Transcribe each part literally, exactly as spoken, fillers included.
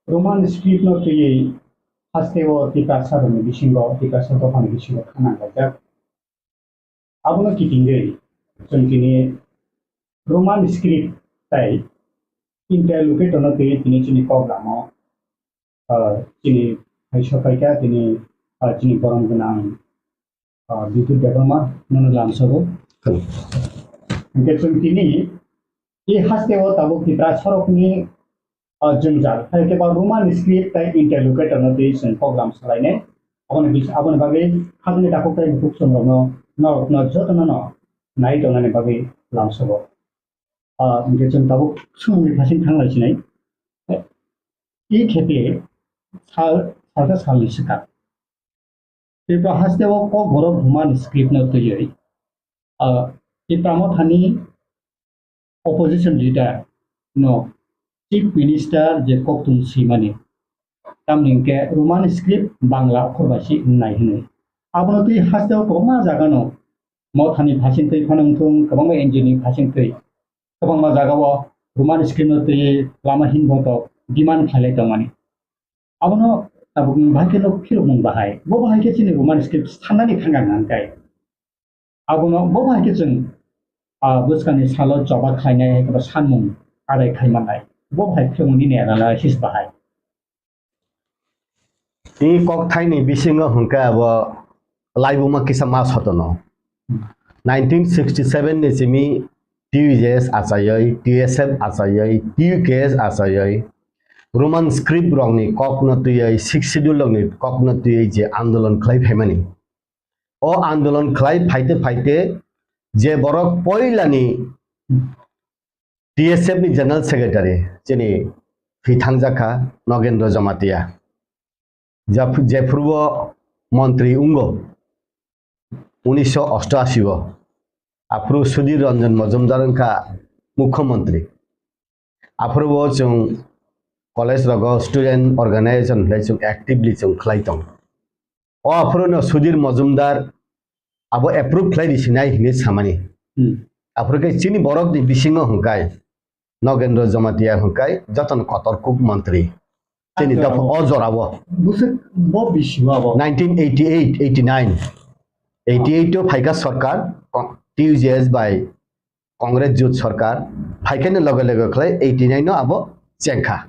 Roman script no twiwi hasteo Tiprasa rokni bisingo, Tiprasa dophani bisingo khana laijak. Abono kitingwi chwng tini Roman script tai interlocutor no twiwi tini chini kok lama, ah, chini hai sopaikha tini, ah, chini borom gwnang, ah, Bipul Debbarma nono lamsogo. Hwnkhe chwng tini e hasteo tabuk Tiprasa rokni, ah, jwngjal, hai khe ba Roman script tai interlocutor no twi chwng program salainai. Aboni bis-, aboni bagwi khajani takhuk tai bukhuk chwng rokno, norokno jotono no nai tongnani bagwi lamsogo. Ah, hwnkhe chwng tabuk swngmungni phasing thanglai sinai. E khepe sal, salsa salni swkang. Tripura hasteo Kokborok Roman script no twiwi, ah, Tipra Mothani opposition leader no Chief Minister je kokthum swimani, tamni hwnkhe Roman script Bangla okhor bai si wngnai hwnwi. Abono twi hasteo kwbangma jagano Mothani phasing twi phano wngthung, kwbangma N G O ni phasing twi kwbangma jagao Roman script no twi lama hinbotok demand khlailai tongmani. Abono tabukni bahai khe no phirokmung bahai. Bo bahai khe chini Roman script sannani thangkha nangkhe. Abono bo bahai khe chwng, ah, bwskangni salo choba khlainai hai khe sanmung adai khai mannai. Bo bahai phirokmung nini analysis bahai. Tei kokthaini bisingo hwnkhe abo laibuma kisa ma sotono. Nineteen sixty seven ni simi T U J S achaiwi, T S F achaiwi, T U K S achaiwi, Roman script rokni kokno twiwi, Sixth Schedule rokni kokno twiwi je andolon khlai phaimani. O andolon khlai phaite phaite je borok poilani T S F ni General Secretary chini thwi thangjakha Nogendra Jamatia. Jap-, jephuru o montri wngo unisho osto ashi o. Aphuru Sudhir Ranjan Majumdar wngkha Mukhyamantri. Aphuru o chwng college rogo student organization hwnwi chwng actively chwng khlai tong. O aphuru no Sudhir Majumdar abo approve khlai risinai hinwi samani. Hmm. Aphuru khe chini borok ni bisingo hwnkhe Nogendra Jamatia hwnkhe jotono kotor kuk montri. Chini dopha o jorao. Bwswk bo bisi o abo? Nineteen eighty eight, eighty nine. Eighty eight o phaikha sorkar, T U J S bai Congress jut sorkar, phaikhe no loge loge khlai eighty nine no abo chengkha.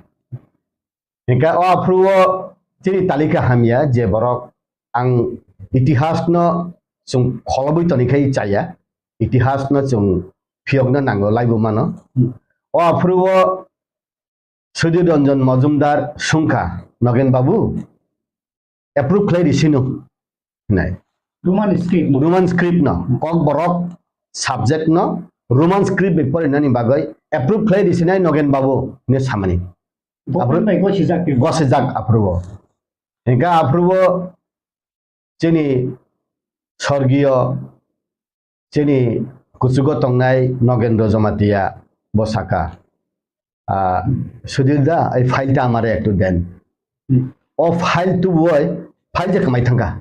Hingkhe o aphuru o chini talika hamya je borok ang itihas no chwng kholobwi tonikhai chaya, itihas no chwng phiyokna nango laibuma no. O aphuru o Sudhir Ranjan Majumdar sungkha, Nogen babu, approve khlai risino hinai. Roman script no. Roman script no. Kokborok subject no Roman script bai porinani bagwi approve khlai risinai Nogen babu hinwi samani. Government bai gosijak twi. Gosijak aphuru o. Hingkhe aphuru o chini sorgiyo chini kuchugo tongnai Nogendra Jamatia bo saka, "Ah, Sudhir da, ei file ta amare ektu den." Hmm. O file tubui file je kwmai thangkha.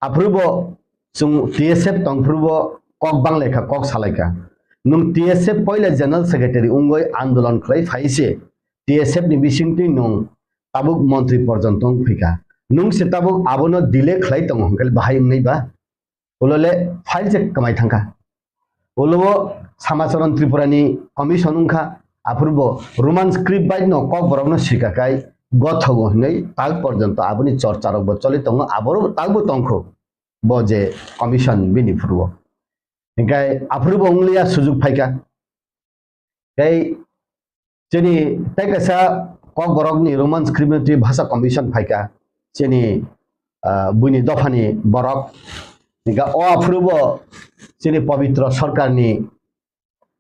Aphuru bo chwng T S F tongphuru bo kok banglaikha, kok salaikha. Nwng T S F poila General Secretary wngwi andolon khlai phai se T S F ni bisingtwi nwng tabuk montri porjonto wng phaikha. Nwng se tabuk abono delay khlai tongo hwnkhe bahai wngnai ba? Ulo le file se kwmai thangkha. Ulo o Samacharan Tripura ni commission wngkha, aphuru bo Roman script bai no Kokborok no sika kai gothogo hinwi tak porjonto aboni chorcha rok bo choli tongo, aboro tak bo tongkho bo je commission bini phuru o. Hinkhe aphuru bo wngliya sujuk phaikha. Tei chini tei kaisa Kokborokni Roman script ni twi bhasha commission phaikha. Chini, ah, buini dophani borok. Hinkhe o aphuru bo chini Pabitra Sarkarni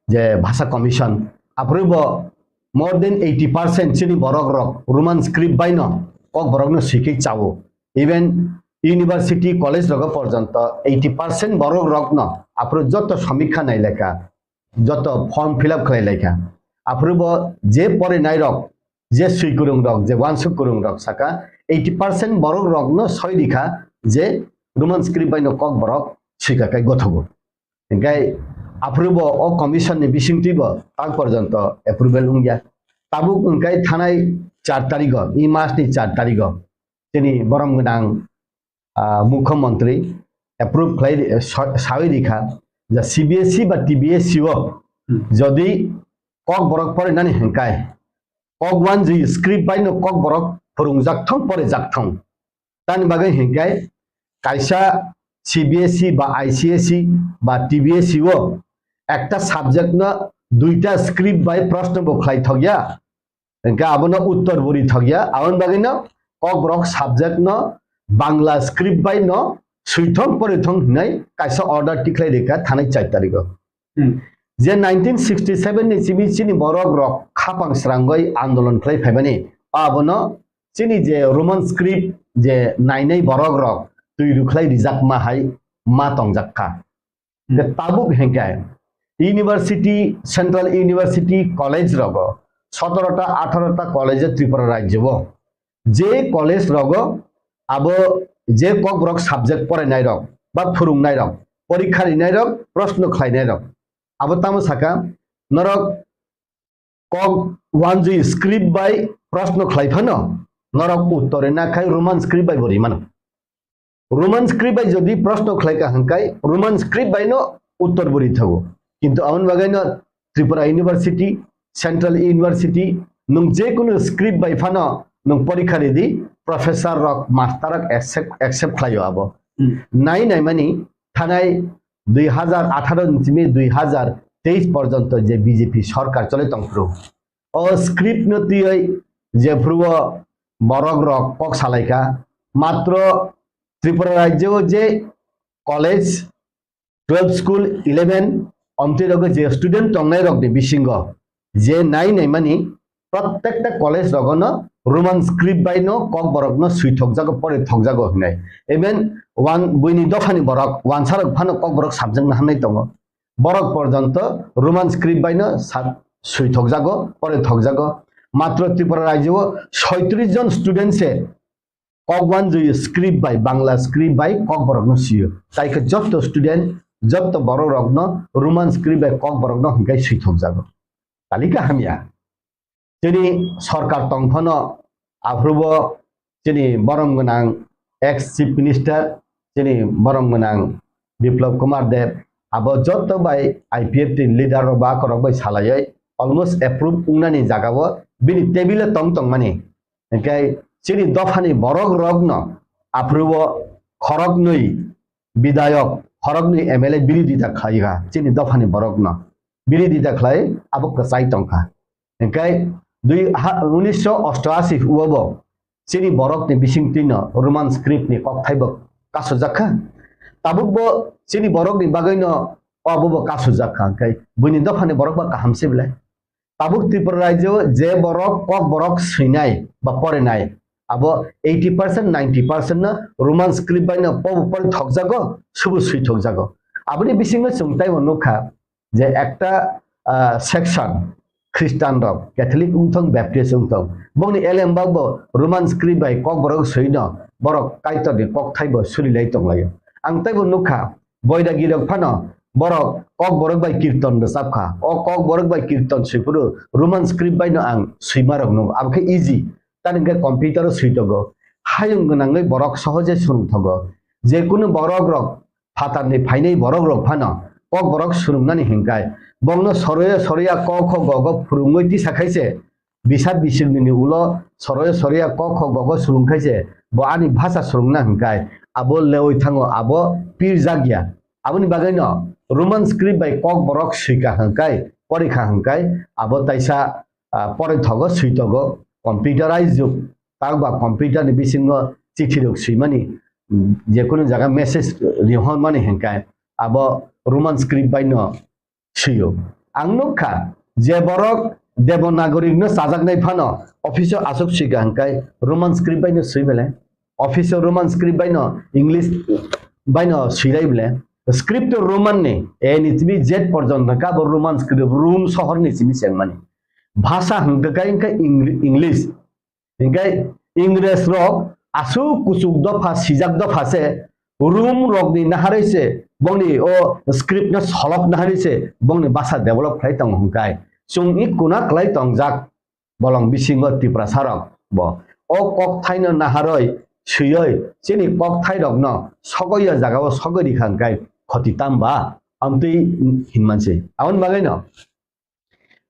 je bhasha commission, aphuru bo more than eighty percent chini borok rok Roman script bai no Kokborok no swikhe chao. Even university, college rogo porjonto eighty percent borok rok no aphuru joto samikha nailekha. Joto form fill up khlai laikha. Aphuru bo je porinai rok, je swi kwrwng rok, je uansuk kwrwng rok saka eighty percent borok rok no soi rikha je Roman script bai no Kokborok swika kai gothogo. Hinkhe aphuru bo o commission ni bisingtwi bo tak porjonto approval wngya. Tabuk wngkai thanai char tarigo, i mas ni char tarigo, chini borom gwnang, ah, mukhyamantri approve khlai ri-, sa-, sawi rikha, ja C B S E ba T B S E o Hmm. jodi Kokborok porinani hinkai, Kokwanjwi script bai no Kokborok phwrwngjak thung, porijak thung. Tani bagwi hinkai kaisa C B S E ba I C S E ba T B S E o ekta subject no duita script bai proshno bo khlai thokya, hinkai abono uttor bo ri thokya, aboni bagwi no Kokborok subject no Bangla script bai no swi thung, pori thung hinwi kaisa order tikhlai rikha thanai char tarigo. Hmm. Je nineteen sixty seven ni simi chini borok rok khapang srangwi andolon khlai phaimani, abono chini je Roman script je nainai borok rok twi rwkhlai rijakma hai ma tongjak kha. Hmm. Je tabuk hinkai university, central university college rogo sotoro ta atharo ta college Tripura rajyo o je college rogo abo je Kokborok subject porainai rok ba phwrwngnai rok, porikha rinai rok, proshno khlainai rok, abo tamo saka norok Kokwanjwi script bai proshno khlai phano norok uttor rina khai Roman script bai bo rimano. Roman script bai jodi proshno khlai ka hinkai Roman script bai no uttor bo ri thago. Kintu aboni bagwi no Tripura University, Central University, nwng je kunu script bai phano nwng porikha ridi, professor rok, master rok accept, accept khlaio abo. Hmm. Nai nai mani thanai dui hazar atharo ni simi dui hazar teis porjonto je B J P sorkar chole tongphuru, o script no twiwi jephuru o borok rok kok salaikha, matro Tripura rajyo o je college, twelve school, eleven, omtwi rogo je student tongnai rok ni bisingo je nai nai mani prottekta college rogo no Roman script bai no Kokborok no swi thokjago, pori thokjago hinai. Even wan-, buini dophani borok, wansa rok phano Kokborok subject no hamnai tongo. Borok porjonto Roman script bai no sa-, swi thokjago, pori thokjago. Matro Tripura rajyo o soitris jon student se Kokwanjwi script bai, Bangla script bai Kokborok no sio. Tai khe jotto student, jotto borok rok no Roman script bai Kokborok no hinkai swi thokjago. Talika hamya. Chini sorkar tong phano aphuru bo chini borom gwnang ex chief minister, chini borom gwnang Biplab Kumar Deb, abo jotto bai I P F T ni leader rok ba korok bai salaiwi almost approve wngnani jaga o bini table o tong tongmani. Hinkhe chini dophani borok rokno aphuru o khoroknwi bidayok, khoroknwi M L A birodita khlai kha chini dophani borokno. Birodita khlai abo kwchai tong kha. Hinkhe dui ha, unisho osto ashi o bo chini borokni bisingtwino Roman script ni kokthai bo kasujak kha. Tabuk bo chini borokni bagwino obo bo kasujak kha. Hinkhe buini dophani borok ba kaham se belai. Tabuk Tripura rajyo je borok Kokborok swinai ba porinai, abo eighty percent, ninety percent no Roman script bai no pobo pori thokjago, subu swi thokjago. Aboni bisingo chwng taibo nukha je ekta, ah, section Christian rok, Catholic wngthong, Baptist wngthong, bongni elembak bo Roman script bai Kokborok swino borok Kaitorni kokthai bo sulilai tonglaio. Ang taibo nukha, Boidagi rok phano borok Kokborok bai kirton rwchap kha. O Kokborok bai kirton swiphuru Roman script bai no ang swima rok nukgo. Abo khe easy. Tani hwnkhe computer o swi tongo. Hayung gwnangwi borok sohoje swrwng thogo. Je kunu borok rok phatarni phainai borok rok phano Kokborok swrwngnani hinkai. Bongno soroya soroya ko kho go go phwrwngwi tisa khaise bisa bisingni ulo soroya soroya ko kho go go swrwng khaise bo ani bhasha swrwngna hinkai. Abo lewi thango, abo pirjak ya. Aboni bagwino Roman script bai Kokborok swika hwnkai, porikha hwnkai, abo taisa, ah, poroi thogo, swi togo, computerized jug, tak ba computer ni bisingo chithi rok swimani, mm, je kunu jaga message rihormani hwnkai, abo Roman script bai no swiyo. Ang nukha, je borok Devanagari no chajaknai phano office o aswk swika hwnkai Roman script bai no swi belai. Office o Roman script bai no, English bai no swi lai belai. Script to Roman ni, A ni timi Z porjonto ka bo Roman script, Rome sohor ni simi chengmani. Bhasha hwnkha khe Eng-, English. Hinkhe Ingres rok aswk kuchuk dopha, sijak dopha se, Rome rok ni naharwi se, bongni o script no solok naharwi se, bongni bhasha develop khlai tongo hwnkhai. Chwng i kuna khlai tongjak. bolong bisingo Tiprasa rok bo o kok thaino naharoi swioi chini kok thai rokno sogoi ya jagao sogoi rikha hwnkhe khoti tamba amtwi hinmansi. Aboni bagwino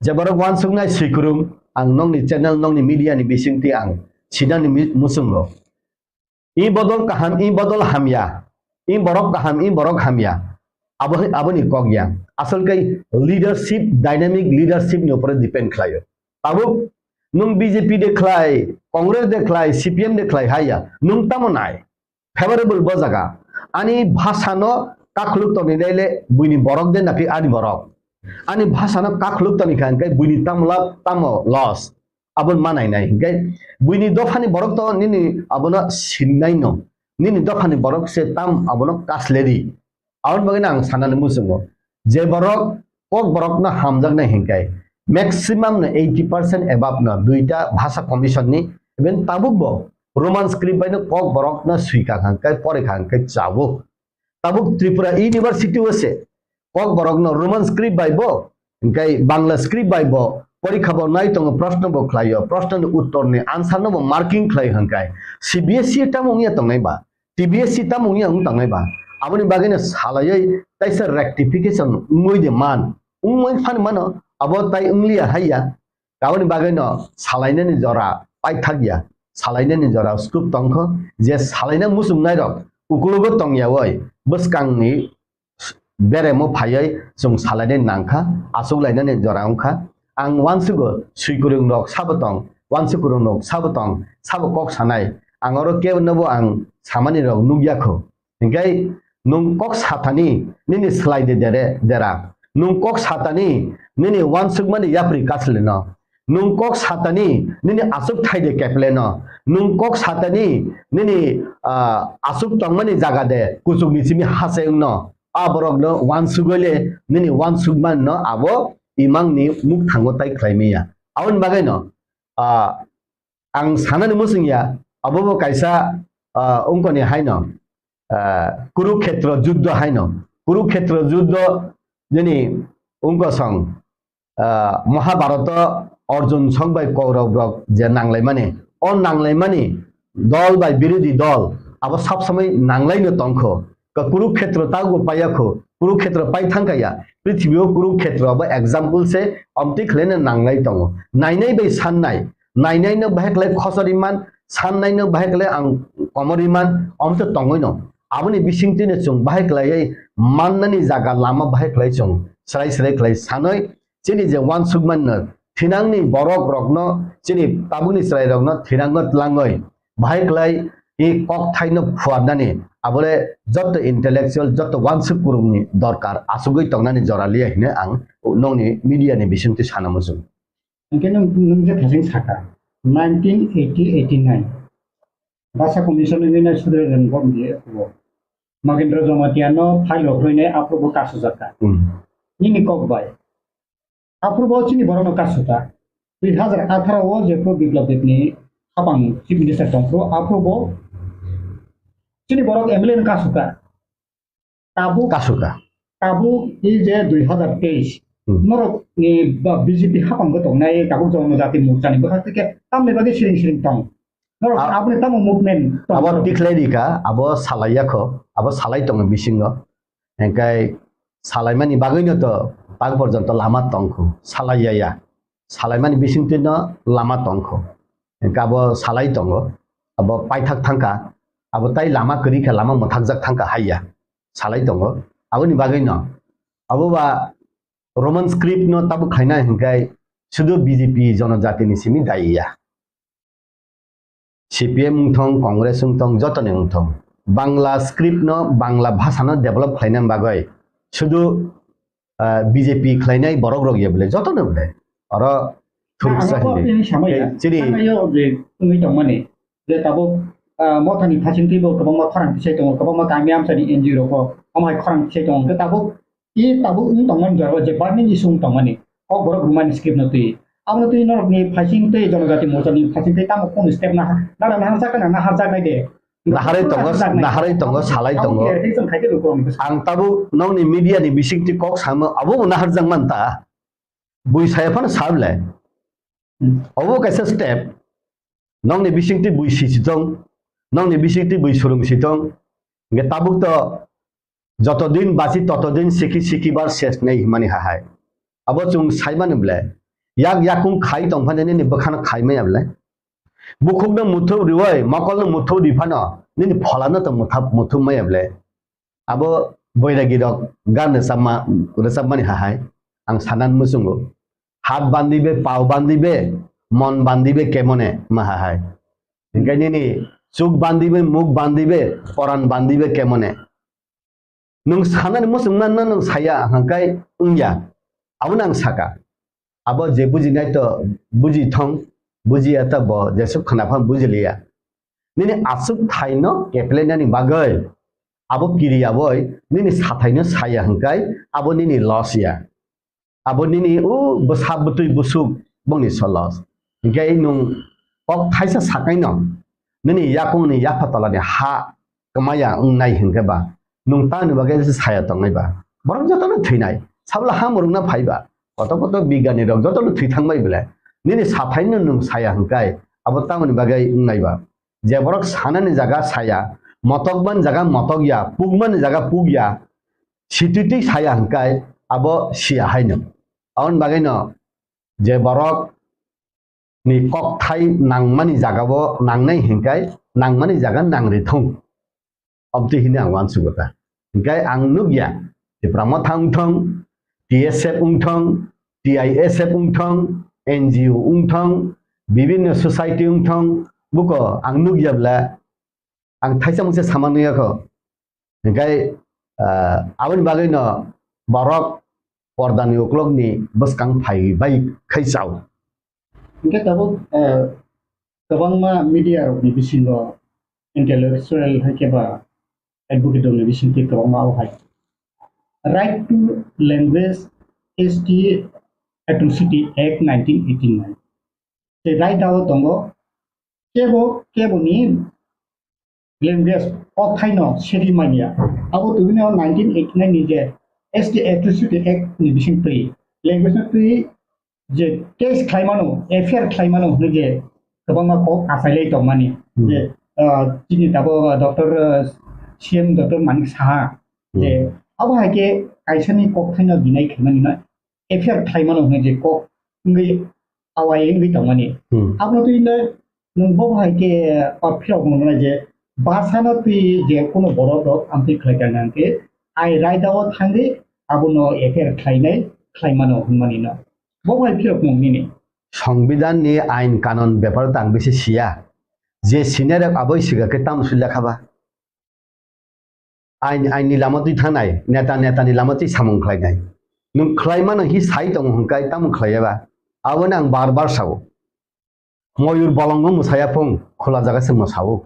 je borok wansuknai swikwrwng ang nokni channel nokni media ni bisingtwi ang sinani mi-, muchungo. I bodol kaham, i bodol hamya. I borok kaham, i borok hamya. Abo, aboni kok ya. Asol kai leadership, dynamic leadership ni upore depend khlaio. Tabuk nwng B J P de khlai, Congress de khlai, C P M de khlai haya. Nwng tamo nai. Favorable bo jaga. Ani bhasha no kakhuluk toni naile buini borok de napi ani borok. Ani bhasha no kakhuluk toni kha hwnkhe buini tamo lab tamo loss. Aboni manai nai hwnkhe buini dophani borok to nini abono sinnai no. Nini dophani borok se tam abono kasleri. Aboni bagwi no ang sanani muchungo. Je borok kok borok no hamjaknai hwnkhe maximum no eighty percent above no duita bhasha commission ni even tabuk bo Roman script bai no kok borok no swikha hwnkhe porikha hwnkhe chabuk. Tabuk Tripura University o se kok borok no Roman script bai bo, hwnkhe Bangla script bai bo porikha bo nai tongo, proshno bo khlaio, proshno ni uttor ni answer no bo marking khlai hwnkhe C B S E tamo wngya tongnai ba, T B S E tamo wngya wng tongnai ba, aboni bagwi no salaioi taisa rectification wngwi de man, wngwi phani mano, abo tai wngliya haiya, aboni bagwi no salainani jora paithak ya, salainani jora scope tongkho, je salaina muchungnai rok ukulugo tongyaoi bwskangni beremo phaioi chwng salainai nangkha, achuk lainani jora wngkha. Ang uansugo swikwrwng rok sabo tong, uansukwrwng rok sabo tong, sabo kok sanai. Ang oro kebo nobo ang samani rok nukya kho. Hingkai nwng kok satani nini slai de dere dera. Nwng kok satani nini uansukmani yapri kaslino. Nwng kok satani nini aswk thai de kepleno. Nwng kok satani nini, ah, aswk tongmani jaga de kuchukni simi hachengno. A borokno uansugole nini uansukmanno abo imangni mukthango tai khlai maya. Aboni bagwino, ah, ang sanani muchungya, abo bo kaisa, ah, ungkoni haino, ah, Kurukhetra juddho haino. Kurukhetra juddho nini ungkosong, ah, Mahabharato Arjun song bai Kaurab rok je nanglaimani, o nanglaimani dol bai birodhi dol abo sab samai nanglaino tongkho. Ka Kurukhetra tago paiyakho, Kurukhetra pai thangkaya. Prithibi o Kurukhetra abo example se omtwi khlaina nanglai tongo. Nainai bai sannai, nainai no bahai khlai khosori man, sannai no bahai khlai ang komori man, omtwi tongoi no. Aboni bisingtwi no chwng bahai khlaiwi mannani jaga lama bahai khlai chwng srai srai khlai sanoi. Chini je uansukmanno thinangni borok rokno, chini tabukni chwrai rokno thinango tlangoi bahai khlai i kok thaino phuarnani abole jotto intellectual, jotto uansuk kurungni dorkar asugwi tongnani jora liya hine ang nokni media ni bisingtwi sana muchung. Hingke nwng, nwng je thasing saka, nineteen eighty eighty nine Basa Commission ni nai sudre ren bom diye kubo. Magendra Jamatia no file rok rwinai aphuru bo kasu jaka. Hmm. Nini kok bai. Aphuru bo chini borok no kasu ta. Dui hazar atharo o je pro Biplab Deb ni hapang Chief Minister tong phuru aphuru bo chini borok M L A no kasu ta. Tabuk, kasu ka. Tabuk i je dui hazar teis. Hmm. Norok ni ba B J P hapang bo tong nai tabuk Jonojati Morcha ni bwkhak tike tamni bagwi siring siring tong. Norok A-, aboni tamo movement tong abo norok. Tikhlai rika, abo salai yakho, abo salai tongo bisingo. Hingkai salaimani bagwino to tak porjonto lama tongkhu, salai ya ya. Salaimani bisingtwi no lama tongkhu. Hingkai abo salai tongo, abo paithak thangkha, abo tai lama kwrwi kha, lama mwthakjak thangkha hai ya. Salai tongo. Aboni bagwino abo ba Roman script no tabuk khaina hingkai sudu B J P Jonojati ni simi dai ya. C P M wngthong, Congress wngthong, jotoni wngthong, Bangla script no, Bangla bhasha no develop khlaina bagwi sudu, ah, B J P khlainai borok rok ya bole, jotono bole. Oro thuruksa hindi. Chini je tongmani, je tabuk, ah, mothani phasing twi bo kwbangma khorang tisai tongo, kwbangma kami amchani N G O rok bo, omo hai khorang tisai tongo, hwnkhe tabuk I tabuk wng tongmani jora o je burning issue wng tongmani, Kokborok rwmani script no twi. Abono twi norokni phaising tei Jonojati Morcha ni phaising tei tamo kunu step naha-, nara naharjak na naharjaknai de. Naharwi tongo, naharwi tongo, salai tongo. Ang tabuk nokni media ni bisingtwi kok samo, abo bo naharjak man ta. Bui saya phano sa bwle. Obo kaisa step, nokni bisingtwi bui sisi tong, nokni bisingtwi bui surung si tong, hingke tabuk to joto din basi toto din siki siki bar ses nei himani hahai. Abo chwng saimani ble, yak yakung khai tongphani nini bwkhano khai maya ble. Bukhukno muthup riwi, mokolno muthup ri phano, nini pholano to muthap-, muthup maya ble. Abo boiragi rok gan rwchapma, rwchapmani hahai, ang sanan muchungo. Hat bandi be, pao bandi be, mon bandi be kemone ma hahai. Hingke nini chuk bandi be, muk bandi be, poran bandi be kemone. Nwng sanani muchungma no nwng saya hingkai wngya. Abono ang saka. Abo je bujinai to buji thong, bujiya to bo jesuk khna phan bujiliya. Nini asuk thaino keplainani bagwi abo kiriya boi nini sathaino saya hingkai abo nini loss ya. Abo nini o bwsa bwtwi busuk bongni solos. Hingke nwng kok thaisa sakaino nini yakungni yapha tolani ha kwmaya wngnai hingke ba nwng tamni bagwi se saya tongnai ba? Borok jotono thwinai, sabla ha mwrwkna phai ba, koto koto bigani rok jotono thwi thangbai belai. Nini sathaino nwng saya hingkai abo tamoni bagwi wngnai ba? Je borok sanani jaga saya, motokmani jaga motokya, pukmani jaga pukya, sititwi saya hingkai abo siya haino. Aboni bagwino je borok ni kokthai nangmani jagao nangnai hingkai nangmani jaga nangri thung. Obtwi hini ang uansugo ta. Hingkai ang nukya, Tipra Motha wngthong, T S F wngthong, T I S F wngthong, N G O wngthong, bibinno society wngthong, buko ang nukya bla ang thaisa mungsa sama nuyakho. Hingkai, ah, aboni bagwino borok pordani uklokni bwskang phai bai khai chao. Hingke tabuk, ah, kwbangma media rokni bisingo intellectual hai khe ba advocate rokni bisingtwi kwbangma o hai. Right to Language S T Atrocity Act nineteen eighty-nine. Tei right dao tongo kebo, keboni language o thaino seri manya. Abo tubino nineteen eighty-nine ni je S T Atrocity Act ni bising twi language no twi je case khlaimano, F I R khlaimano hwnwi je kwbangma kok achailai tongmani. Hmm. Je, ah, chini tabuk, ah, Doctor, ah, C M Doctor Manik Saha je, hmm, abo hai khe kaisani kok thaino deny khaimani no F I R khlaimano hwnwi je kok wngwi awai wngwi tongmani. Hmm. Abono twi le nwng bo hai khe, ah, phirok mwnai je basano twi je kuno borok rok amtwi khlai kha hwnkhe ai raida o thangwi abono F I R khlainai khlaimano hwnmani no. Bo hai phirok mung nini. Songbidan ni ain kanon bepar tang bisi siya. Je senior rok aboi siga khe tam sui lekha ba. Ain, ain ni lama twi thangnai, neta, neta ni lama twi samung khlainai. Nwng khlai mano hi sai tongo hwnkai tamo khlaiya ba? Aboni ang bar bar sao. Moyur bolongo mwsaya phung, khula jaga se mwsao.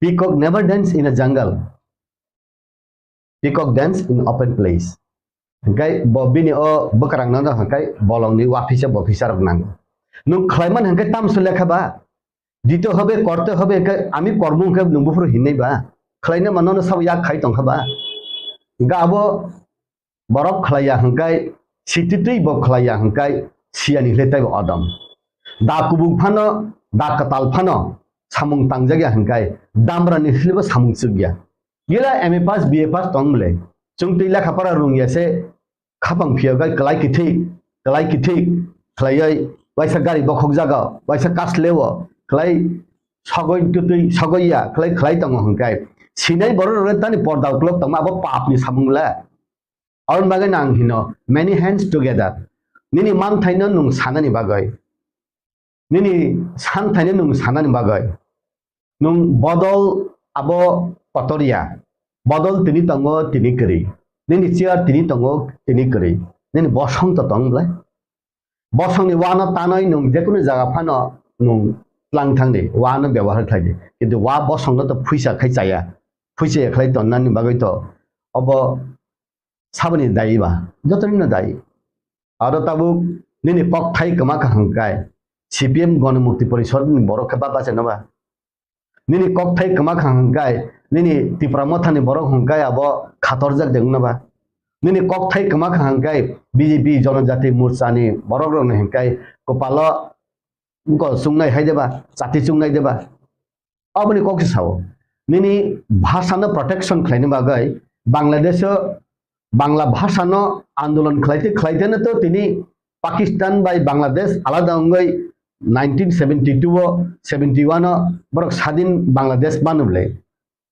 Peacock never dance in a jungle. Peacock dance in open place. Hingkai bo bini o bwkrang no hingkai bolong ni wafisa bofisa rok nango. Nwng khlai man hingkai tamso lekha ba? Dito hobe, korte hobe, hingkai ami kormo hingkai nwng buphuru hinai ba? Khlai na mano no sabo yak khai tongkha ba? Hingkai abo borok khlaiya hingkai, sititwi bo khlaiya hingkai, siyani hile taibo odom. Da kubuk phano, da kwtal phano, samung tangjak ya hingkai, damra ni hile bo samung chuk ya. Gila M A pass, B A pass tong mle. Chwng twi lekha pora rung ya se, khapang phiya gai kwlai kithik, kwlai kithik, khlaioi, waisa gari bokhok jaga, waisa kas lewo, khlai sogoi tutwi, sogoi ya, khlai, khlai tongo hingkai. Sinai borok rok tani porda uklok tongma abo pap ni samung le. Aboni bagwi no ang hino, many hands together. Nini manthaino nwng sanani bagwi. Nini santhaino nwng sanani bagwi. Nwng bodol abo kotor ya. Bodol tini tongo, tini kwrwi. Nini chair tini tongo, tini kwrwi. Nini bosong to tong bwlai. Bosongni wano tanwi nwng jekunu jaga phano nwng tlang thangdi, wano byabohar khlaidi. Kintu wa bosongno to phuisa khai chaya. Phuisa ya khlai tonnani bagwi to obo saboni dayi ba? Jotonino dayi. Aro tabuk nini kokthai kwma kha hwnkhe C P M Ganamukti Porishad ni borok khe baba se no ba? Nini kokthai kwma kha hwnkhe nini Tipra Motha ni borok hwnkhe abo khatorjak de wngna ba? Nini kokthai kwma kha hwnkhe B J P Jonojati Morcha ni borok rok ni hwnkhe kwpalo wngkol chungnai hai deba, chati chungnai deba. Aboni kok se sao. Nini bhasha no protection khlaina bagwi Bangladesh o Bangla bhasha no andolon khlaite khlaite no to tini Pakistan bai Bangladesh alada wngwi nineteen seventy two o seventy one o borok sadin Bangladesh manu bwle.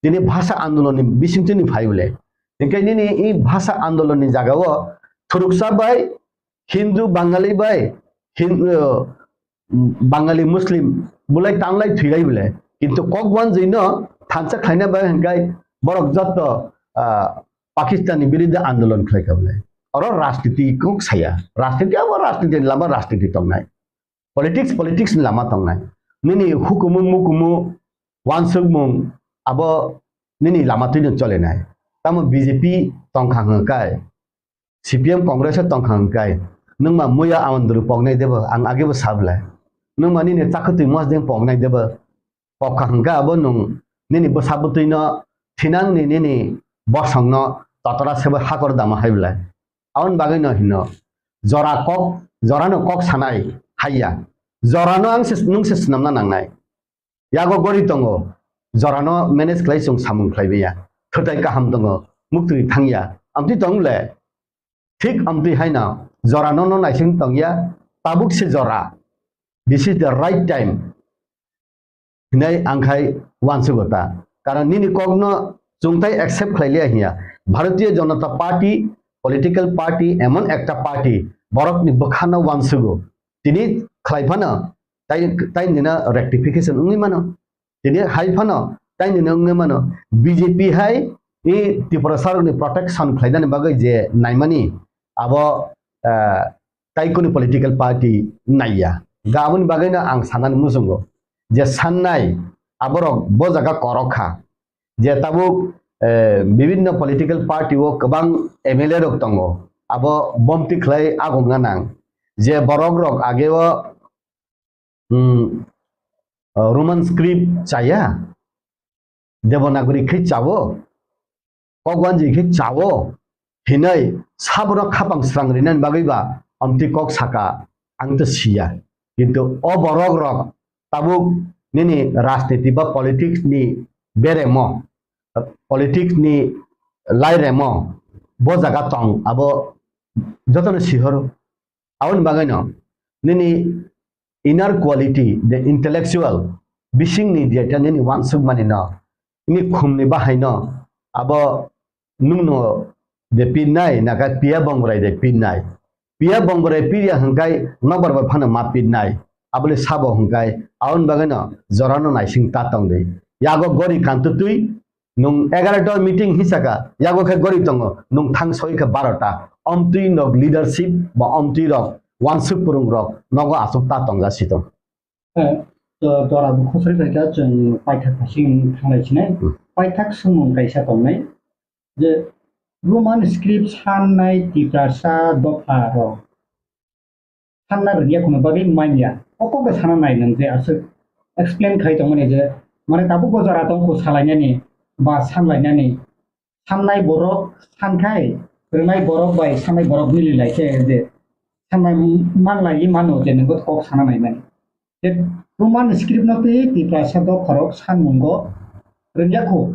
Tini bhasha andolon ni bisingtwi ni phai bwle. Hinkhe nini i bhasha andolon ni jaga o thuruksa bai Hindu Bangali bai Hin-, uh, Bangali Muslim bulai tanglai thwilai bwle. Kintu kok wanjwi no thansa khlaina bai hwnkhe borok jotto, ah, Pakistan ni biruddhe andolon khlai kha bwle. Oro rajniti kok saya. Rajniti abo rajniti ni lama rajniti tongnai. Politics, politics ni lama tongnai. Nini hukumu mukumu wansukmung abo nini lama twino cholenai. Tamo B J P tongkha hwnkhe C P M Congress o tongkha hwnkhe, nwngma muya Awandru poknai debo, ang agebo sablai. Nwngma nini chakwtwi mosdeng poknai debo, pokha hwnkhe abo nwng nini bwsa bwtwino thinangni nini bosongno totora sebo hakor dama hai bwlai. Aboni bagwino hino, jora kok, jorano kok sanai haiya. Jorano ang se, nwng se swnamna nangnai. Yago gori tongo, jorano manage khlai chwng samung khlai maya. Thwtai kaham tongo, muktwi thangya. Amtwi tong le, thik amtwi haino jorano no naising tongya, tabuk se jora. This is the right time. Hinai ang khai wansugo ta. Karon nini kokno chwng tai accept khlai liya hiya. Bharatiya Janata Party, political party, emon ekta party, borokni bwkhano wansugo. Tini khlai phano, tai, tai nina rectification wngwi mano. Tini hai phano, tai nina wngwi mano. B J P hai i Tiprasa rokni protection khlainani bagwi je naimani, abo, eh, tai kuni political party naiya. Ga aboni bagwino ang sanani muchungo je sannai aborok bo jaga korok kha. Je tabuk, eh, bibinno political party o kwbang M L A rok tongo, abo bomti khlai agungna nang. Je borok rok ageo, hmm, eh, Roman script chaya, Devanagari khe chawo, kokwanji khe chawo hinoi sabono khapang srang rinani bagwi ba amtwi kok saka ang to siya. Kintu o borok rok tabuk nini rajniti ba politics ni beremo, politics ni lairemo bo jaga tong abo jotono sihoro. Aboni bagwino nini inner quality, the intellectual, bisingni jeta nini wansukmani no, nini khumni bahai no, abo nungno de pinnai, naka piya bongrai de pinnai. Piya bongrai piya hwnkhe nokbar bai phano ma pinnai. Abole sabo hwnkhe, aboni bagwino jorano naising ta tongdi. Yago gori kantutwi, nwng egarota meeting hisaka, yago khe gori tongo, nwng thang soi khe barota. Omtwi nok leadership ba omtwi rok, wansuk purung rok, nogo aswk ta tongja sitong. Eh, to, tora bo khosoi khaikha, chwng paithak phasing thanglai sinai. Hmm. Paithak swngmung kaisa tongnai, je Roman script sannai Tiprasa dopha rok. Sanna rwngya kheno bagwi manya. O kokno sana nai nwng je aswk explain khai tongmani je, mane tabuk bo jora tongkho salainani ba sanlainani. Sannai borok sankhai, rwnai borok bai sannai borok mili lai khe je, sannai manlai mano je nwng bo kok sana nai mani. Je Roman script no twi Tiprasa dopha rok sanmungo rwngya kho.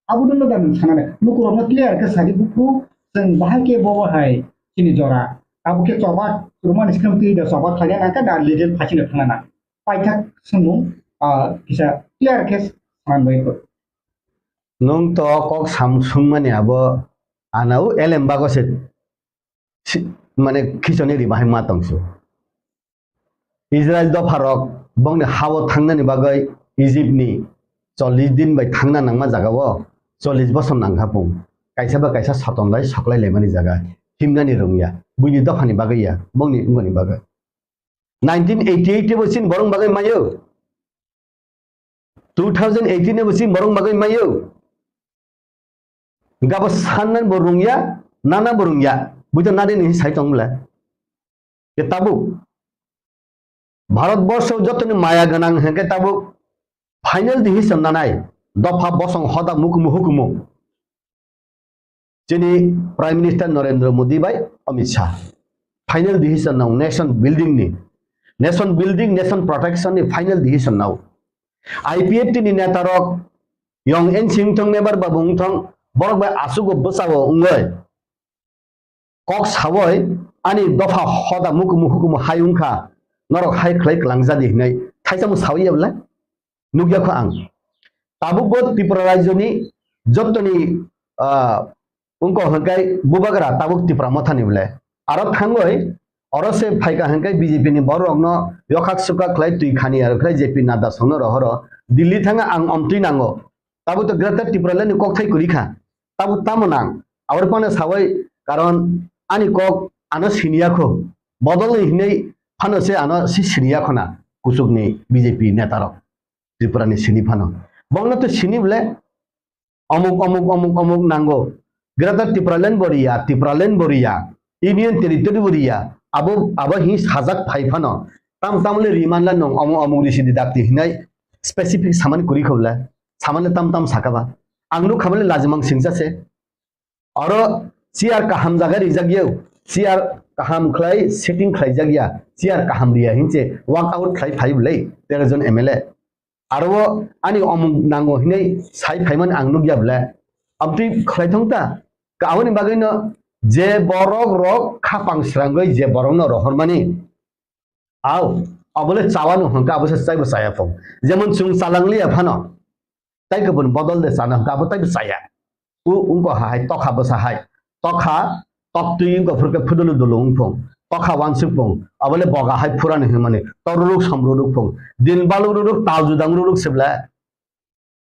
Abo dwno da nwng sanani. Lukurokno clear khe sadi bukhu, chwng bahai khe bobo hai chini jora. Abo khe choba, Roman script twi da choba khlaina nangkha da legal phasino thangna nang. Paithak swngmung, ah, kisa clear khe sanbai kho. Nwng to kok sam swngmani abo ana o elem bago se si-, mane khichoni ri bahai ma tongsu. Israel dopharok bongni ha-o thangnani bagwi Egypt ni chollish din bai thangna nangma jaga-o chollish bosor nangkha pung. Kaisa ba kaisa soton bai soklai laimani jaga himnani rwngya. Buini dophani bagwi ya, bongni wngmani bagwi. Nineteen eighty eight bo chini borok bagwi mayo. Two thousand eighteen bo chini borok bagwi mayo. Gabo sannan bo rungya, nana bo rungya. Buita nadi ni sai tong bla. Ke tabuk. Bharat borsho jotoni maya ganang hengke tabuk. Final di hisam nanai. Dopha bosong hoda mukumu hukumu. chini Prime Minister Narendra Modi bai Amit Shah final decision nao nation building ni, nation building, nation protection ni final decision nao. I P F T ni neta rok yong ensing thong member ba bung thong borok bai asugo bwsao wngoi kok sawoi ani dopha hoda mukumu hukumu hai wngkha, norok hai khlai kwlangjadi hinai thaisa mo sawi ya bwlai? Nukya kho ang. Tabuk bo Tripura rajyoni jottoni, ah, wngkha hwnkhe bubagra tabuk Tipra Mothani bwlai. Aro thangoi oro se phaikha hwnkhe B J P ni borok rokno yokhak sukhak khlai twi khani aro khlai J P Nadda songno rohoro Delhi thanga ang omtwi nango. Tabuk to Greater Tipraland ni kokthai kwrwi kha. Tabuk tamo nang? Aboni phano sawai, karon ani kok ano siniya kho. Bodol ni hinwi phano se ano si siniya khona kuchuk ni B J P neta rok. Tripura ni sini phano. Bongno to sini bole omuk, omuk, omuk, omuk nango. Greater Tipraland bo riya, Tipraland bo riya, Union Territory bo riya. Abo, abo hi sajak phai phano. Tam, tam le riman la nong omuk, omuk risi di dakti hinai specific saman kuri khobla. Saman le tam, tam sakaba. Ang nuk khamale lajimang singsa se. Oro chair kaham jaga rijak yau, chair kaham khlai setting khlaijak ya, chair kaham riya hinse walk out khlai phai bwlai tero jon M L A. Aro ani omung nango hinai sai phaimani ang nukya bwlai. Abtwi khlai thong ta, ka aboni bagwi no je borok rok khapang srangwi je borok no rohormani, au, abole chawano hwnka abo se chaibo chaya phung. Jemon chwng chalang liya phano, tai kubun bodol de chana hwnka abo taibo chaya. U, ungko hai, tokha bwsa hai. Tokha, toktwi ungko phurke phudulu dulu ungphung. Tokha wansuk phung. Abole boga hai phurani hwnmani. Toruruk somruruk phung. Din balururuk, tal judang ruruk sibla.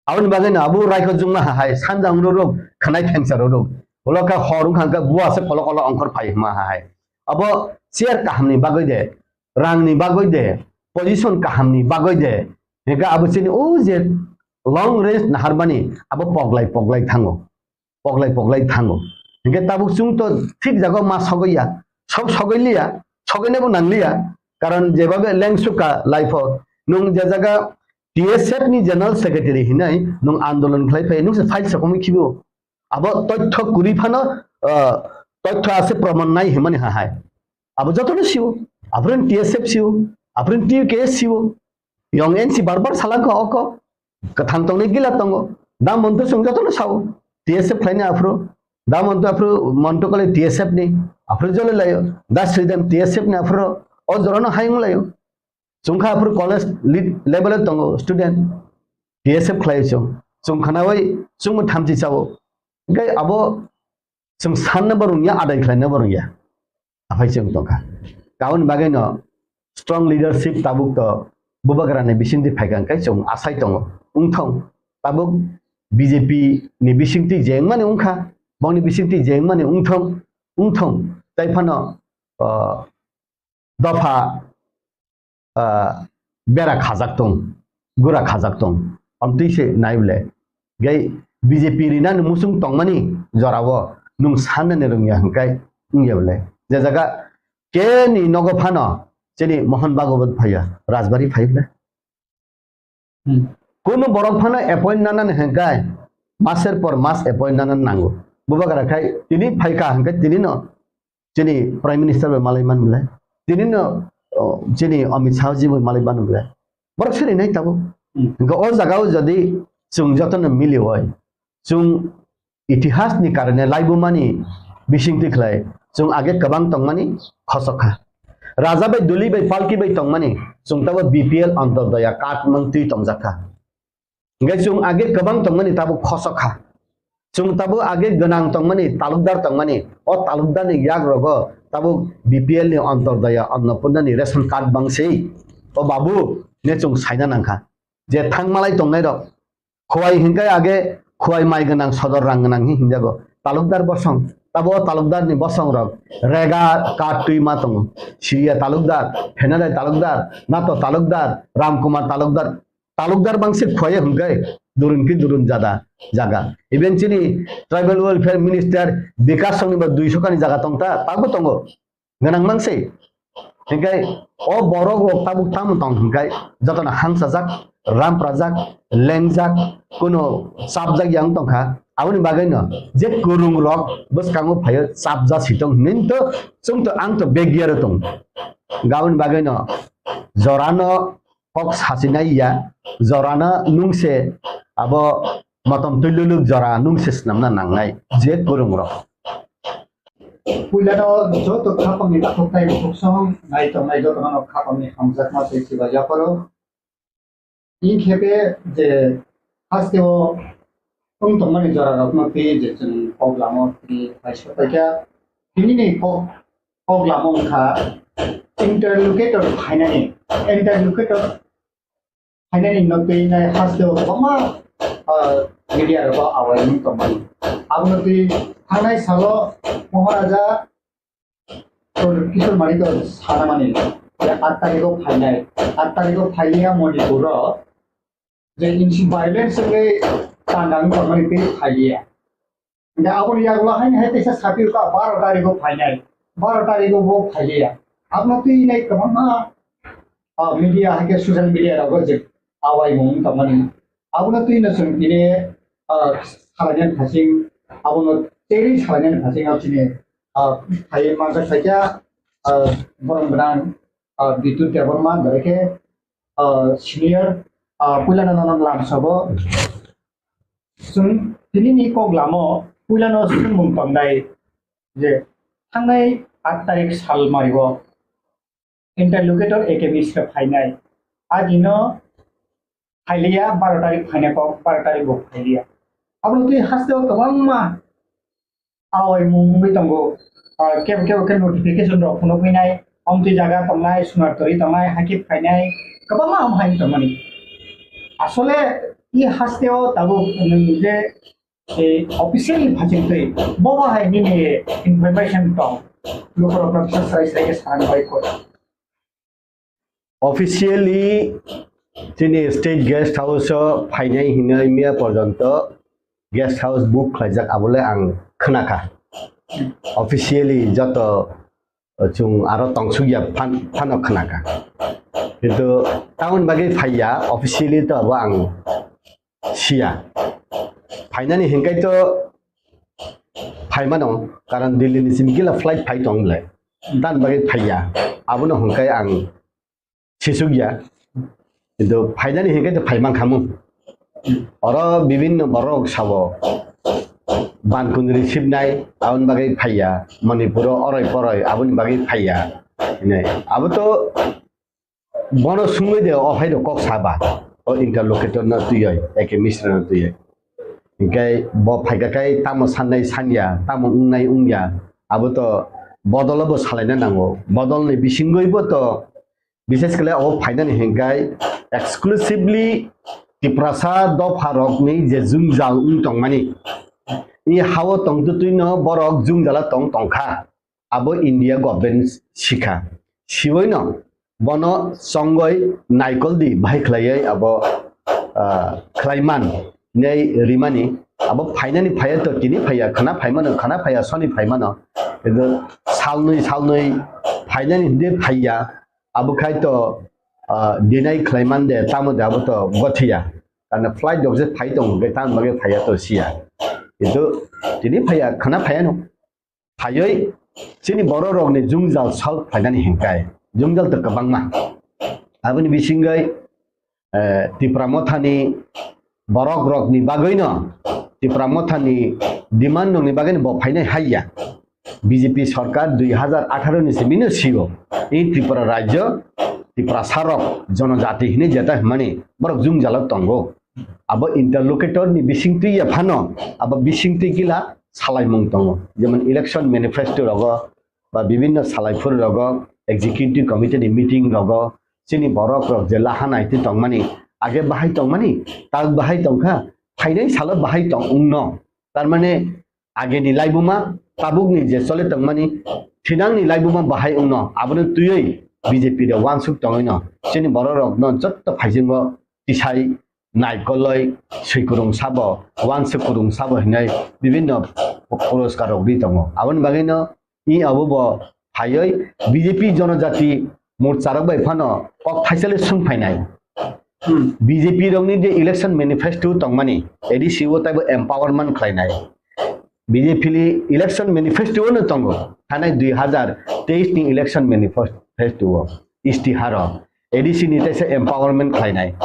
Aboni bagwi no abo raikho jungma hai, sanjang ruruk, khanai phengsa ruruk. Ulo kha hor wngkha hwnkhe buwa se kolo kolo ongkhor phai hwnma hai. Abo chair kahamni bagwi de, rangni bagwi de, position kahamni bagwi de. Hingke abo chini o je long range naharmani abo poglai poglai thango. Poglai poglai thango. Hingke tabuk chwng to thik jago ma sogoi ya. Sok sogoi liya, sogoi nebo nang liya. Karon jebabe lengsuka life o nwng je jaga T S F ni General Secretary hinai nwng andolon khlai phai, nwng se file sokomoi khibo. Abo toitho kwrwi phano, ah, toitho ase proman nai himani ha hai. Abo jotono siwo. Aphuru T S F siwo. Aphuru T U K S siwo. Yong N C bar bar salangkha oko. Kwthang tongnai gila tongo. Da monto chwng jotono sao. T S F khlaini aphuru. Da monto aphuru monto kole T S F ni. Aphuru jole layo. Da Sridham T S F ni aphuru. O jorano hayung layo. Chwngkha aphuru college lead level o tongo student, T S F khlai chwng. Chwng khnaui chwngbo thamchi chao. Hingke abo chwng sanna bo rwngya, adai khlaina bo rwngya. Aphai chwng tongkha. Kaun bagwi no strong leadership tabuk to bubagra ni bisingtwi phaikha hingke chwng asai tongo. Wngthong tabuk B J P ni bisingtwi jengmani wngkha, bongni bisingtwi jengmani wngthong, wngthong. Tai phano, ah, dopha, ah, bera khajak tong, gura khajak tong, amtwi se nai bole. Gai B J P rinani musung tongmani jorao nwng sannani rwngya hwnkhe wngya bole. Je jaga keni nogo phano chini Mohon Bhagwat phaiya, Rajbari phai bole. Hmm. Kunu borok phano appoint nanani hwnkhe maser por mas appoint nanani nango. Bubagra khai tini phaikha hwnkhe tini no chini Prime Minister bai malai man bole, tini no, o, chini Amit Shah ji bai malai man bole. Borok siri nai tabuk. Hmm. Hwnkhe o jaga o jodi chwng jotono mili oi, chwng itihas ni karone laibumani bisingtwi khlai chwng age kwbang tongmani khosok kha. Raja bai duli bai palki bai tongmani chwng tabo B P L Antodoya card mangtwi tongjak kha. Hingke chwng age kwbang tongmani tabuk khosok kha. Chwng tabuk age gwnang tongmani, talukdar tongmani, o talukdar ni yak rogo tabuk B P L ni Antodoya Annapurna ni ration card bangsi. O babu, ne chwng saina nangkha. Je thangmalai tongnai rok, Khowai hingke age Khowai mai gwnang sodor rang gwnang hi hinjago. Talukdar bosong, tabo o talukdar ni bosong rok rega card twi ma tongo. Siriya talukdar, Phenalai talukdar, Nato talukdar, Ramkumar talukdar, talukdar bangsi Khowai hingke durun ki durun jada jaga. Even chini Tribal Welfare Minister Bikash songni ba duiso kani jaga tongta, tabo tongo. Gwnang mangsi. Hingke o borok rok tabuk tamo tong hingke jotono hangsajak, ramprajak, lengjak, kuno chapjak yang tongkha. Aboni bagwi no je kwrwng rok bwskango phaio chapja sitong hinwi to chwng to ang to beg yaro tong. Aboni bagwi no jora no kok sasinai ya, jora no nungse abo motom twi luluk jora nungse swnamna nangnai je kwrwng rok. Puilano joto khapangni takhuk tai bukhuk song nai tongnai jotono khapangni hamjakma tei chiba yaparo. Inkhepe je hasteo wng tongmani jorarokno twi je chwng kok lamo twi paisa paikha. Tinini kok, kok lamo wngkha interlocutor phainani, interlocutor phainani no twi nai hasteo kwbangma, ah, media rogo awai wng tongmani. Abono twi thangnai salo Maharaja Kishore Manik sanamani je aat tarikh o phainai, aat tarikh o phailiya Manipur o je insi violence wngwi tangkang tongmani tei phailiya. Hingke aboni yagulo haino hai teisa sapirokha baro tarikh o phainai, baro tarikh o bo phailiya. Abono twi nai kwbangma, ah, media hai khe social media rogo je awaimung tongmani. Abono twi no chwng tini, ah, salainani phasing, abono teri salainani phasing abo chini, ah, phai manjak phaikha, ah, borom gwnang, ah, Bidyut Debbarma, bai khe, ah, senior, ah, puilano nono lamsogo. Chwng tinini kok lamo puilano swngmung tongnai je thangnai aat tarikh sal mario. Interlocutor A K Mishra phainai. Adino phailiya, baro tarikh phainai kok, baro tarikh bo phailiya. Abono twi hasteo kwbangma awaimung wngwi tongo. Ah, kebo kebo khe notification rok phunukgwinai, omtwi jaga tongnai, sunar tori tongnai, hakhe phainai, kwbangma ham hai tongmani. Asole i hasteo tabuk nwng je Tei officially phachingtwi bobo hai nini information tong, lukurokno kisa srai srai khe sana bai koi. Officially chini state guest house o phainai hinwi miya porjonto guest house book khlaijak, abole ang khnakha. Officially joto chwng aro tongsukya phan-, phano khnakha. Kintu tamoni bagwi phaiya, officially to abo ang siya. Phainani hinkai to phaimano, karon Delhi ni simi gila flight phai tong le. Tamoni bagwi phaiya. Abono hinkai ang sisukya. Kintu phainani hinkai to phaimankhamu. Oro bibinno borok sabo. Ban kundri sibnai, aboni bagwi phaiya. Manipuro oroi poroi, aboni bagwi phaiya. Hinai. Abo to Bono sungwi de o hai rok kok saba, o interlocutor no twiwi, A K Mishra no twiwi. Hinkhe bo phaikha khai tamo sannai sanya, tamo wngnai wngya, abo to bodol bo salaina nango. Bodol ni bisingwi bo to, bishesh khle o phainani hinkhai exclusively Tiprasa dopha rokni je jwngjal wng tongmani, i hao tongtwtwi no borok jwngjala tong tongkha. Abo India government sikha. Siwai no bono chongoi naikol di bahai khlaiwi abo, ah, khlaiman hinwi rimani abo phainani phaiya to tini phaiya khana phaimano khana phaiya soni phaimano. Kintu salnwi salnwi phainani hwnkhe phaiya abo khai to, ah, dinai khlaiman de tamo de abo to gothiya. Karna flight rok je phai tongo hwnkhe tamoni bagwi phaiya to siya. Kintu tini phaiya khana phaiya no. Phaiwi chini borok rokni jwngjal solve khlainani hinkhai jwngjal to kwbangma. Aboni bisingwi, eh, Tipra Mothani borok rokni bagwino, Tipra Mothani demand rokni bagwino bo phainai haiya. B J P sorkar dui hazar atharo ni simino sigo. I Tripura rajyo, Tiprasa rok, jonojati hinwi jeta hwnmani borok jwngjalo tongo. Abo interlocutor ni bisingtwi ya phano, abo bisingtwi gila salaimung tongo. Jemon election manifesto rogo, ba bibinno salaiphur rogo, executive committee ni meeting rogo, chini borok rok je laha naitwi tongmani, age bahai tongmani, tak bahai tongkha, phainai salo bahai tong wngno. Tarmane ageni laibuma, tabukni je chole tongmani, thinangni laibuma bahai wngno, abono twiwi B J P de wansuk tongwino, chini borok rokno jotto phaisingo tisai naikoloi swikurung sabo, wansuk kurung sabo hinwi bibinno puroskar rok ri tongo. Aboni bagwino i abo bo phaiwi B J P Jonojati Morcha rok bai phano kok thaisale swng phainai. Hmm. B J P rokni je election manifesto tongmani, A D C o taibo empowerment khlainai. B J P ni election manifesto no tongo, thanai dui hazar teis ni election manifesto o, istiharo A D C ni taisa empowerment khlainai,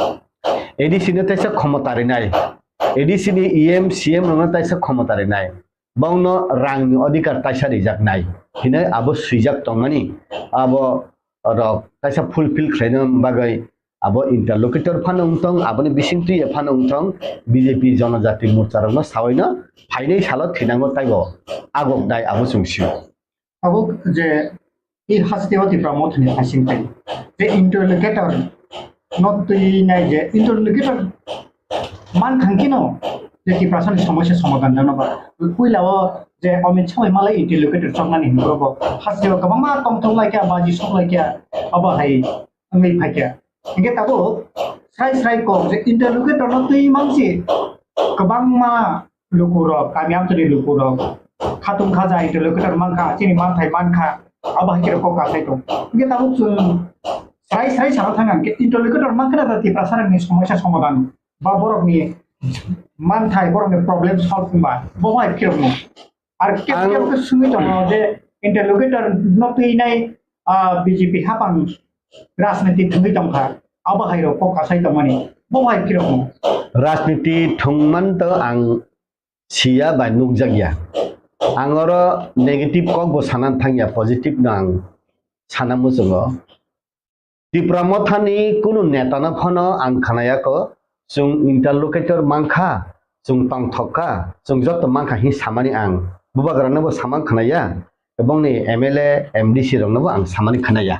A D C no taisa khomota rinai, A D C ni E M, C M rokno taisa khomota rinai, bongno rangni odhikar taisa rijaknai hinwi abo swijak tongmani, abo rok taisa fulfill khlaina bagwi abo interlocutor phano wngthong, aboni bisingtwi phano wngthong, B J P Jonojati Morcha rokno sawaino phainai salo thinango taibo agok dai abo chwng sio. Abo je i haste o Tipra Mothani hasing tai je interlocutor no twi nai je interlocutor man thang kino je Tiprasani somosya somadhan jano ba puila o je Amit Shah bai malai interlocutor choknani hinwi bo haste o kwbangma tongthok lai kha, baji sok lai kha, abo hai wngwi phai kha. Hingke tabuk srai srai kok je interlocutor no twi mansi kwbangma lukurok, kami amtwini lukurok khatung khaja interlocutor mankha, chini manthai mankha, abo hai khe kok kasai tong. Hingke tabuk chwng srai srai sana thang ang khe interlocutor mankha na Tiprasa rokni somosya somadhan ba borokni manthai, borokni problem solve wngba bo hai phirokno. Ar kep Ang kep khe sungwi tongo je interlocutor no twi nai, ah, B J P hapang rajniti thwngwi tongkha, abo hai rok kok kasai tongmani bo hai phirokno. Rajniti thwngman to ang siya bai nukjakya. Ang oro negative kok bo sana thangya, positive no ang sana muchungo. Tipra Mothani kunu netano phano ang khnayakho, chwng interlocutor mankha, chwng tongthok kha, chwng joto mankha hin samani ang. Bubagrano bo samang khnaya, bongni M L A, M D C rokno bo ang samani khnaya.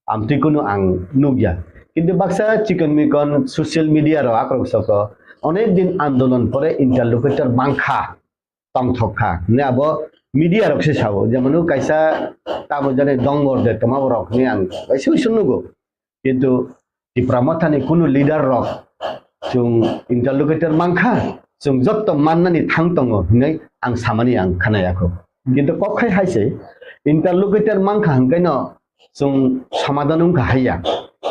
Amtwi kunu ang nukya. Kintu baksa chikon mikon social media rok akrok soko, onek din andolon pore interlocutor mankha. Tongthok kha hwnwi abo media rok se sao, jemon kaisa tamo jani dongor de tongma borok hwnwi ang kaisa uisu nugo, kintu Tipra Mothani kunu leader rok chwng interlocutor mankha, chwng jotto mannani thang tongo hwnwi ang samani ang khnayakho, kintu kok khai hai se interlocutor mankha hwnkhe no chwng somadhan wngkha haiya.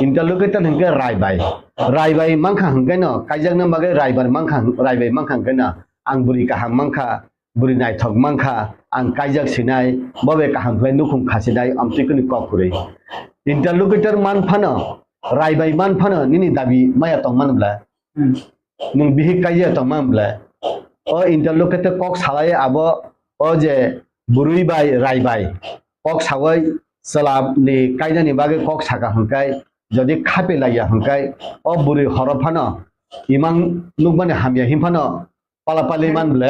Interlocutor hwnkhe raibai, raibai mankha hwnkhe no kaijakna bagwi raibar mankha, raibai mankha hwnkhe no ang bwrwi kaham mankha, bwrwi naithok mankha, ang kaijak sinai, bo bai kaham khlai nukhung khasinai, amtwi kunu kok kwrwi. Interlocutor man phano, raibai man phano nini dabi maya tongmani bwla? Hmm. Nwng bihik kaijak tongmani bwla? O interlocutor kok salai abo, o je bwrwi bai raibai kok sawi chwla ni kainani bagwi kok saka hwnkhe, jodi khape laiya hwnkhe, o bwrwi horo phano imang nukmani hamya hin phano palapali man ble,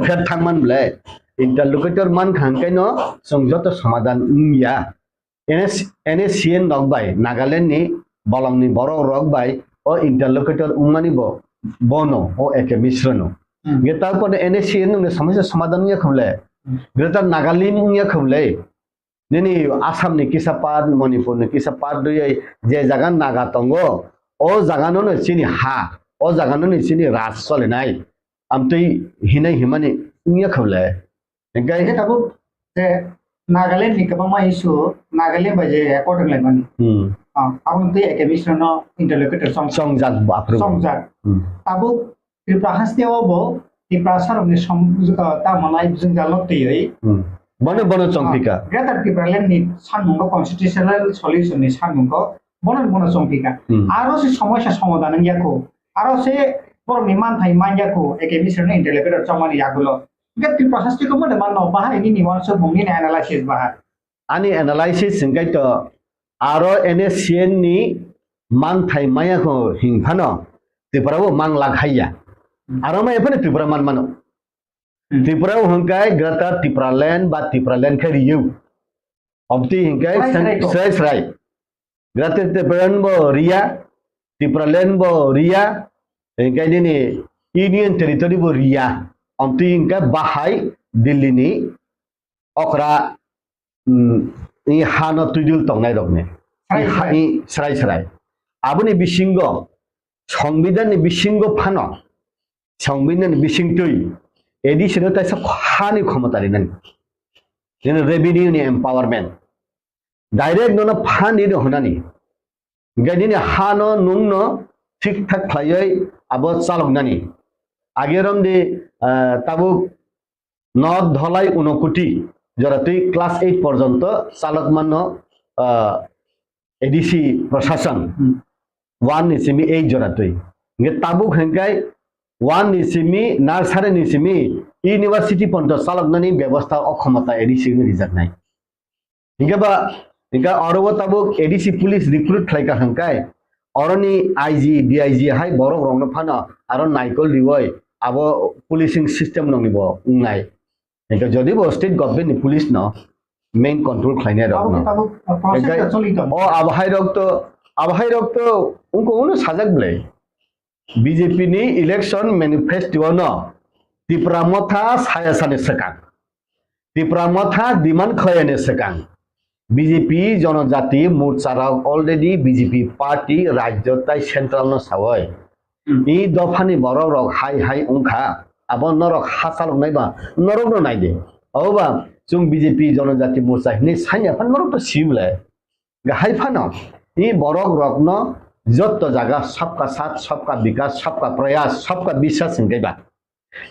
pher thang man ble, interlocutor man kha hwnkhe no chwng joto somadhan wngya. N S, N S C N rok bai, Nagaland ni bolong ni borok rok bai o interlocutor wngmani bo, bono, o A K Mishra no. Hmm. Nge tarpore N S C N no somosya somadhan wngya khuble. Hmm. Greater Nagalim wngya khuble. Nini Assam ni kisa part, Manipur ni kisa part rwui je jaga Naga tongo, o jaga no no chini ha, o jaga no no chini raj solinai. Amtwi hinai himani wngya khuble. Hingke hingke tabuk je Nagaland ni kwbangma issue Nagaland bai je accord wnglaimani. Hmm. Ah, aboni twi A K Mishra no interlocutor song, songjak bo aphuru. Songjak. Hmm. Tabuk Tripura haste o bo Tiprasa rokni som-, ah, tamo nai jwngjal no twiwi. Hmm. Bono, bono chongpika. Ah, Greater Tipraland ni sanmungo constitutional solution ni sanmungo bono, bono chongpika. Hmm. Aro se somosya somadhan wngya kho. Aro se borokni manthai manya kho, A K Mishra no interlocutor chongmani yagulo. Hingke Tiprasa haste ko mone manno bahai nini wansukmung nini analysis bahai. Ani analysis hingkai to aro N S C N ni manthai maya kho hing phano Tripura bo mang lak haiya. Aro maya phano Tripura man mano. Hmm. Tripura bo hingkai Greater Tipraland ba Tipraland khe riyo. Obti hingkai srai, srai, srai. Greater Tipraland bo riya, Tipraland bo riya, hingkai nini Union Territory bo riya. Obti hingkai bahai Delhi ni okra, mm, i hano twidul tongnai rokni. I srai, ha-, srai. I srai srai. Aboni bisingo, Songbidanni bisingo phano, Songbidanni bisingtwi A D C no taisa hani khomota rinani. Nini revenue ni empowerment. Direct nono phan rino hwnani. Hingke nini hano nungno thik thak khlaiwi abo chaloknani. Age romdi, ah, tabuk North Dholai Unakoti joratwi class eight porjonto chalokmano, ah, A D C prosason Hmm. one ni simi eight joratwi. Hingke tabuk hingkai one ni simi nursery ni simi university porjonto chaloknani bebostha o khomota A D C ni rijaknai. Hingke ba, hingke oro o tabuk A D C police recruit khlai ka hingkai, oroni I G, D I G hai borok rokno phano aro naikol riwoi abo policing system nokni bo wngnai. Hingke jodi bo state government ni police no main control khlainai rok Abo no. Khe tabuk, uh, process Hingke ta choli tongo. O abo hai rok to, abo hai rok to ungko uno sajak belai. B J P ni election manifesto no Tipra Motha saya sani swkang. Tipra Motha demand khlaiyani swkang. B J P Jonojati Morcha rok already B J P party rajyo tai central no sawai. Hmm. I dophani borok rok hai hai wngkha. Abo norok ha chaloknai ba norok no naidi. Oba chwng B J P Jonojati Morcha hinwi sanya phan norok to sibulai. Gahai phano, i borok rokno jotto jaga sabka saath, sabka bikas, sabka prayas, sabka biswas hingke ba.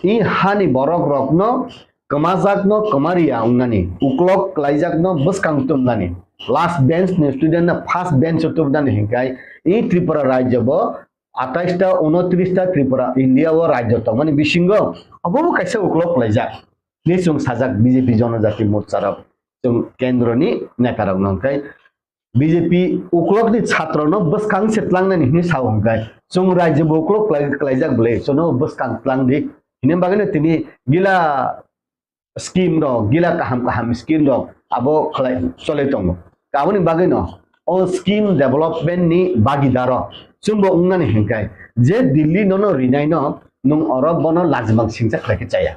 I hani borok rokno kwmajakno kwmariya wngnani, uklok kwlaijakno bwskang tumnani, last bench ni student no first bench o tumnani hingkai, i Tripura rajyo bo atais ta, unotris ta Tripura India o rajyo tongmani bisingo obo bo kaisa uklok kwlaijak. Ni chwng sajak B J P Jonojati Morcha rok, chwng kendro ni neta rok no hingkai, B J P uklok ni chhatro no bwskang se tlangnani hinwi sao hwnkhe, chwng rajyo bo uklok kwlai-, kwlaijak bwle, chwngno bwskang tlang di. Hini bagwi no tini gila scheme rok, gila kaham kaham scheme rok abo khlai chole tongo. Aboni bagwi no o scheme development ni bagidaro chwngbo wngnani hinkai, je Delhi nono rinai no nwng oro bono lajimang singcha khlai khe chaya.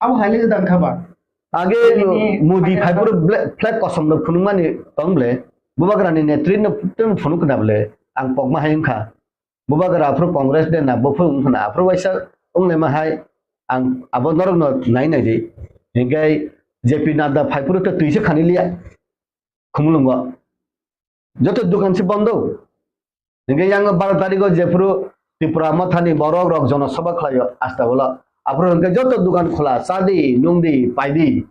Abo hai le gwdang kha ba? Age Ini Modi Pakistan phaipuru ble-, flag kosom rok phunukmani tong ble. Bubagrani netri no tong phunuk khna ble. Ang pokma hai wngkha. Bubagra aphuru Congress de na, buphuru wngkha na. Aphuru waisa wnglaima hai ang abo norok no nai nai di. Hingkai J P Nadda phaipuru to twi se khani liya. Khumulwngo. Joto dukan se bondo. Hingke yang baro tariko jephuru Tipra Mothani borok rok jonosabha khlaio, asta bolo. Aphuru hingke joto dukan khola, chadi, nungdi, paidi.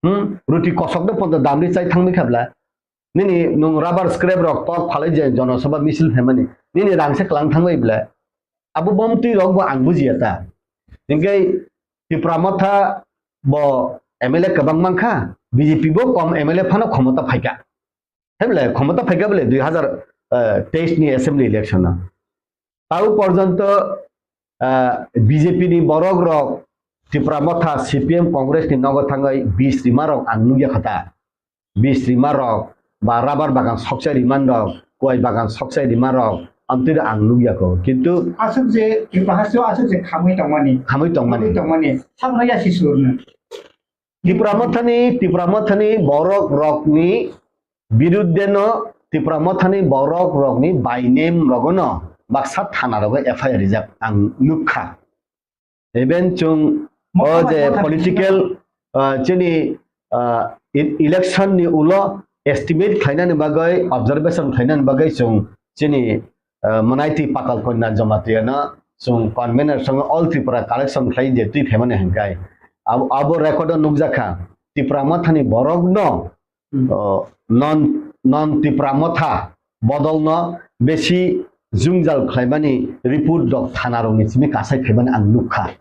Hmm? Ruti kosok de ponto damri chai thangmi khabla. Nini nung rubber scrap rok tok phalai je jonosabha misil phaimani. Nini rangse klang thangbai bla. Abo bomtwi rok bo ang bujiya ta. Hingke Tipra Motha bo M L A kwbang mankha, B J P bo kom M L A phano khomota phaikha. Hai bole, khomota phaikha bole dui hazar teis ni assembly election o. Tau porjonto, ah, B J P ni borok rok Tipra Motha, C P M, Congress ni nogo thangwi bis rima rok ang nukya kha ta. Bis rima rok, ba rubber bagan sokchai rima rok, kuai bagan sokchai rima rok, amtwi ang nukya kho. Kintu Aswk je, Tripura hasteo aswk je khamwi tongmani. Khamwi tongmani. Khamwi tongmani. Sakno yasi surno. Tipra Mothani, Tipra Mothani borok rokni birudde no, Tipra Mothani borok rokni by name rogono baksa thana rogo F I R rijak ang nukha. Even chwng o je political, ah, chini, ah, e-, election ni ulo estimate khlainani bagwi, observation khlainani bagwi chwng chini, ah, Manaiti Patal Kanya Jamatia no chwng convener song All Tripura collection khlai je twi phaimani hwnkai. Abo, abo record o nukjakha Tipra Mothani borok no Hmm. O, non, non Tipra Motha bodolno besi jwngjal khlaimani report rok thana rokni simi kasai phaimani ang nukha.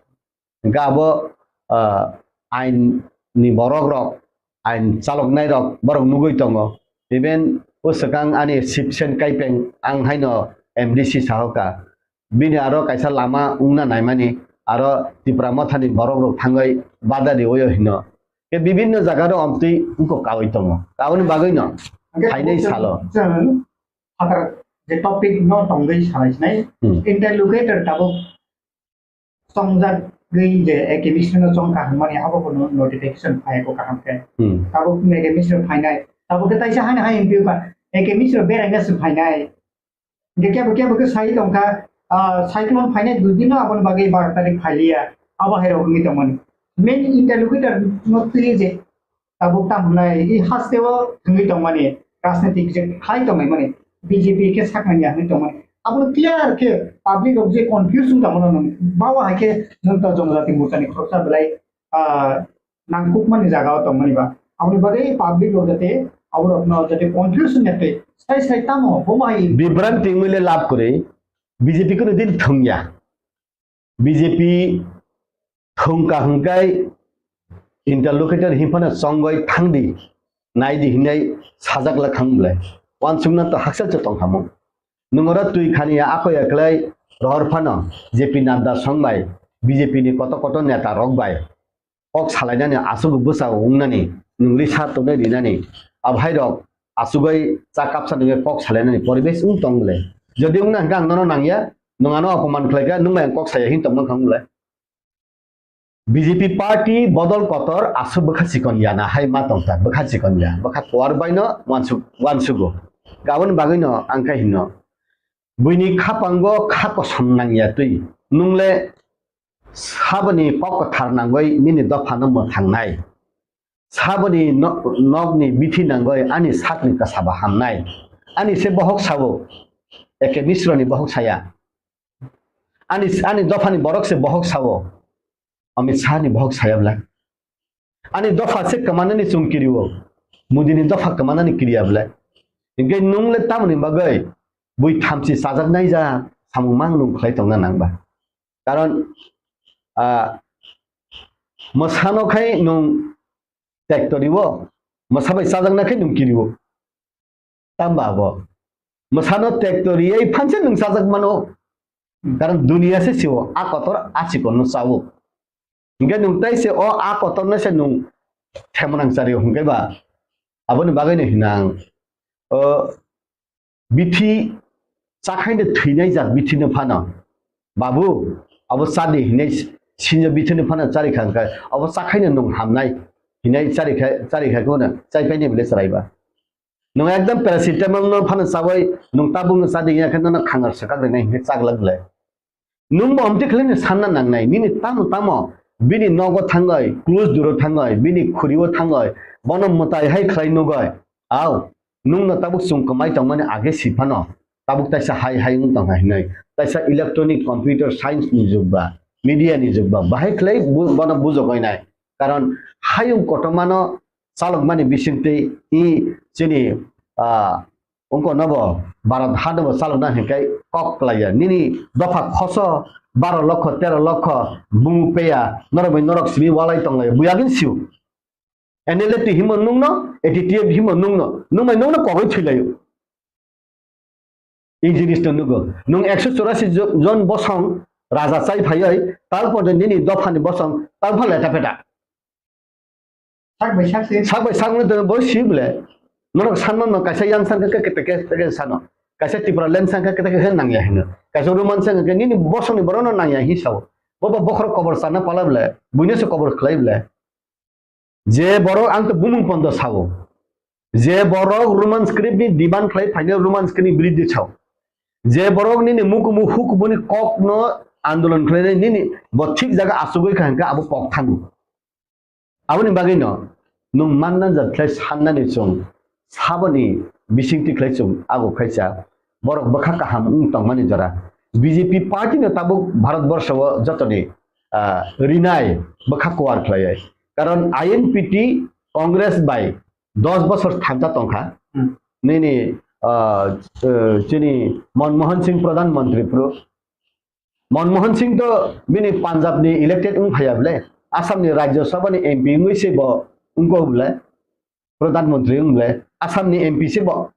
Hingkhe abo, ah, ain ni borok rok, ain chaloknai rok borok nugwi tongo. Even o swkang ani Sipsen Kaipeng ang haino M D C sahoka. Bini aro kaisa lama wngna naimani, aro Tipra Mothani borok rok thangwi bada riwi hino. Khe bibinno jaga rok omtwi wngkok kawi tongo. Aboni bagwi no Hingkhe phainai tabuk salo. Chwng phatar je topic no tongwi salai sinai. Hmm. Interlocutor tabuk chongjagwi je A K B C no chong kaham mani abo bo no-, notification phai ko kaham khe. Hmm. Tabuk A K B C no phainai. Tabuk khe taisa hani hai M P ba A K B C no beraina se phainai. Hingke kebo kebo khe sai tongkha, ah, cyclone phainai dui din no aboni bagwi baro tarik phailiya, abo hai rok wngwi tongmani. Main interlocutor no twi je tabuk tam hwnai, i hasteo thangwi tongmani, rajnitik je khlai tongmani, B J P khe saknani ya hwnwi tongmani. Abono clear khe public rok je confuse wng tongmano nwng bawa hai khe nwng to Jonojati Morcha ni khoroksa belai, ah, nangkukmani jaga o tongmani ba. Aboni bagwi public rok jate aborokno jate confuse wngya tei sai sai tamo bomo hai. Bibranti wngwi le lab kwrwi, B J P kunu din thwngya. B J P thwngka hwnkhe interlocutor hinphano chongoi thangdi, naidi hinai sajak la khang bwlai. Wansukna to haksa se tongkha mung. Nwng oro twi khani ya ako ya kwlai rohor phano J P Nadda song bai, B J P ni koto koto neta rok bai kok salainani aswk bwsa wngnani, nwng risa tongnai rinani, abo hai rok aswk bai cha kapsa nungwi kok salainani poribesh wng tong bwlai. Jodi wngna hwnkhe ang nono nangya, nwng ano apoman khlaikha, nwng bai ang kok saya hin tongma khang bwlai. B J P party bodol kotor aswk bwkha chikon ya na hai ma tongkha, bwkha chikon ya, bwkha kuar baino wansuk-, wansugo. Aboni bagwino ang khe hino, buini khapango kha kosom nangya twi, nwng le saboni kok kwthar nangwi nini dophano mwthangnai, saboni no-, nokni bithi nangwi ani sakni kwsaba hamnai, ani se bohok sao, eke misroni bohok saya. Ani, ani dophani borok se bohok sao. Amit Shah ni bohok saya bwlai. Ani dopha se kwmanani chwng kirio. Modi ni dopha kwmanani kiriya bwlai. Hinkhe nwng le tamoni bagwi bui thamchi chajaknai ja samung mang nwng khlai tongna nang ba. Karon, ah, mwsano khai nwng tektorio, mwsa bai chajakna khai nwng kirio. Tamba abo. Mwsano tekto riyai phanse nwng sajak mano. Karon duniya se siwo, a kotor a chikon no chawo. Hinkhe nwng tai se o a kotor no se nwng themonang chari hinkhe ba. Aboni bagwi no hinang. O bithi chakhaino thwinai jak bithi no phano. Babu, abo chadi hinai sinjo bithi no phano chari kha hinkhe. Abo chakhaino nwng hamnai hinai chari kha, chari kha kono chai paini bile chwrai ba. Nwng ekdam paracetamol no phano chawi nwng tabuk no chadi ya khe nono khangar swkak rinai hinkhe chaglak le. Nwng bo omtwi khlai no sanna nangnai, nini tamo tamo bini nogo thangoi, close duro thangoi, bini khuri o thangoi, bono mwtai hai khlai nugoi. Au, nwng no tabuk chwng kwmai tongmani age si phano, tabuk taisa hai hai wng tongkha hinoi. Taisa electronic computer science ni jug ba, media ni jug ba, bahai khlai bu-, bono bujogoi nai. Karon hayung kotormano chalokmani bisingtwi i chini, ah, ungko nobo Bharat hanobo chalokna hinkai kok klaiya. Nini dopha khoso baro lokho, tero lokho bumung peya, norok bai norok simi walai tonglaiya. Buyagin siu. N L F T himo nungno, A T T F himo nungno, nungbai nungno kogoi thwilaio. I jinis to nugo. Nwng ekso chorasi jo-, jon bosong raja chai phaioi, tal porjonto nini dophani bosong tal pha leta peta. Sak bai sak se. Sak bai sak no bo si bole. Norok sanma no kaisa yang sang khe kete kete sano. Kaisa Tipraland sang khe kete kete nangya hino. Kaisa Roman sang khe nini bosongni borok no nangya hi sao. Bo bo bokhorok kobor sana pala bole. Buino se kobor khlai bole. Je borok ang to bumung pondo sao. Je borok Roman script ni demand khlai phaino Roman script ni biridhi sao. Je borok nini mukumu hukubuni kok no andolon khlainai nini bo thik jaga achugwi kha hinkhe abo kok thango. Aboni bagwi no nwng manna jat khlai sannani chwng saboni bisingtwi khlai chwng ago khaisa borok bwkha kaham wng tongmani jora. B J P party no tabuk Bharat borsho o jotoni, ah, rinai bwkha kuar khlaiwi. Karon I N P T Congress bai dos bosor thansa tongkha. Hmm. Nini, ah, eh, chini Manmohan Singh Pradhan Mantri phuru. Manmohan Singh to bini Punjab ni elected wng phaiya bole. Assam ni Rajya Sabha ni M P wngwi se bo wngkok bole. Pradhan Mantri wng bole. Assam ni M P se bo.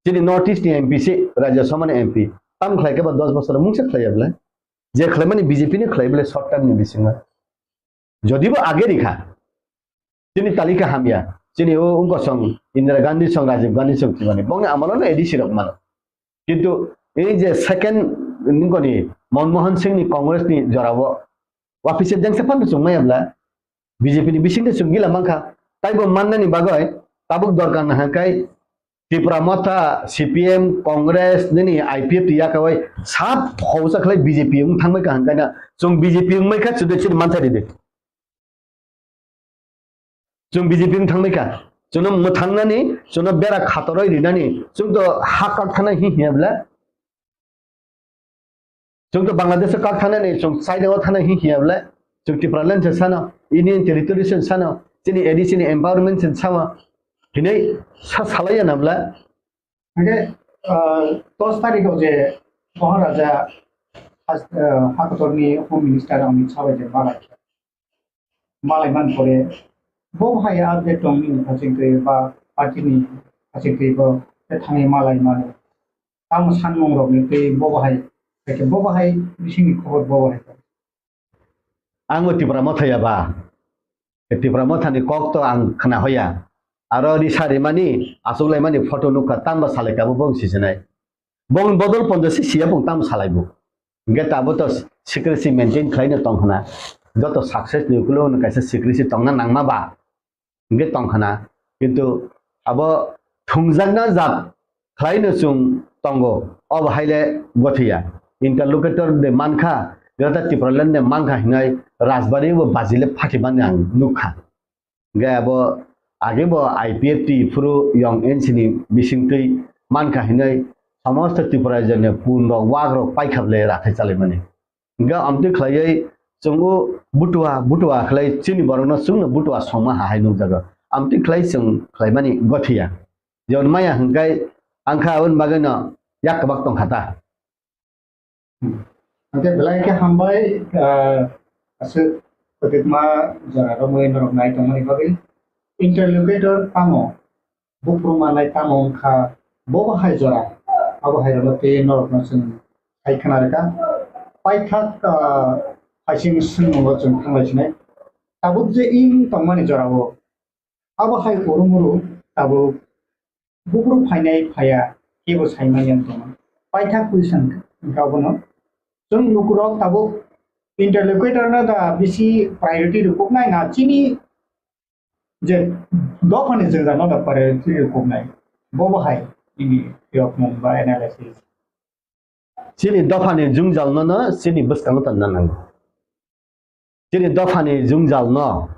Chini North East ni M P se, Rajya Sabha ni M P. Tam khlai khe ba dos bosor mungsa khlaiya bole. Je khlaimani B J P ni khlai bole short term ni bisingo. Jodi bo age rikha, chini talika hamya, chini o wngkosong Indira Gandhi song, Rajiv Gandhi song thwimani, bongni amolo no A D C rok mano. Kintu ei je second nungkoni Manmohan Singh ni Congress ni jorao, wapise jengse phano chwng maya bla, B J P ni bisingtwi chwng gila mankha. Taibo mannani bagwi tabuk dorkar nahakhe Tipra Motha, C P M, Congress, nini I P F T yakawai sab hausa khlai B J P wng thangbai kaham kaina. Chwng B J P wngmai kha chwdwi chwdwi mantha ridi. Chwng B J P wng thangbai kha. Chwngno mwthangnani, chwngno bera khatoroi rinani, chwng to ha kak thana hi hiya bla. Chwng to Bangladesh o kak thangnani, chwng China o thangnai hin hiya bwle. Chwng Tipraland se sano, Union Territory se sano, chini A D C ni empowerment se sama. Hinai sa salaiya na bwle. Hingke, ah, dos tarikh o je Maharaja has-, ah, hakotorni Home Minister Amit Shah bai je malai kha. Malai man pore, bo hai update tong nini haching twi ba party ni haching twi bo te thangwi malai mano. Tamo sanmung rok ni twi bo hai, bo hai bising ni khobor bo hai. Ang bo Tipra Motha ya ba. Tipra Motha ni kok to ang khna hoya. Aro ri sa rimani, achuk laimani photo nukha, tamo salai kha bo bong sisinai. Bong bodol ponjo si siya bong tamo salai bo. Hingke tabo to secrecy maintain khlaino tong khna. Joto success ni ukulo no kaisa secrecy tongna nangma ba. Hingke tong khna. Kintu abo thungjakna jat khlaino chwng tongo. Obo haile gothiya. Interlocutor de mankha, Greater Tipraland de mankha hinai Rajbari bo bajile phatimani ang nukha. Hingke abo age bo I P F T phuru yong N C ni bisingtwi mankha hinai somosto Tripura jene pun rok wak rok paikha bwle rathai chalaimani. Hingke amtwi khlaiwi chwng o butua butua khlai chini borokno chwngno butua songma hahai nukjago. Amtwi khlai chwng khlaimani gothiya. Jon maya hingkai angkha aboni bagwino yak kwbak tongkha ta. Hingke belai khe hambai, ah, aswk kwbangma jora romwi norok nai tongmani bagwi. Interlocutor tamo? Buphuru manai tamo wngkha? Bo bo hai jora, abo hai rwno tei norokno chwng hai khna rwkha. Paithak, ah, phaising swngmungo chwng thanglai sinai. Tabuk je wng tongmani jorao abo hai urumuru tabuk buphuru phainai phaiya kebo saimanya wng tongma. Paithak question wngkha obono. Chwng lukurok tabuk interlocutor no da bisi priority rwkuknai na chini je dophani jwngjal no da priority rwkuknai? Bo bo hai nini phiyokmung ba analysis. Chini dophani jwngjal no no chini bwskango tonna nango. Chini dophani jwngjal no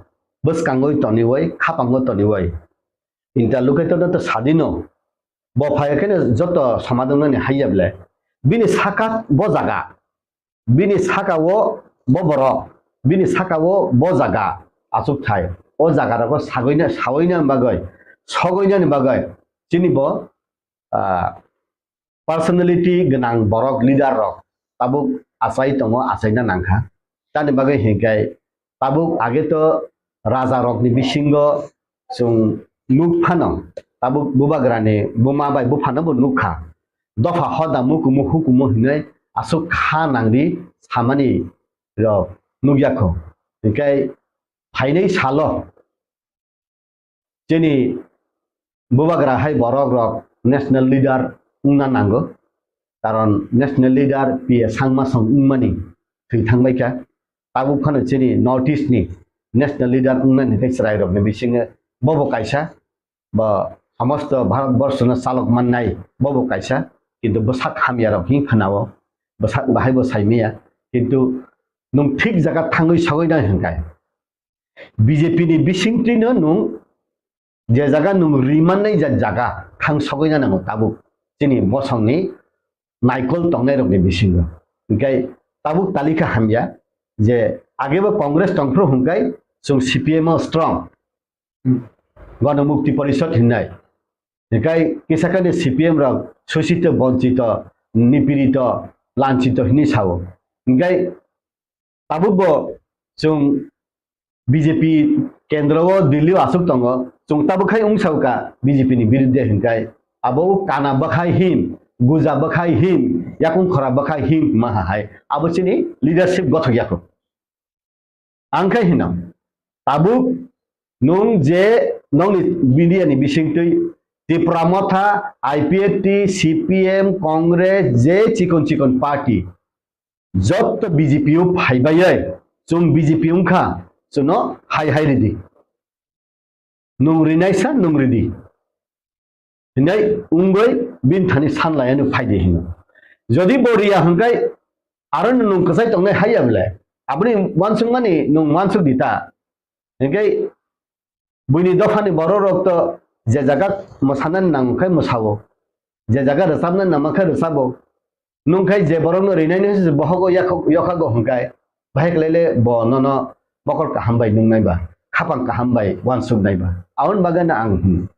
bwskangoi toniwoi, khapango toniwoi. Interlocutor no to sadino. Bo phai khe no joto somadon nani haiya bwle. Bini saka bo jaga. Bini saka o bo borok. Bini saka o bo jaga. Achuk thai. O jaga rogo sagoina, saoina bagoi, sogoina ni bagoi. Chini bo, ah, personality gwnang borok, leader rok tabuk achai tongo, achaina nangkha. Tani bagwi hinkhe tabuk age to raja rokni bisingo chwng nuk phano tabuk bubagrani buma bai buphano bo nukha. Dopha hoda mukumu hukumu hinwi aswk kha nangdi samani rok nukya kho. Hinkhe phainai salo chini bubagra hai borok rok national leader wngna nango, karon national leader P A Sangma song wngmani thwi thangbai kha. Tabuk phano chini North East ni national leader wngnani tei chwrai rokni bisingo bobo kaisa, bo somosto Bharat borshono chalok mannai bobo kaisa, kintu bwsak hamya rok hin khwnao, bwsak bahai bo saimaya, kintu nwng thik jaga thangwi sogwi nai hwnkhe. B J P ni bisingtwino nwng je jaga nwng rimannai ja jaga thang sogwi na nango tabuk chini bosongni naikol tongnairokni bisingo. Hinkhe tabuk talikha hamya je agebo Congress tongphru hwnkhe chwng C P M o strong. Gana Mukti Porishad hinnai. Hinkhe kisa kani C P M rok sosito, bonchito, nipirito, lanchito hinwi sao. Hinkhe tabukbo chwng B J P kendro o Delhi o aswk tongo, chwng tabuk khai wngsao ka B J P ni birudde hinkhai abo o kana bwkhai hin, guja bwkhai hin, yakung khora bwkhai hin ma ha hai abo chini leadership gothok yakho. Ang khai hino tabuk nwng je nongni media ni bisingtwi Tipra Motha, I P F T, C P M, Congress, je chikon chikon party, jotto B J P o phaibai, chwng B J P wngkha, chwngno hai hai ridi. Nwng rinaisa nwng ridi. Hinai wngwi bini thani sanlaiano phaidi hino. Jodi bo riya hwnkhe aro nwng kwchai tongnai haiya bwle. Aboni uansukmani nwng uansuk di ta. Hinkhe buini dophani borok rok to je jaga mwsanani nang khe mwsao. Je jaga rwchabnani nang khe rwchabo. Nungkhai je borokno rinai no se bohogo yakho-, yokhago hwnkhe, bahai khlai le bo nono mokol kaham bai nungnai ba, khapang kaham bai uansuknai ba. Aboni bagwi no ang hwn,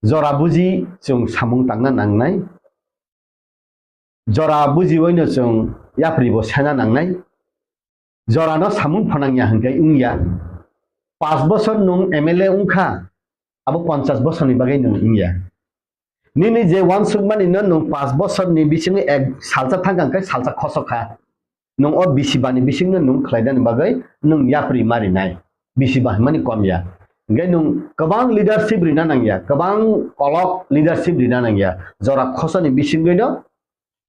jora buji chwng samung tangna nangnai, jora bujiwi no chwng yapri bo sena nangnai, jorano samung phanangya hwnkhe wngya. Pas bosor nwng M L A wngkha, abo ponchas bosorni bagwi nwng wngya. Nini je uansukmani no nwng pas bosorni bisingo ek salsa thangkha hwnkhe salsa khosok kha. Nwng o bisi bani bisingno nwng khlainani bagwi nwng yapri marinai. Bisi ba hwnmani kom ya. Hwnkhe nwng kwbang leadership rina nangya, kwbang kolok leadership rina nangya. Jora khosani bisingwi no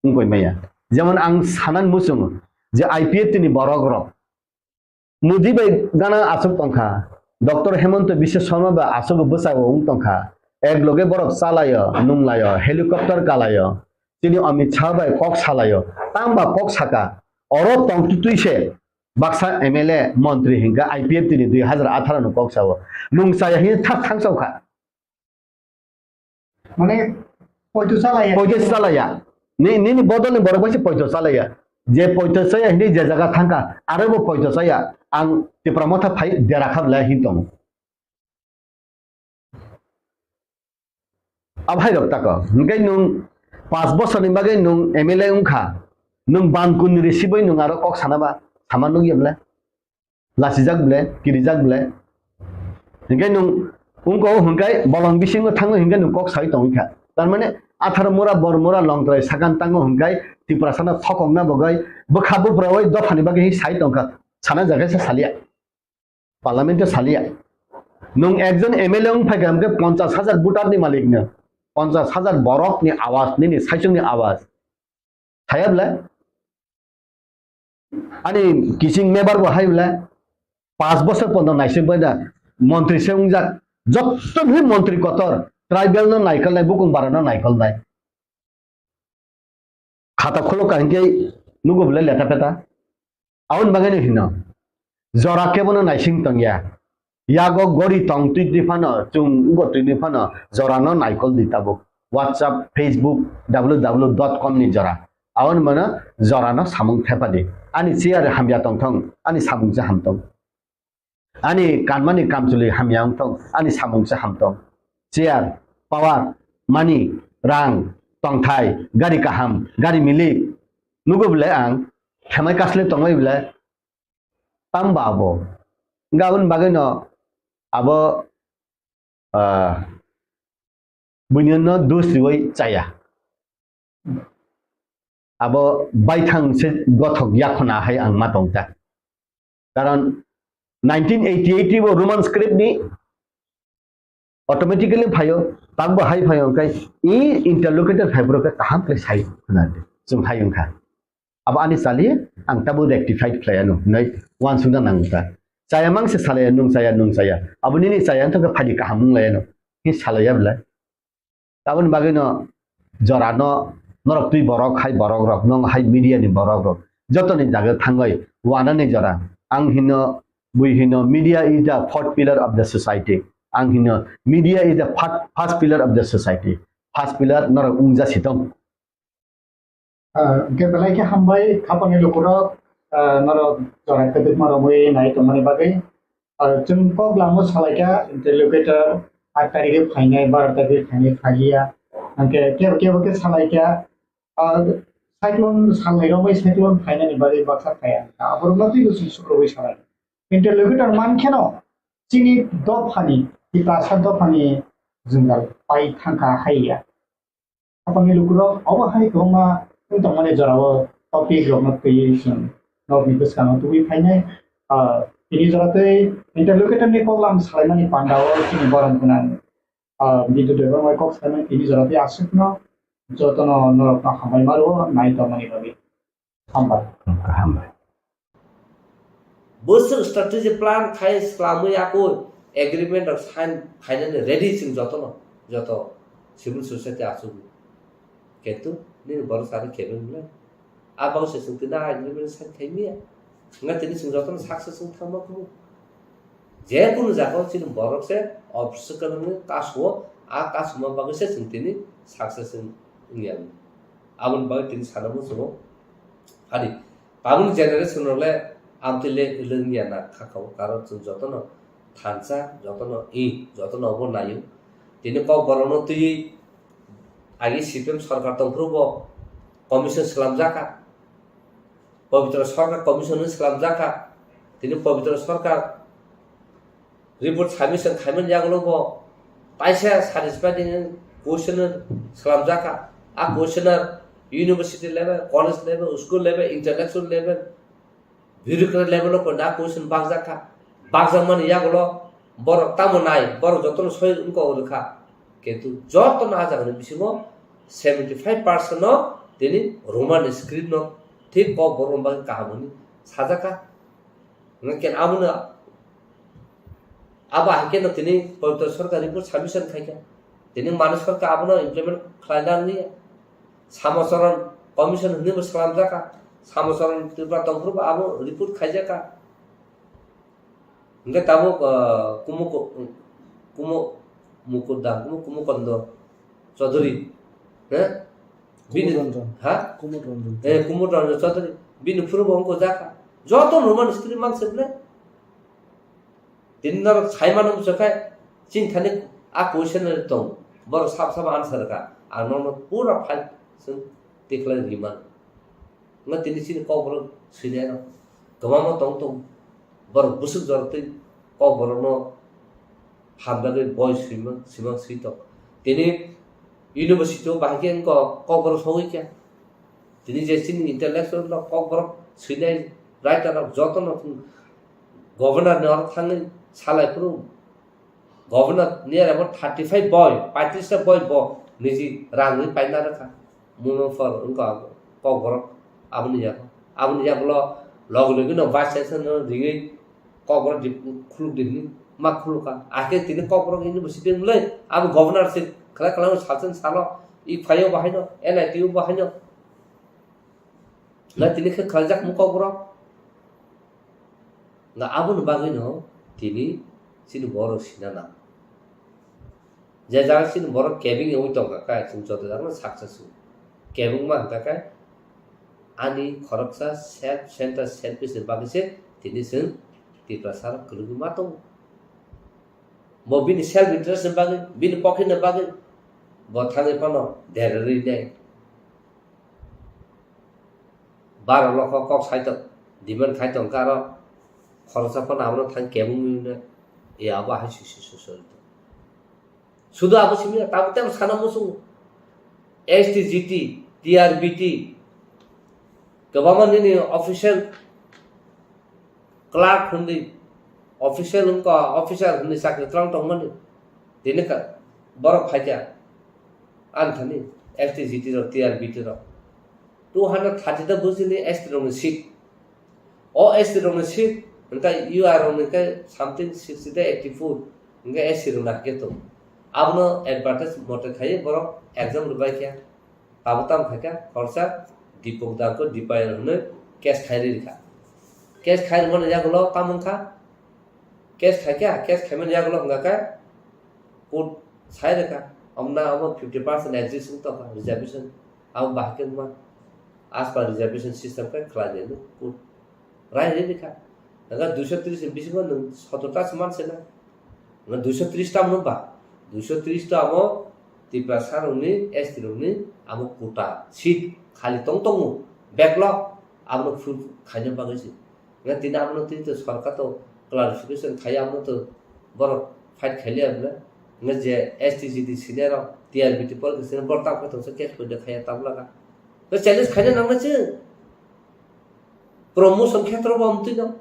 wngkoi maya. Jemon ang sanan muchungo je I P F T ni borok rok Modi bai gana aswk tongkha, Doctor Hemanta Biswa Sarma bai aswk bwsao wng tongkha, ek loge borok chalaio, nunglaio, helicopter kalaio, chini Amit Shah bai kok salaio, tangba kok saka, oro tongtwtwi se baksa M L A, montri hinkha I P F T ni dui hazar atharo ni kok sao, nung chaya hini thak thang sao kha. Mane, poito chalaya. Poito chalaya. Ni, nini bodol ni borok bai se poito chalaya. Je poito chaya hini je jaga thangkha, aro bo poito chaya. Ang Tipra Motha phai dera kha bwlai hin tongo. Abo hai rok tako. Hingke nwng pas bosor ni bagwi nwng M L A wngkha. Nwng ban kun ni risi bai nwng aro kok sana ba, sama nukya bwlai. Lasijak bwle, kirijak bwle. Hinkhe nwng wngkha o hwnkhe bolong bisingo thango hinkhe nwng kok sai tongwi kha. Tar mane atharo mura, bor mura, longtrai sakan tango hwnkhe Tiprasano thokokna bagwi bwkha buphrawi dophani bagwi sai tongkha. Sana jaga se salia. Parliament o salia. Nwng ekjon M L A wng phaikha hwnkhe ponchas hajar voter ni malik no. Ponchas hajar borok ni awaz, nini saichung ni awaz. Thaya bwle? Ani kising mebar bo hai bwle? Pas bosor pondo naising bai da montri se wngjak. Jotto ni montri kotor, tribal no naikol nai, bukung bara no naikol nai. Khata kholo kahingke nugo bwle leta peta. Aboni bagwi no hino. Jora kebono naising tongya. Yago gori tong twi twi phano, chwng go twi twi phano, jorano naikol di tabuk. WhatsApp, Facebook, W W W dot com ni jora. Aboni mano jorano samung thepa di. Ani chair hamya tongthong, ani samung se hamtong. Ani kanmani kamchwlwi hamya wngthong, ani samung se hamtong. Chair, power, money, rang, tongthai, gari kaham, gari milik. Nugo bwle ang, khemai kasle tongbai bwle, tamba abo. Hingke aboni bagwi no abo, ah, buino no dus riwi chaya. Abo baithang se gothok yakhona hai ang ma tongta. Karon nineteen eighty-eight bo Roman script ni automatically phaio, takbo hai phaio, hingke i interlocutor phaibrok khe kaham khe sai hwnadi chwng hai wngkha. Abo ani chali ang tabuk rectified khlai ano hinwi uansukna nango ta. Chaya mang se salaya, nung chaya, nung chaya. Abo nini chaya wngtong khe phadi kaham wng lai ano. Hi salaya belai. Aboni bagwi no jora no norok twi borok hai borok rok, nong hai media ni borok rok. Joto ni jaga thangwi wana ni jora. Ang hino, bui hino, media is the fourth pillar of the society. Ang hino, media is the fir-, first pillar of the society. First pillar norok wngja sitong. Ah, hingke belai khe hambai, khapangni lukurok, ah, norok jorai kwbwkma romwi nai tongmani bagwi. Ah, chwng kok lamo salaikha, interlocutor, aat tarikhe phainai, baro tarikhe phainai, phaiya. Hingke kebo kebo khe salaikha, ah, cyclone salnai romwi cyclone phainani bagwi baksa phaiya. Aborokno twibo chwng sukrubwi salai. Interlocutor mankheno chini dophani, Tiprasa dophani jwngjal pai thangkha haiya. Aboni lukurok obo hai kwbangma wng tongmani jorao topic rokno twiwi chwng nokni bwskango tubui phainai. Ah, tini jora tei interlocutor ni koklam salaimani pandao chini borom gwnang, ah, Bidyu Debbarma kok salaimani tini jora tei aswkno jotono norokno hambai maro nai tongmani bagwi. Hambai. Hambai. Bwswk strategy plan khai swlamwi akoi agreement rok sign khainani ready chwng jotono, joto civil society achukgo. Kintu nini borok sari kebeng le. A bagwi se chwng tini a agreement sign khai miya. Nga tini chwng jotono success wng thangma kubu. Je kunu jaga o chini borok se obstacle wngwi kasu o, a kasuma bagwi se chwng tini success wng, wngya. Aboni bagwi tini sana muchungo. Phadi, tabukni generation rok le amtwi le lwngya na kha kha o, karon chwng jotono thansa, jotono i, jotono obo naio. Tini Kokborokno twiwi agi C P M sorkar tongphuru bo commission swlamjak kha. Pabitra Sarkar commission hwnwi swlamjak kha. Tini Pabitra Sarkar report submission khaimani yagulo bo kaisa satisfying question swlamjak kha. A question university level, college level, school level, intellectual level, bureaucrat level o koina question bakjak kha. Bakjakmani yagulo borok tamo nai, borok jotono soi wngkok rwkha. Kintu jotono a jagani bisingo seventy five percent no tini Roman script no thik Kokborok bagwi kaham hwnwi sajak kha. Hwnkhe abono, abo hai kheno tini Pabitra Sarkar report submission khai kha. Tini Manik Sarkar abono implement khlaina wngya. Samacharan commission hwnwi bo swlamjak kha. Samacharan Tripura tongphuru bo abo report khaijak kha. Hwnkhe tabuk, ah, Kumo ko-, Kumo Mukunda, Kumo, Kumo Kondo Chaudhary, he? Bini, Kumud Ranjan. Ha? Kumud Ranjan. Eh, Kumud Ranjan Chaudhary. Bini phuru bo wngkha jakha. Joto Roman script mang se ble. Tini norok sai mano bwswk khe, chini thani a question tong. Borok sab sab answer kha. Ang nono pura file chwng tikhlai ri mano. Wngkha tini chini Kokborok swinai rok kwbangma tong tong. Borok bwswk jorok twi Kokborokno hamjagwi boi swimang, swimang swi tong. Tini university o bahai khe wngkha Kokborok sogwi kha. Tini je chini intellectual rok Kokborok swinai writer rok jotono governor ni oro thangwi salai phuru Governor near about thirty five boi, paitris ta boi bo niji rang ri paina rwkha. Muno phor wngkha Kokborok aboni yago. Aboni yagulo logi logi no vice chancellor no riwi Kokborok di khuluk di hwnwi ma khulukha. Ahkhe tini Kokborok university wngmulai abo governor se khlai khlai salsen salo i phaio bahaino N I T o bahaino. Na tini khe khlaijak mu Kokborok. Na aboni bagwino tini chini borok sina nang. Je jaga chini borok kebeng wngwi tongkha khe chwng joto jagano success wngo. Kebengma hwnkha khe ani khoroksa self center selfish ni bagwi se tini chwng Tiprasa rok kwrwngwi ma tongo. Bo bini self interest ni bagwi, bini pocket ni bagwi bo thangwi phano derarwi nai. Baro lokho kok sai tong, demand khai tong khe aro khoroksa phano abono thang kebengwi hwnwi ya abo hai si si so so. Sudu abo simi ya, tabuk tei sana muchungo. S T G T, T R B T, kwbangma nini official clerk hwnwi, official wngkha, officer hwnwi chakri twlang tongmani. Tini ka-, borok phaikha, ani thani S T G T rok, T R B T rok. Two hundred thirty ta bujini S T rokni seat. O S T rokni seat, hwnkhe U R rokni khe something sixty ta eighty four, hwnkhe S T rokni hakhe tongo. Abono advertise mote khaiwi borok exam rwbaikha. Abo tamo khaikha, khoroksa Dipok Dangko Dipayal hwnwi case khai rikha. Case khai rwmani yagulo tamo wngkha? Case khaikha, case khaimani yagulo hwnkha khe court sai rwkha, omna omo fifty percent exist wng tongkha reservation, abo bahai khe wngma as per reservation system khe khlai nai court. Rai ri rikha. Nangkha duiso tris ni bisingo nwng sotor ta se man se na. Nangkha duiso tris ta mano ba? Duiso tris ta abo Tiprasa rokni, S T rokni abo quota seat khali tong tongo. Backlog abono full khaina bagwi se. Nangkha tini abono tini to sorkar to clarification khai abono to borok fight khailiya bwle. Nangkha je S T G T senior rok, T R B T politics senior borok tamo khe tongsa case poida khaiya tabla kha. Challenge khaina nangna se. Promotion khetra bo amtwi no.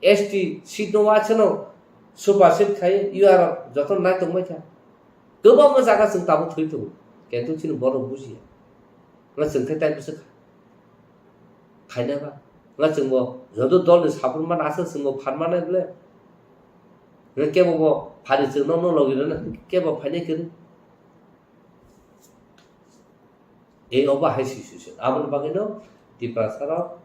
S T seat no wa chano super seat khai U R joto nai tongbai kha. Kwbangma jaga chwng tabuk thwi tongo. Kintu chini borok bujiya. Nga chwng khe tai bwswk kha. Khaina ba. Nga chwng bo joto dol ni support man aswk chwng bo phan manai bwle. Nga kebo bo phari chwng no no logi rwna kebo phainai kwrwi. Ei obo hai si si si. Aboni bagwino Tiprasa rok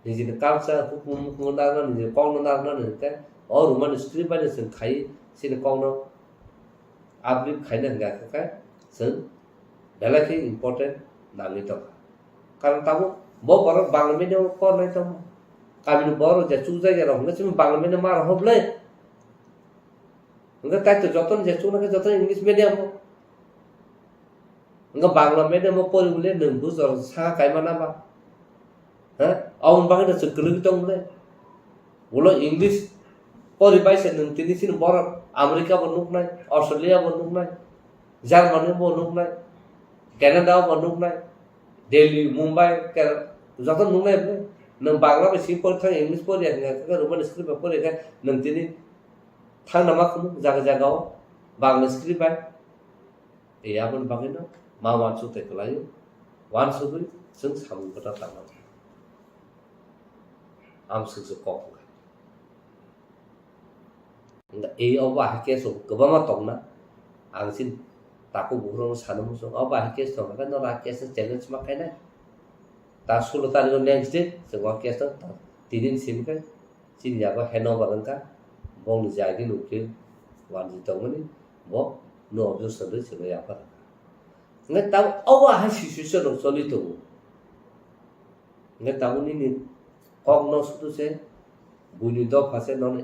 nijini culture, hukumu, hukumu narwkna, nijini kokno narwkna, nini tei o Roman script bai no chwng khai, chini kokno uplift khaina hwnkha khe chwng Belai khe important nangwi tongkha. Karon tabuk bo borok Bangla medium o pornai tongmo. Kamini borok je chukjak ya rok hwnkhe chini Bangla medium ma rok hwblai. Hwnkhe tai to jotono je chuknai khe jotono English medium o. Hwnkhe Bangla medium o pori bole nwng bujor sa kaima na ba? Ha? Aboni bagwi no chwng kwlwgwi tong bole. Ulo English pori bai se nwng tini chini borok America bo nuknai, Australia bo nuknai, Germany bo nuknai, Canada bo nuknai, Delhi, Mumbai, Kerala, joto nuknai bole. Nwng Bangla bai si pori thang, English pori ya hwnkhe, Roman script bai pori ya hwnkhe, nwng tini thangna ma khunu jaga jaga o Bangla script bai. E aboni bagwi no ma uansuk tei kwlaio, uansugwi chwng samung kwtal tangma kha. Amswk se kok wngkha. Hwnkhe e obo ahai case rok kwbangma tongna. Ang chini takhuk bukhuk rokno sana muchung, obo ahai case tongkha khe norok a case no challenge ma khainai. Ta sulo tarikh o next day chwng o case no ta tini ni simi khe chini yago handover wngkha. Bongni jai di nukhe wanjwi tongmani bo no objection rwi chwngno yaphar wngkha. Hwnkhe tabuk obo ahai situation rok choli tongo. Hwnkhe tabuk nini kokno sudu se buini dopha se nono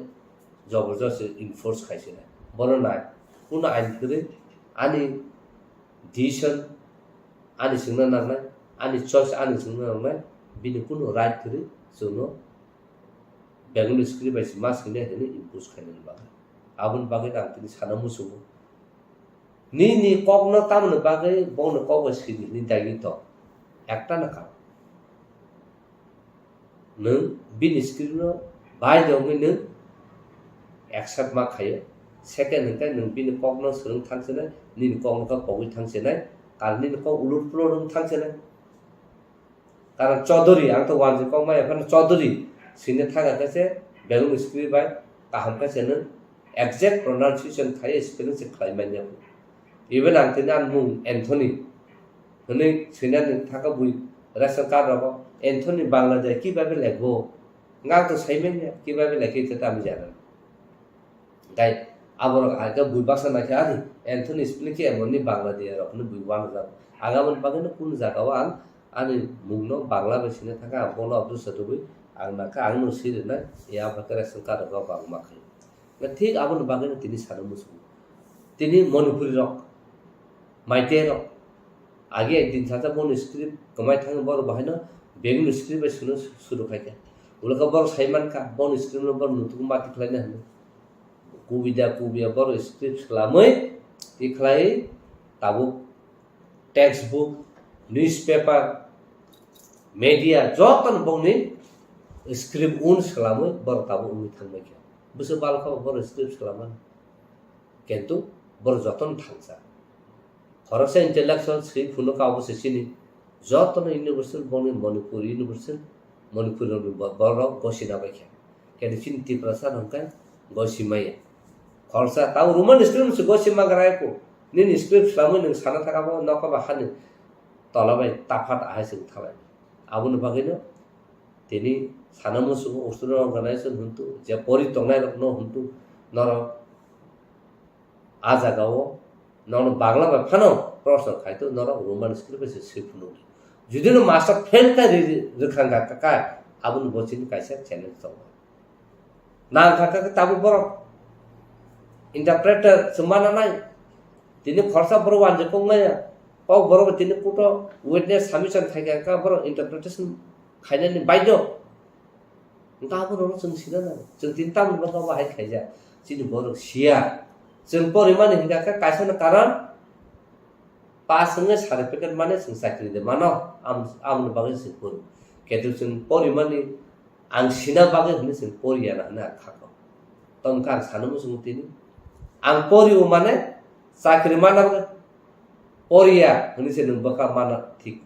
jobor josti enforce khai se nai. Bono nai, kunu ain kwrwi ani decision ani swngna nangnai, ani choice ani swngna nangnai, bini kunu right kwrwi chwngno Bengali script bai se ma swinai hwnwi impose khainani bagwi. Aboni bagwi ang tini sana muchungo. Nini kokno tamoni bagwi bongni kok bai swidi hwnwi daigwi tong. Ekta na karon. Nwng bini script no bai de wngwi nwng accept ma khaio. Second hwnkhe nwng bini kokno swrwng thang chinai, nini kokno khe pogwi thang chinai, karon nini kok ulur pulur wng thang chinai. Karon Chaudhary, ang to wanjwi kok maya phano Chaudhary swina thang khe se Bengali script bai kaham khe se nwng exact pronunciation khai spelling se khlai manya. Even ang tini ani mung Anthony hwnwi swinani thangkha bui ration card rogo Anthony Bangla de kibabe lekbo. Ang to sai manya kibabe lekhe te tamo jana. Gai aborok aga bui baksa naikhe ani Anthony spelling khe emonni Bangla de rok hwnwi bui wanajak. Aga aboni bagwi no kunu jaga o ang ani mungno Bangla bai swina thangkha, ang bono abdul satubui ang nakha, ang no swi rwnai, ya ba khe ration card rogo bangma khai. Thik aboni bagwi no tini sana muchungo. Tini Manipuri rok, Meitei rok, age ekdin sasa boni script kwmai thangwi borok bahaino Bengali script bai swino suru khai kha. Ulo khe borok sai mankha, boni script no borok nutukgo mati khlaina hwnwi. Kubida kubiya borok script swlamwi tikhlai tabuk textbook, newspaper, media jotono bongni script un swlamwi borok tabuk wngwi thangbai kha. Bwswk bal kha borok script swlamani. Kintu borok jotono thangsa. Khoroksa intellectual swi phunukha obo se chini jotono university bongni Manipur university, Manipur ni bo-, borok gosina bai kha. Kintu chini Tiprasa hwnkhe gosi maya. Khoroksa tamo Roman script se gosi magra ko. Nini script swlamwi nwng sana thaka bo nokha ba hani tola bai taphat ahai se wngthalai. Aboni bagwino tini sana muchungo student organization hwntu, je pori tongnai rokno hwntu, norok a jaga o nono Bangla bai phano proshno khai to norok Roman script bai se swi phunuk di. Judi no master fail kha ri-, ri-, rwkhang kha kha, aboni bo chini kaisa challenge tongo. Nang kha kha tabuk borok interpreter se mana nai. Tini khoroksa borok wanjwi kok maya. Kok borok tini kuto witness submission khai kha kha borok interpretation khainani baidyo. Hwnkhe abo rokno chwng sina nango. Chwng tini tamoni bagwi abo hai khaijak. Chini borok siya. Chwng porimani hwnkha khe kaisano karon pass wngwi certificate mane chwng chakri de mano. Am-, aboni bagwi chwng pori. Ketu chwng porimani ang sina bagwi hwnwi chwng poriya na hwnwi ang kha kok. Tongkha ang sana muchungo tini. Ang porio mane chakri mana bagwi poriya hwnwi se nwng bwkha mana thik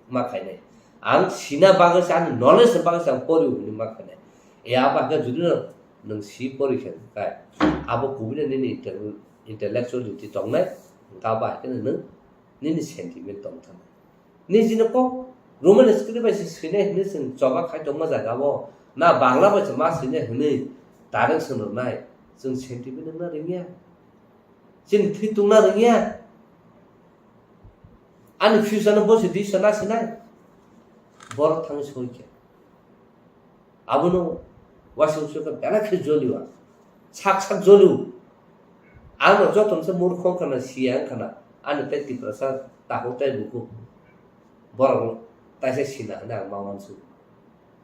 ma khainai. Ang sina bagwi se, ani knowledge ni bagwi se ang porio hwnwi ma khainai. E abo khe judi no nwng si pori khe kai, abo kubui no nini intel-, intellectuality tongnai, hwnkhe abo hai kheno nwng nini sentiment tong thanai. Nini chini kok Roman script bai se swinai hwnwi chwng choba khai tongma jaga o, na Bangla bai se ma swinai hwnwi direct swnamnai, chwng sentiment wngna rwngya. Chini thwi tungna rwngya. Ani future no bosi di sana sinai. Borok thangwi soi khe. Abono wasing soi khe belai khe joliwa. Sak sak joliu. Ano joto se murkho khana siya khana. Ani tei Tiprasa takhuk tei bukhuk. Borok taisa sina hwnwi ang ma uansukha.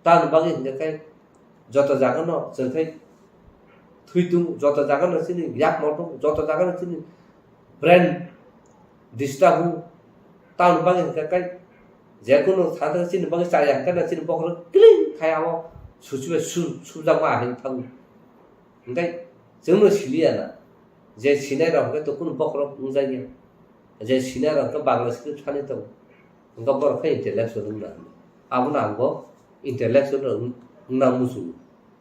Tamoni bagwi hwnkhe khe joto jagano chwng khe thwi tung, joto jagano chini yakmo tung, joto jagano chini brain disturb hu. Tamoni bagwi hwnkhe khe je kunu thangthang chini bagwi chaya hwnkhe chini bokhorok kiling khai amo suchibai su-, sujakma ahai thango. Hwnkhe chwngno siliya na je sinai rok hwnkhe to kunu bokhorok wngjakya. Je sinai rok hwnkhe Bangla script sanwi tongo. Hwnkhe borok khe intellectual wngna hwnwi. Abono ang bo intellectual rok wng-, wngna muchungo.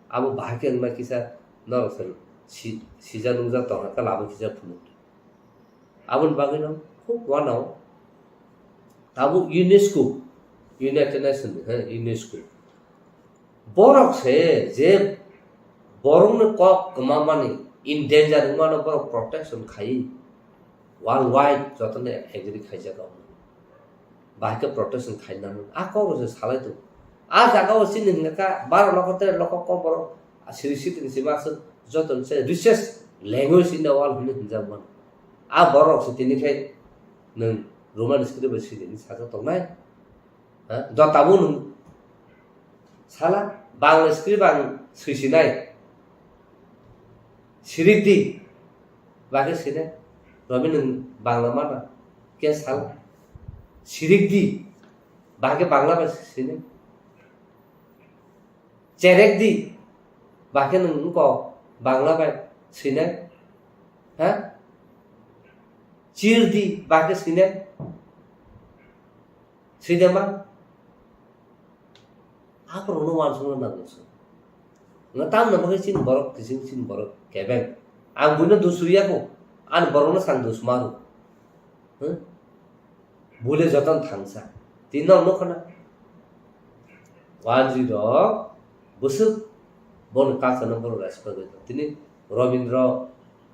Abo bahai khe wngna kisa norok se si-, sijak nungjak tongkha khe labo kisa phunuk. Aboni bagwino khub uanao tabuk UNESCO, United Nations ni, he, UNESCO. Borok se je borokni kok kwmamani, in danger wngmano borok protection khai worldwide jotono agree khaijak. Bahai khe protection khainani a kok rok se salai tongo. A jaga o chini hwnka kha baro lokho tere lokho kok borok siri sitini sima aswk joto ni se richest language in the world hwnwi hwnjak mano. A borok se tini khai nwng Roman script bai sini sajak tongnai. Ha? Jotabo nwng sala Bangla script ang swisinai. Sirik di. Bagwi sini, Robi nwng Bangla mana, khe sal. Sirik di, bagwi Bangla bai sini. Cherek di, bagwi nwng wngkok Bangla bai sini. Ha? Chir di, bagwi sini. Swi de ma? Aborokno uansukna nango chwng. Nga tamni bagwi chini borok kiching, chini borok kebeng. Ang buino dusuriya kho. Ani borokno sang dusmaru. Huh? Bule joton thangsa. Tini nok nukho na. Wanji rok bwswk boni culture no borok respect bai tong. Tini Robindra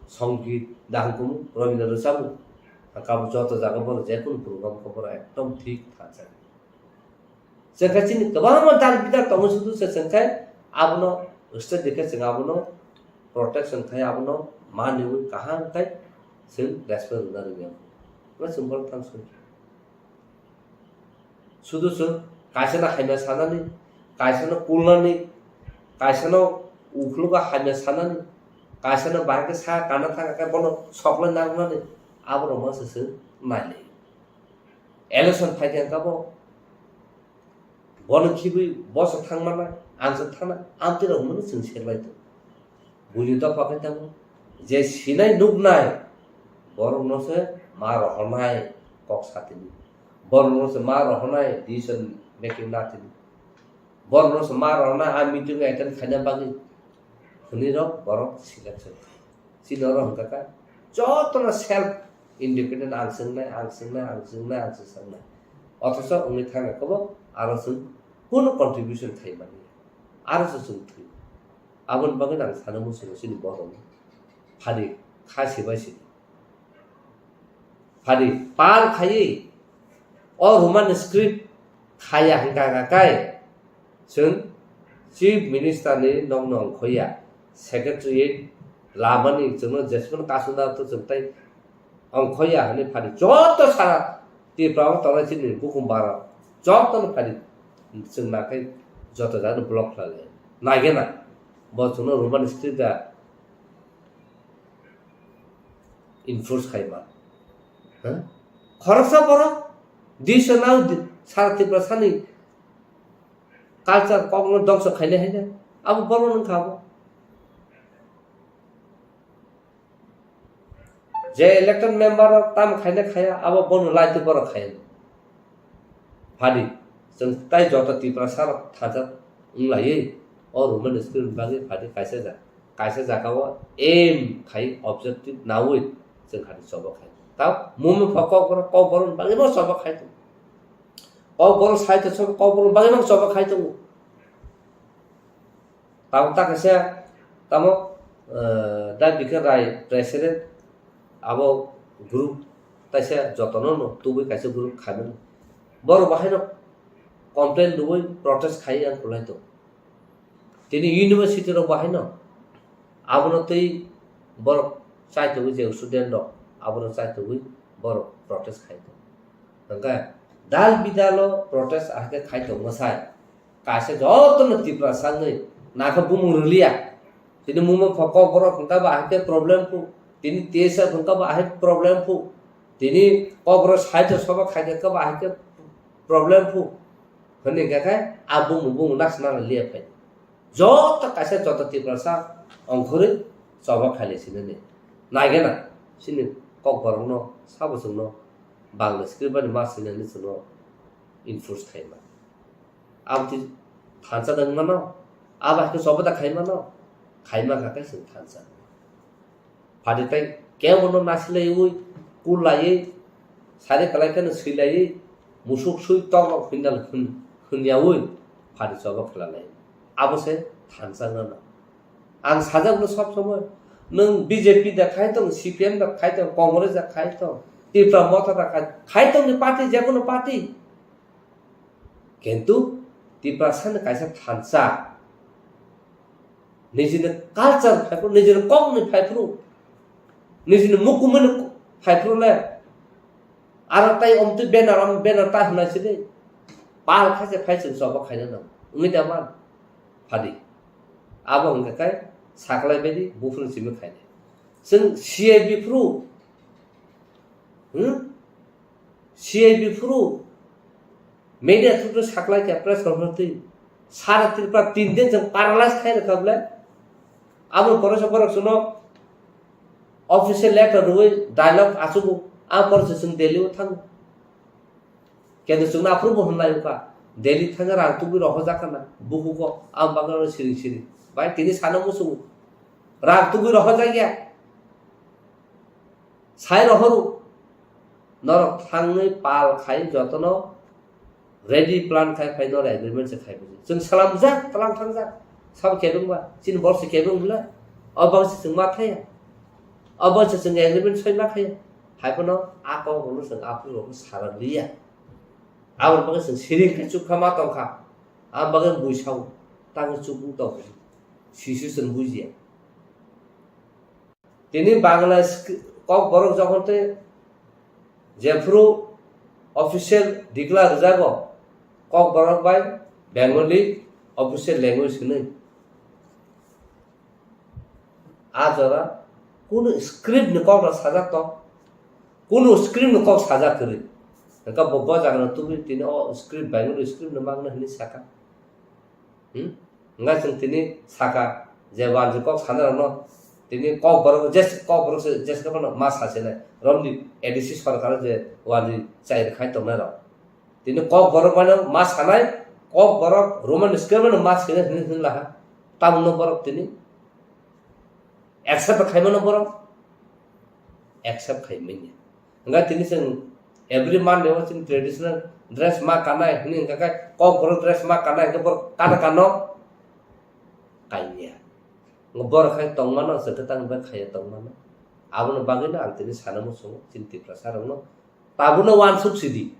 Songit dahang kumu, Robindra rwchabu. Kabo joto jaga borok jekunu program khe borok ekdom thik thangsa. Chwng khe chini kwbangma dal bidal tongo, sudu se chwng khe abono state dikhe chwng abono protection khai, abono maniwi kaham khai chwng respect rwna rwngya. Bo chwng borok thang soi. Sudu chwng kaisano hamya sanani, kaisano kulnani, kaisano ukhlogo hamya sanani, kaisano bahai khe sa kana thang khe bono soklai nangnani, aborokno se chwng nailai. Election phai khe kabo. Bono khibwi boso thangmana, ang se thangna, amtwi rok hwnwi chwng serlai tongo. Buini dopha khe tamo, je sinai nuknai, borokno se ma rohornai kok satini. Borokno se ma rohornai decision making natini. Borokno se ma rohornai a meeting attend khaina bagwi hwnwi rok borok selection khai. Chini oro hwnkha kha jotono self independent, ang swngnai, ang swngnai, ang swngnai, ang swngnai. Othocho wngwi thangkha kwbang, aro chwng kunu contribution khai manya. Aro se chwng thwi. Aboni bagwi ang sana muchungo chini borok phadi kha sibai sini. Phadi pal khaiwi o Roman script khaya hwnkha kha kai chwng Chief Minister ni nokno ongkhoya, Secretariat lamani chwngno jesmano kasuna to chwng tai ongkhoya hwnwi phadi joto sara Tripura o tongnai chini bukhum bara jotono phadi chwng nakhai joto jagano block khlai lai. Naigena bo chwngno Roman script da enforce khai ma. Ha? Khoroksa borok disa nang di-, sara Tripura sani culture kokno dongso khainai haino abo borok wngkha abo. Je elected member rok tamo khaina khaya, abo bono laitwi borok khaya. Phadi, chwng tai joto Tiprasa rok thajak wnglaiwi o Roman script bagwi phadi kaisa ja-, kaisa jagao aim khai objective naui chwng khadi choba khai. Tao mumi pha kokborok, kokborok bagwi no choba khai tongo. Kokborok sai to choba, kokborok bagwi no choba khai tongo. Tamo ta kaisa tamo, eh, Da Bikar Rai president abo group kaisa jotono no tubui kaisa group khaimani. Borok bahaino complain rwui protest khai ang kulai tong. Tini university rok bahaino abono twi borok chaitugwi je student rok abono chaitugwi borok protest khai tong. Hwnkhe dal bidalo protest ahikhe khai tongma sai. Kaisa jotono Tiprasa wngwi nakha bumung rwliya. Tini mungma pho kok borok hwnkha ba ahai khe problem phu. Tini T S F hwnkha ba ahai problem phu. Tini kok borok side o soba khai khe ba ahai khe problem phu. Hwnwi hwnkha khe a bumung bumung naksna liya phai. Joto kaisa joto Tiprasa ongkhorwi choba khailai sinani. Naigena chini kok borokno sabo chwngno Bangla script bani ma sinani chwngno enforce khaima. Aboni thansa da wngmano, abo hai khe choba da khaimano, khaima kha khe chwng thansa. Phadi tai kebono nasilaiwi, kullaiwi, sari kwlai kheno swilaiwi, musuk sui tok rok hwndal hwn-, hwnyawi phadi choba khlailaio. Abo se thansa wngmano. Ang sajak no sob somoi, nwng B J P da khai tong, C P M da khai tong, Congress da khai tong, Tipra Motha da khai, khai tong ni party, je kono party. Kintu Tiprasa ni kaisa thansa, nijini culture phaiphru, nijini kokni phaiphru, nijini mukumuni phaiphru le, aro tai omtwi banner, om banner ta hwnai sidi, pal khaise phai chwng choba khaina nang, wngwi da man, phadi. Abo hwnkha khe saklai baidi buphuru simi khainai. Chwng C I B phuru, hmm? C I B phuru media through saklai khe press conference twi sara Tripura tin din chwng paralyze khai rwkha bwle. Abo poresa borok chwngno official letter rwui dialogue achugo, a poresa chwng Delhi o thango. Kendo chwngno aphuru bo hwnlai wngkha, Delhi thangwi rang tugwi rohorjak khana, bukugo, ang bagwi oro siring siring. Bai tini sana muchungo, rang tugwi rohorjak ya. Sai rohoru, norok thangwi pal khai jotono ready plan khai phai norok agreement se khai buji. Chwng salamjak, tlang thangjak, sabo kebeng ba, chini borok se kebeng bwle, o bangsi chwng ma thaya, o bangsi chwng agreement soi ma thaya. Hai phano a kok rokno chwng aphuru rokno sarak liya. Aboni bagwi chwng siring khe chukha ma tongkha. Aboni bagwi bui sao, tangwi chukung tongkha. Sisi chwng bujiya. Tini Bangla sk-, kok borok jokhon tei jephuru official declare rwjago, kok borok bai Bengali official language hwnwi. A jora kunu script ni kok rok sajak tong, kunu script ni kok sajak kwrwi. Hwnkhe bo, bo jaga no tubui tini o script Bengali script no mangna hwnwi saka. Hmm? Hwnkhe chwng tini saka je wanjwi kok sana rok no tini kok borok je kok borok se je ma sasinai romni A D C sorkar je wanjwi chai rwkhai tongnai rok. Tini kok borok mano ma sanai, kok borok Roman script mano ma sinai hwnwi hwnwi laha. Tamungno borok tini accept khaimano borok accept khaimanya. Hwnkhe tini chwng every Monday o chini traditional dress ma kanai hwnwi hwnkha khe kok borok dress ma kanai hwnkhe borok kana kano kaiya. Borok khai tongmano, chwngkhe tang bai khaiya tongmano. Aboni bagwino ang tini sana muchungo chini Tiprasa rokno. Tabukno uansuk sidi.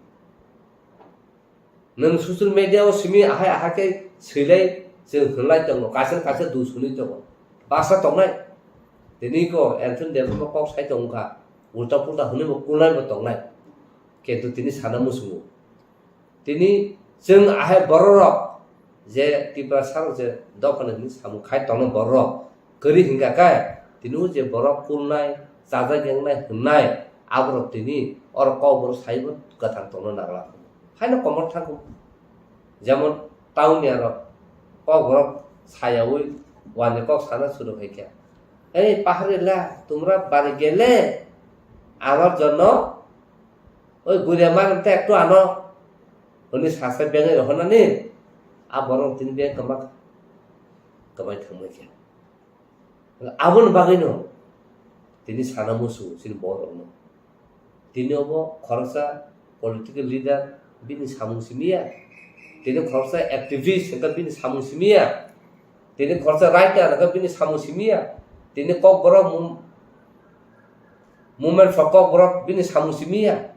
Nwng social media o simi ahai ahai khe swilai chwng hwnlai tongo, kaisa kaisa dui sunui tongo. Basa tongnai. Tini ko Anthony Debbarma kok sai tongkha. Ulta pulta hwnwi bo kulnai bo tongnai. Kintu tini sana muchungo. Tini chwng ahai bororok je Tiprasa rok je dophani hwnwi samung khai tongno bororok kwrwi hwnkha khe tini o je borok kulnai, chajak yengnai hwnnai aborok tini oro kok borok saibo kwthang tongno nangla. Haino komor thango. Jemon town ni aro kok borok sayaui wani kok sana suru khai khe, "Ei pahari la, tumra bari gele, amar jonno oi guria mar te ektu ano," hwnwi sasa bengwi rohornani, a borok tini beng kwma kwbai thangbai khe. Aboni bagwino tini sana muchungo chini borokno. Tini obo khoroksa political leader bini samung simi ya. Tini khoroksa activist hwnkhe bini samung simi ya. Tini khoroksa writer hwnkhe bini samung simi ya. Tini kokborok mum-, Movement for Kokborok bini samung simi ya.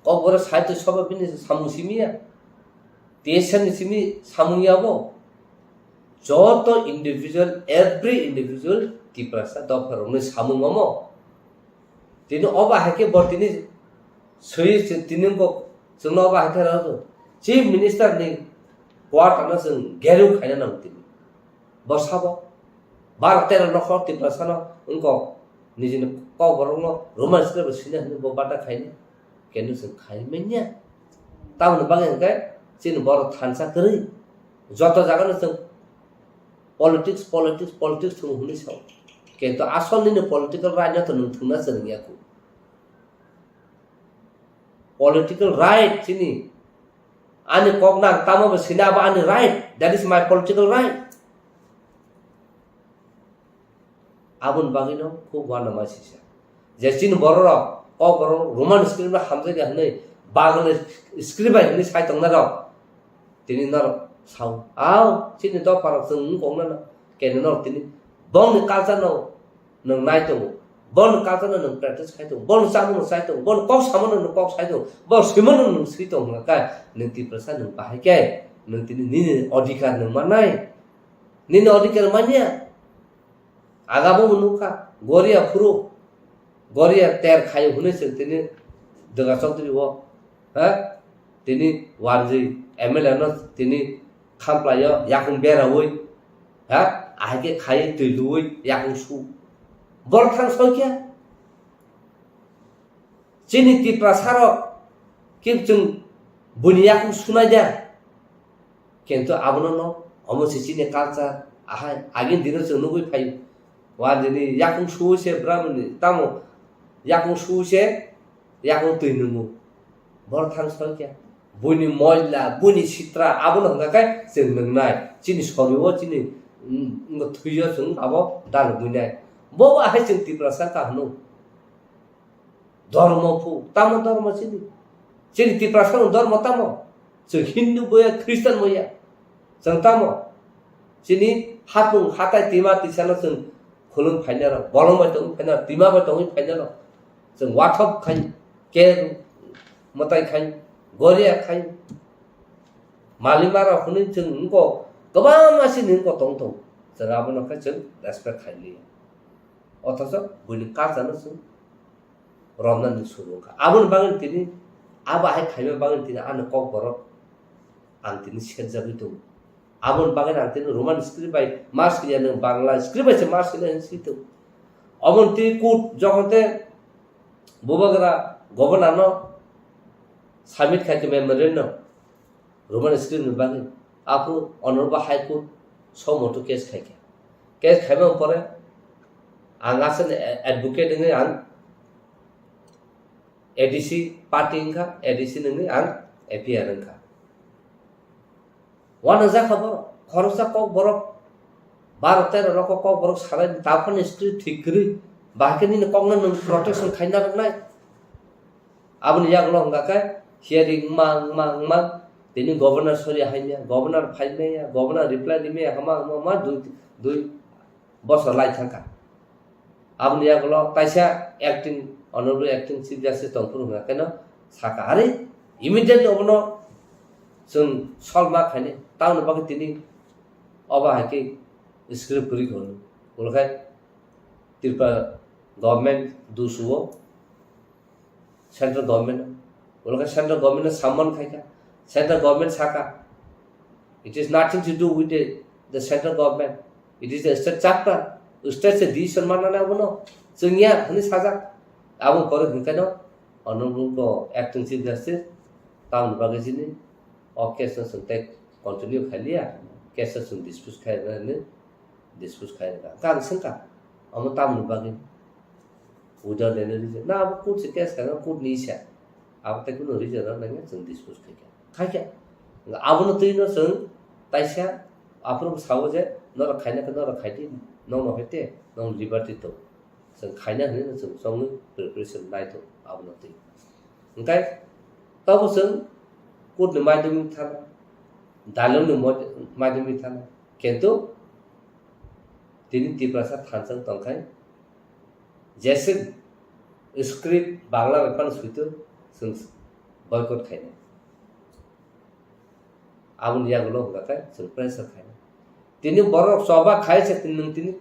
Kokborok Sahitya Sabha bini samung simi ya. T S F ni simi samung ya bo. Joto individual, every individual Tiprasa dopha rokni samung omo. Tini oba hai khe bo tini swi tini bo chwngno oba hai khe rw Chief Minister ni quarter no chwng geruk khaina nang tini. Bo sabo bar tero nokhor Tiprasa no wngkok nijini Kokborok no Roman script bo sina hwnwi bo bata khaini. Kenu chwng khai manya. Tamoni bagwi hwnkhe chini borok thansa kwrwi. Joto jaga no chwng politics, politics, politics thung hwnwi sao. Kintu asol nini political right no to nwng thungna chwng ya ku. Political right chini. Ani kok nang tamo bo sina abo ani right. That is my political right. Aboni bagwino khub uanama sisa. Je chini bororok, Kokborok Roman script bai hamjakya hwnwi, Bangla script bai hwnwi sai tongnai rok. Tini norok sao, "Ao, chini dopharok chwng wng kok nana." Kene norok tini bongni culture no nwng nai tongo. Bongni culture no nwng practice khai tongo. Bongni chamung no sai tongo. Bongni kok samano nwng kok sai tongo. Bongni swimano nwng swi tongo hwnka khe, nwng Tiprasa nwng bahai khe, nwng tini nini odhikar nwng mannai. Nini odhikar manya. Agabo bo nukha, Goria phuru, Goria ter khayo hwnwi chwng tini Dwga Chowdhury o, ha? Tini wanjwi M L A no tini khamplaio, yakung beraui, ha? Ahai khe khai twi luui, yakung su. Borok thang soi khe? Chini Tiprasa rok khe chwng buini yakung sunai da. Kintu abono no, omo se chini culture, ahai, agini dino chwng nugwi phaio. Wa dini yakung suwi se Brahmani, tamo yakung suwi se yakung twi nungo. Borok thang soi khe. Buini moila, buini sitra, abono hwnka khe chwng nungnai. Chini sori o, chini, mm, thwi o chwng abo dalogwi nai. Bo bo ahai chwng Tiprasa ka hwno. Dhormo phu, tamo dhormo chini? Chini Tiprasa ni dhormo tamo? Chwng Hindu boya, Christian boya. Chwng tamo? Chini hapung hatai tima tisano chwng khulum phainai rok, bolong bai tongwi phainai rok, tima bai tongwi phainai rok. Chwng wathop khai, ke mwtai khai, goria khai. Malima rok hwnwi chwng wngkok, kwbangma chini wngkok tong tong. Chwng abono khe chwng respect khai liya. Othocho buini culture no chwng romnani suru wngkha. Aboni bagwi tini, abo hai khaima bagwi tini ani Kokborok ang tini serjagwi tongo. Aboni bagwi ang tini Roman script bai ma swiya, nwng Bangla script bai se ma swiya hinwi swi tongo. Oboni tini court jokhon te Bubagra governor no submit khai khe memorandum. Roman script ni bagwi. Aphuru Honorable High Court somoto case khaikha. Case khaimani pore ang aswkni advocate wngwi ang A D C party wngkha, A D C wngwi ang A P R wngkha. Uanajak kha borok, khoroksa Kokborok, baro tero rok Kokborok salai, taphani script thik kwrwi, bahai khe nini kokno nwng protection khaina rwnai. Aboni yagulo hwnka khe hearing wngma, wngma, wngma, tini governor sori haimya, governor phaimaya, governor reply rimaya, hama, hama, hama, dui, dui bosor lai thangkha. Aboni yagulo kaisa acting, honorable acting chief justice tongphuru hwnka kheno sakha, "Are, immediately obono chwng solve ma khainai, tamoni bagwi tini obo hai khe script kwrwi kha hwnwi." Ulo khe Tripura government dusuo. Central government, ulo khe central government no samman khaikha, central government sakha, "It is nothing to do with the, the central government, it is the state chapter, state se decision manna nai abono, chwngya," hwnwi sajak. Abo pore hwnkheno honorable acting chief justice tamoni bagwi chini o case no chwng tei continue khailiya, case no chwng dispose khairwna hwnwi dispose khai rwkha. Hwnkhe ang swngkha, "Omo tamoni bagwi?" Without any reason. Na, abo court se case khaina, court ni isa. Abo tei kunu reason rok nangya, chwng dispose khaikha. Khaikha. Abono twi no chwng taisa aphuru sao je, "Norok khaina khe norok khai di, nokno hai te, nokni liberty tong." Chwng khaina hwnwi no chwng chongwi preparation nai tongo abono twi. Hwnkhe tobo chwng court ni maidumni thana, dalong ni mod-, maidumni thana. Kintu tini Tiprasa thansa wng tongkhe, jese Script Bangla bai phano suitu chwng boycott khainai. Aboni yagulo hwnkha khe chwng pressure khainai. Tini borok choba khai se tini nwng tini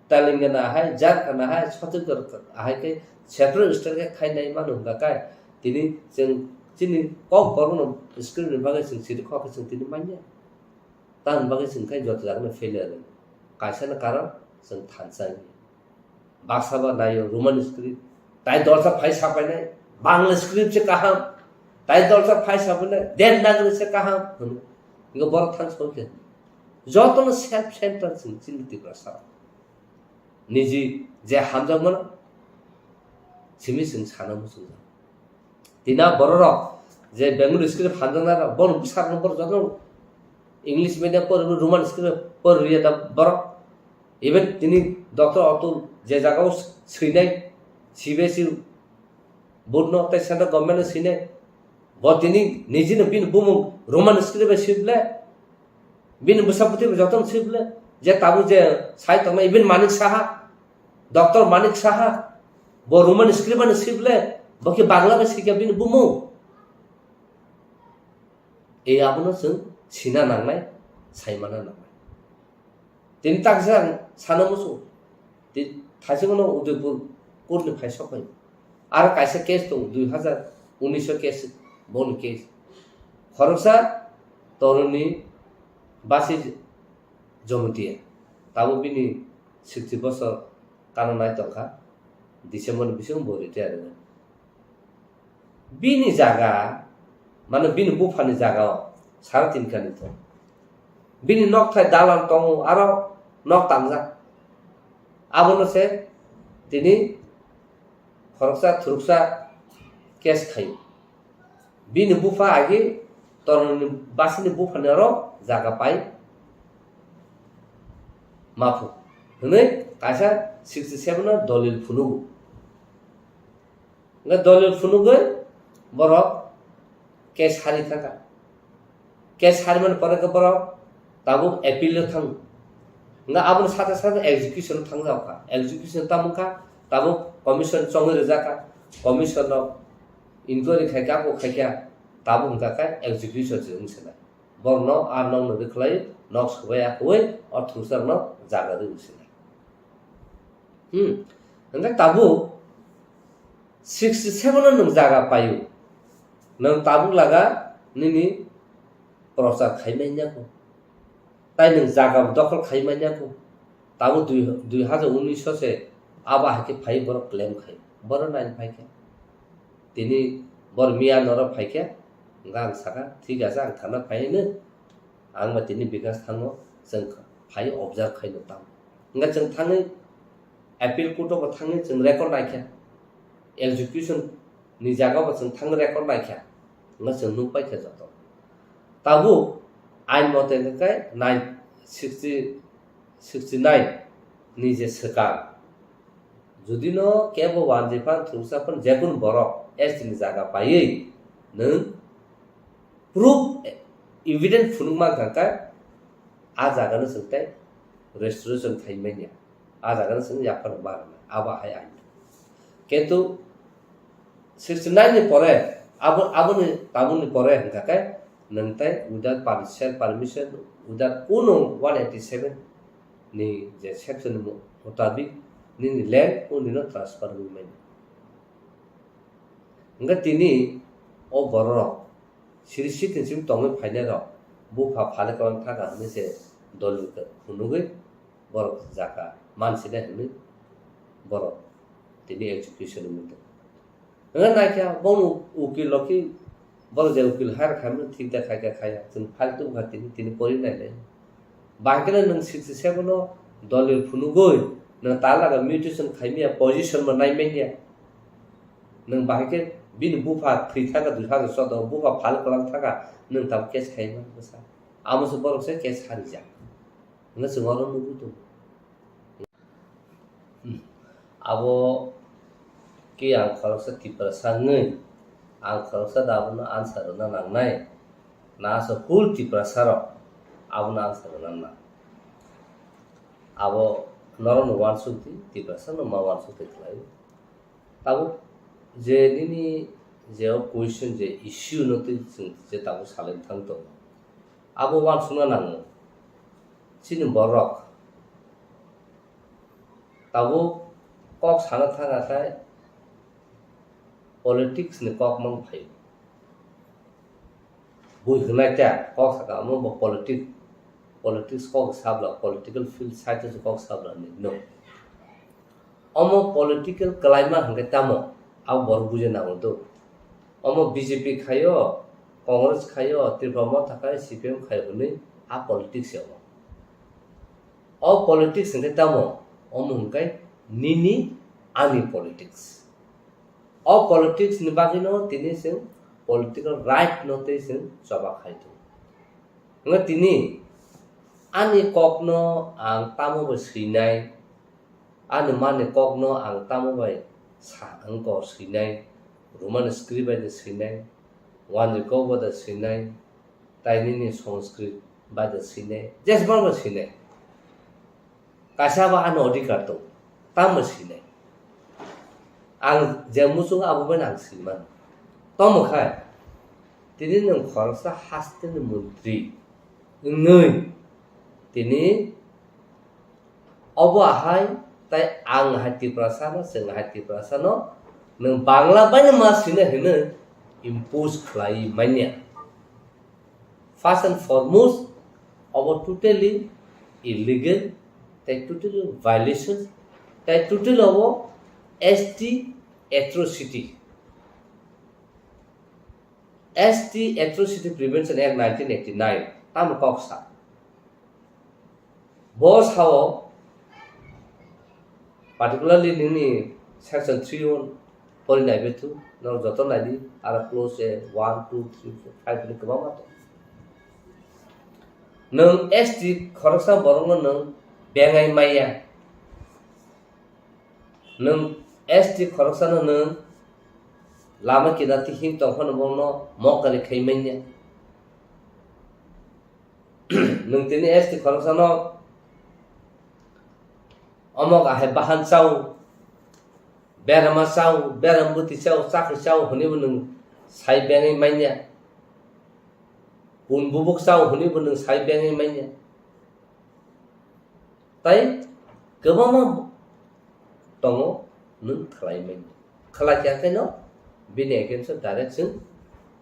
Telangana hai, Jharkhand hai, Chhattisgarh hai khe separate state khe khainai mano hwnkha khe tini chwng chini kok borokno script ni bagwi chwng siri khok khe chwng tini manya. Tamoni bagwi chwng khe joto jagano failure rwng. Kaisa no karon chwng thansa wngya. Baksa ba naio Roman script. Tai dolsa phai sapainai, Bangla script se kaham. Tai dolsa phai sapainai, Devanagari se kaham. Hwno. Ingo borok thang soi khe. Jotono self centered chwng chini Tiprasa. Niji je hamjakmano simi chwng sana muchungjak. Tina bororok je Bengali script hamjaknai rok, bono bwsarokno borok jotono English medium pori, Roman script pori rwya da borok. Even tini Doctor Atul je jagao swinai C B S E board no tei central government no swinai, bo tini nijino bini bumung Roman script bai swi ble, bini bwsa bwtwi bai jotono swi ble, je tabuk je sai tongnai even Manik Saha, Doctor Manik Saha, bo Roman script bai swi ble, bo khe Bangla bai swikha bini bumung. E abono chwng sina nangnai, saimana nangnai. Tini taksa ang sana muchung. Ti-, thaichung no Udaipur court ni phai sok phai. Aro kaisa case tong, dui hazar unis o case, boni case. Khoroksa Toroni Basi Jomotia. Tabuk bini sixty bosor kana nai tongkha. December ni bisingo bo retire wngkha. Bini jaga, mane bini buphani jaga o sara tin kani thung. Bini nokthai dalan tongo, aro nok tangjak. Abono se tini khoroksa thuruksa case khaio. Bini bupha agi Toroni Basini buphani aro jaga pai maphu hwnwi kaisa sixty seven o dolil phunugo. Hwnkhe dolil phunugwi borok case hari thangkha. Case harimani pore khe borok tabuk appeal o thango. Hwnkhe aboni sate sate execution o thangjak kha. Execution tamo kha, tabuk commission chongwi rijak kha. Commission rok inquiry khai kha, abo khai kha, tabuk hwnkha khe execution se wng se nai. Borokno a nokno rwkhlai, nok swbai akwui o thungsarokno jaga rwui se nai. Hmm. Hwnkhe tabuk sixty seven o nwng jaga paio. Nwng tabuk laga nini prochar khai manya kho. Tai nwng jaga dokhol khai manya kho. Tabuk dui, dui hajar unis o se abo hai khe phai borok claim khai. Borok nai phai khe. Tini bor miya noro phai khe, hwnkhe ang sakha, "Thik ache, ang thana phai hino, ang ba tini Bikash thango, chwng phai observe khaino tamo." Hwnkhe chwng thangwi appeal court o bo thangwi chwng record naikha, execution ni jaga o bo chwng thangwi record naikha, hwnkhe chwng nukpaikha joto. Tabuk ain mote hwnkhe nine sixty, sixty nine ni je swkang, jodi no kebo wanjwi phan thungsa phan jekunu borok S T ni jaga paiwi nwng proof evidence phunukma hwnkha khe a jaga no chwng tei restoration khai manya, a jaga no chwng yaphar ma rwna abo hai ain. Kintu sixty nine ni pore abo, aboni tabukni pore hwnkha khe nwng tei without per-, self permission, without kunu one eighty seven ni je section ni mutabik nini land o nino transfer wngwi manya. Hwnkhe tini o bororok siri sitin simi tongwi phainairok bupha phale kwlang thaka hwnwi se dolil phunugwi borok jaga mansinai hwnwi borok tini execution wngwi tongo. Hwnwi naikha bono ukil rok khe borok je ukil hire khaimano thik da khaikha khaiya, chwng file tubukha tini, tini pori nailai. Bahai kheno nwng sixty seven o dolil phunugwi nwng talaga mutation khaimaya, position bo naimanya. Nwng bahai khe bini bupha thwi thaka dui hajar choudo o, bupha phal kwlang thaka, nwng tabuk case khaima bwsa. Amo se borok se case harijak. Hwnwi chwng oro nugwi tongo. Hmm. Abo khe ang khoroksa Tiprasa wngwi, ang khoroksa da abono answer rwna nangnai, na asa whole Tiprasa rok abono answer rwna nang. Abo norokno uansuk di, Tiprasa no ma uansuk di khlai. Tabuk je nini je o question je issue no twi chwng je tabuk salai thang tongo. Abo uansukna nango. Chini borok tabuk kok sana thang akhai politics ni kok mang phaio. Bui hwnai ta kok saka omo bo politic, politics kok sabla, political field side o kok sabla ni no. Omo political kalaima hwnkhe tamo, abo borok bujina nango do. Omo B J P khaio, Congress khaio, Tripura Motha khai, C P M khaio hwnwi a politics ya omo. O politics hwnkhe tamo, omo hwnkhe nini ani politics. O politics ni bagwino tini chwng political right no tei chwng choba khai tongo. Hwnkhe tini ani kokno ang tamo bai swinai, ani mani kokno ang tamo bai sa wngkor swinai, Roman script bai de swinai, wanjwi kok bai de swinai, tai nini Sanskrit bai de swinai, jesbang bai swinai. Kaisa ba ano adhikar tongo, tamo sinai. Ang je muchungo abo bai ang sinmano. Tamo khai, tini nwng khoroksa hasteni montri wngwi, tini obo ahai, tai ang hai Tiprasa no, chwng hai Tiprasa no, nwng Bangla bai no ma sinai hinwi impose khlai manya. First and foremost, abo totally illegal, tai totally violation, tai totally abo S T atrocity. S T Atrocity Prevention Act nineteen eighty-nine, tamo kok sa. Bo sao, particularly nini section three o pori nai bethu, norok joto nai di, aro clause one, two, three, four, five ni kwbangma tongo. Nwng S T khoroksa borokno nwng bengai maya, nwng S T khoroksano nwng lama kinarti him tongphano bono mokari khai manya. Nwng tini S T khoroksano omok ahai bahan chao, berama chao, beram bwtwi chao, chakri chao hwnwi bo nwng sai bengwi manya. Kun bubuk chao hwnwi bo nwng sai bengwi manya. Tai kwbangma tongo nwng khlai manya. Khlai kha khe no bini against o direct chwng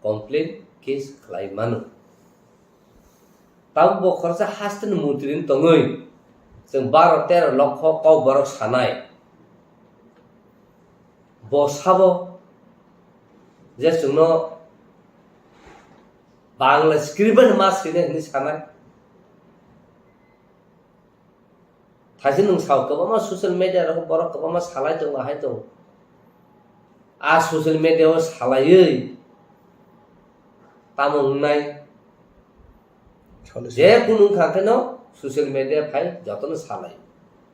complaint, case khlai mano. Tabuk bo khoroksa haste ni montri wng tongwi chwng baro tero lokho kok borok sanai. Bo sabo je chwngno Bangla script bai ma swinai hwnwi sanai. Thaisi nwng sao kwbangma social media rogo borok kwbangma salai tongo, ahai tongo. A social media o salaiwi tamo wngnai? Salo je salo. Kunu wngkha kheno social media phai jotono salai.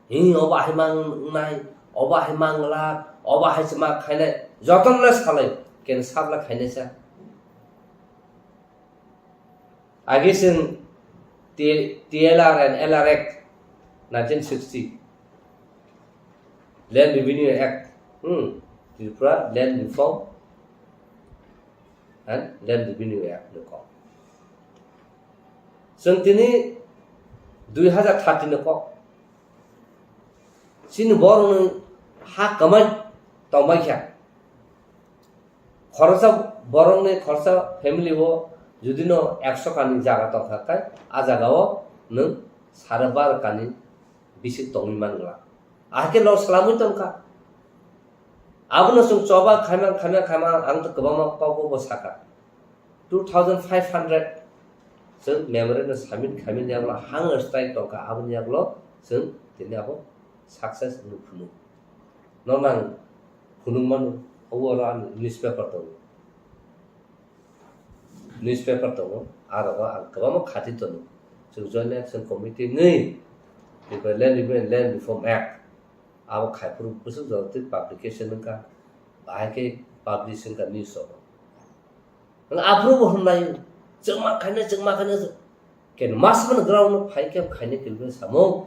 Hi obo hai mang wngnai, obo hai mang glak, obo hai chwma khainai, jotono le salai. Ken sabla khainai sa. Agi chwng T-, T L R and L R Act nineteen sixty, Land Revenue Act, hmm, Tripura Land Reform and Land Revenue Act ni kok. Chwng tini dui hazar thirty ni kok. Chini borokni ha kwmai tongbai kha. Khoroksa borokni khoroksa family o judino ekso kani jaga tongkha khe, a jaga o nwng sare baro kani bisi tongwi man glak. Ahai khe loss lamwi tongkha. Abono chwng choba khaima, khaima, khaima, ang to kwbangma kok bo sakha. Two thousand five hundred chwng memorandum submit khaimani yagulo hunger strike tongkha, aboni yagulo chwng tini abo success wngwi phunuk. Nono ang phunuk mano, obo oro ani newspaper tongo. Newspaper tongo, aro o ang kwbangma khati tongo. Chwng Joint Action Committee wngwi Tripura Land Review and Land Reform Act abo khaiphuru bwswk jora twi publication wngkha, bahai khe publish wngkha news rogo. Aphuru bo hwnlai, chwngma khainai, chwngma khainai, ken masmano ground no phai khe khainai kilbini samung.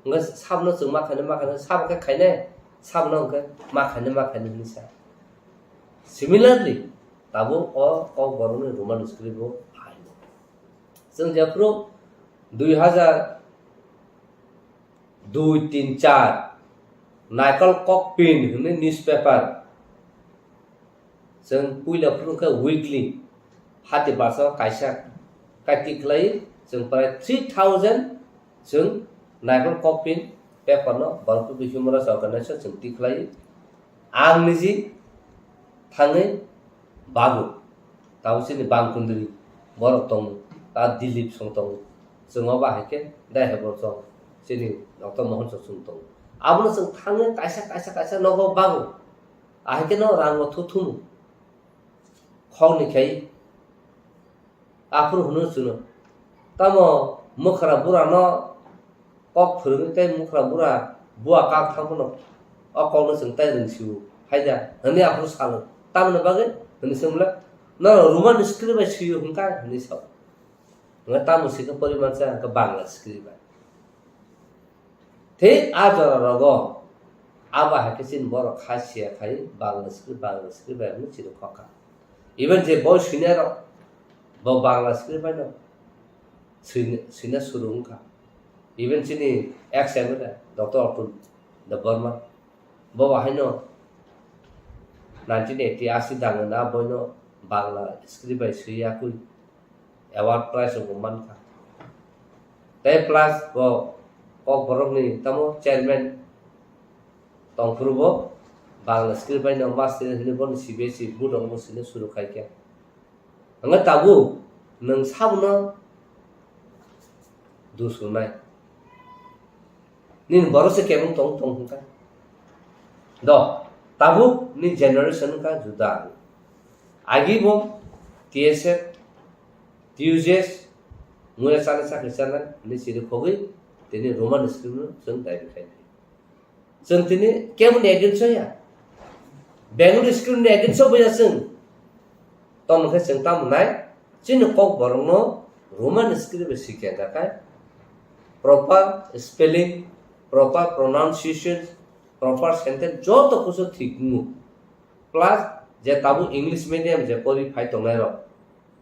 Wngkha sabno chwngma khainai, ma khainai, sabo khe khainai, Sabono hwnkhe ma khainai, ma khainai hwnwi sa. Similarly, tabuk o Kokborokni Roman script bo phaino. Chwng jephuru dui hazar dui, tin, char, Naikol Kokpin hwnwi newspaper, chwng puila phuru khe weekly, hati basa kaisa kaiti khlai, chwng prai three thousand chwng Naikol Kokpin paper no Borok People Human Rights Organization chwng tikhlai. Ang niji thangwi bago, tamo chini bangkundri borok tongo, ta Dilip song tongo, chwng obo hai khe dai hai borok chini Doctor Mohan Chok chwng tongo. Abono chwng thangwi kaisa, kaisa, kaisa nogo bago, ahai khe no rango thuthumu. Khokni khai aphuru hwnwi chwngno, tamo mwkhra burano kok phwrwngwi tei mwkhra bura bua kak thang phano o kokno chwng tai rwng sio hai da hwnwi aphuru salo. Tamoni bagwi hwnwi swngla, norok Roman script bai sio hwnkha hwnwi sao. Hwnkhe tamo sikhe porimansa hwnkhe Bangla script bai. Thik a jora rogo abo hai khe chini borok kha siya khai Bangla script, Bangla script bai hwnwi chini khokha. Even je boi swinai rok bo Bangla script bai no swina, swina suru wngkha. Even chini ex M L A Doctor Atul Debbarma bo haino nineteen eighty asi dangna boino Bangla script bai swi yakui award prize bo mankha. Tei plus bo Kokborokni tamo chairman tongphuru bo Bangla script bai no master hwnwi bono C B S E board rok bo swina suru khaikha. Hwnba tabuk nwng sabono dusrwnai. Nini borok se kebeng tong tong hwnka. Do, tabuk ni generation wngkha juda. Agi bo T S F, T U J S, muya chana chakri chana, ni chiri khogwi, tini Roman script no chwng daibi khai. Chwng tini keboni against o ya. Bengali script ni against o boya chwng. Tamo khe chwng tamo nai, chini Kokborokno Roman script bai sikya hwnkha khe, proper spelling, proper pronunciation, proper sentence joto kusu thik wngo. Plus je tabuk English medium je pori phai tongnai rok,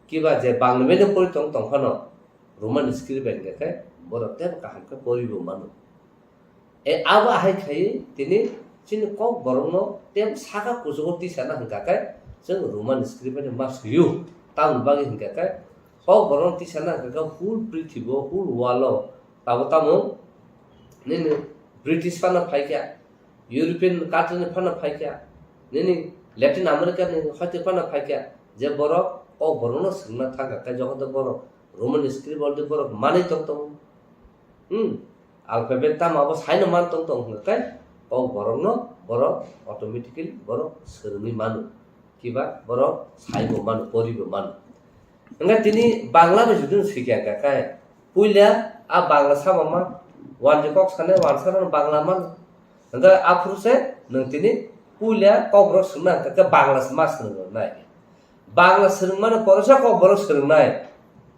kiba je Bangla medium pori tong tong phano Roman script bai hwnkha khe borok teibo kaham khe pori bo mano. E, abo ahai khai tini chini Kokborokno tei saka kuchugo tisana hwnkha khe chwng Roman script bai ma swio. Tamoni bagwi hwnkha khe Kokborokno tisana hwnkha khe whole prithibo, whole world o tabo tamo nini British phano phaikha, European country ni phano phaikha, nini Latin America ni hoite phano phaikha, je borok Kokborokno swngna thangkha khe jokhon to borok Roman script already borok manwi tong tongo. Hmm. Alphabet tamo abo saino man tong tong hwnkha khe Kokborokno borok automatically borok swrwngwi mano. Kiba borok saibo mano, poribo mano. Hwnkhe tini Bangla bai jodi no swikha hwnkha khe puila a Bangla sama ma wanjwi kok sanai wansa rok Bangla mano. Hwnkhe aphuru se nwng tini puila Kokborok swngna hwnkha khe Bangla se ma swrwng nai. Bangla swrwngmano poresa Kokborok swrwngnai.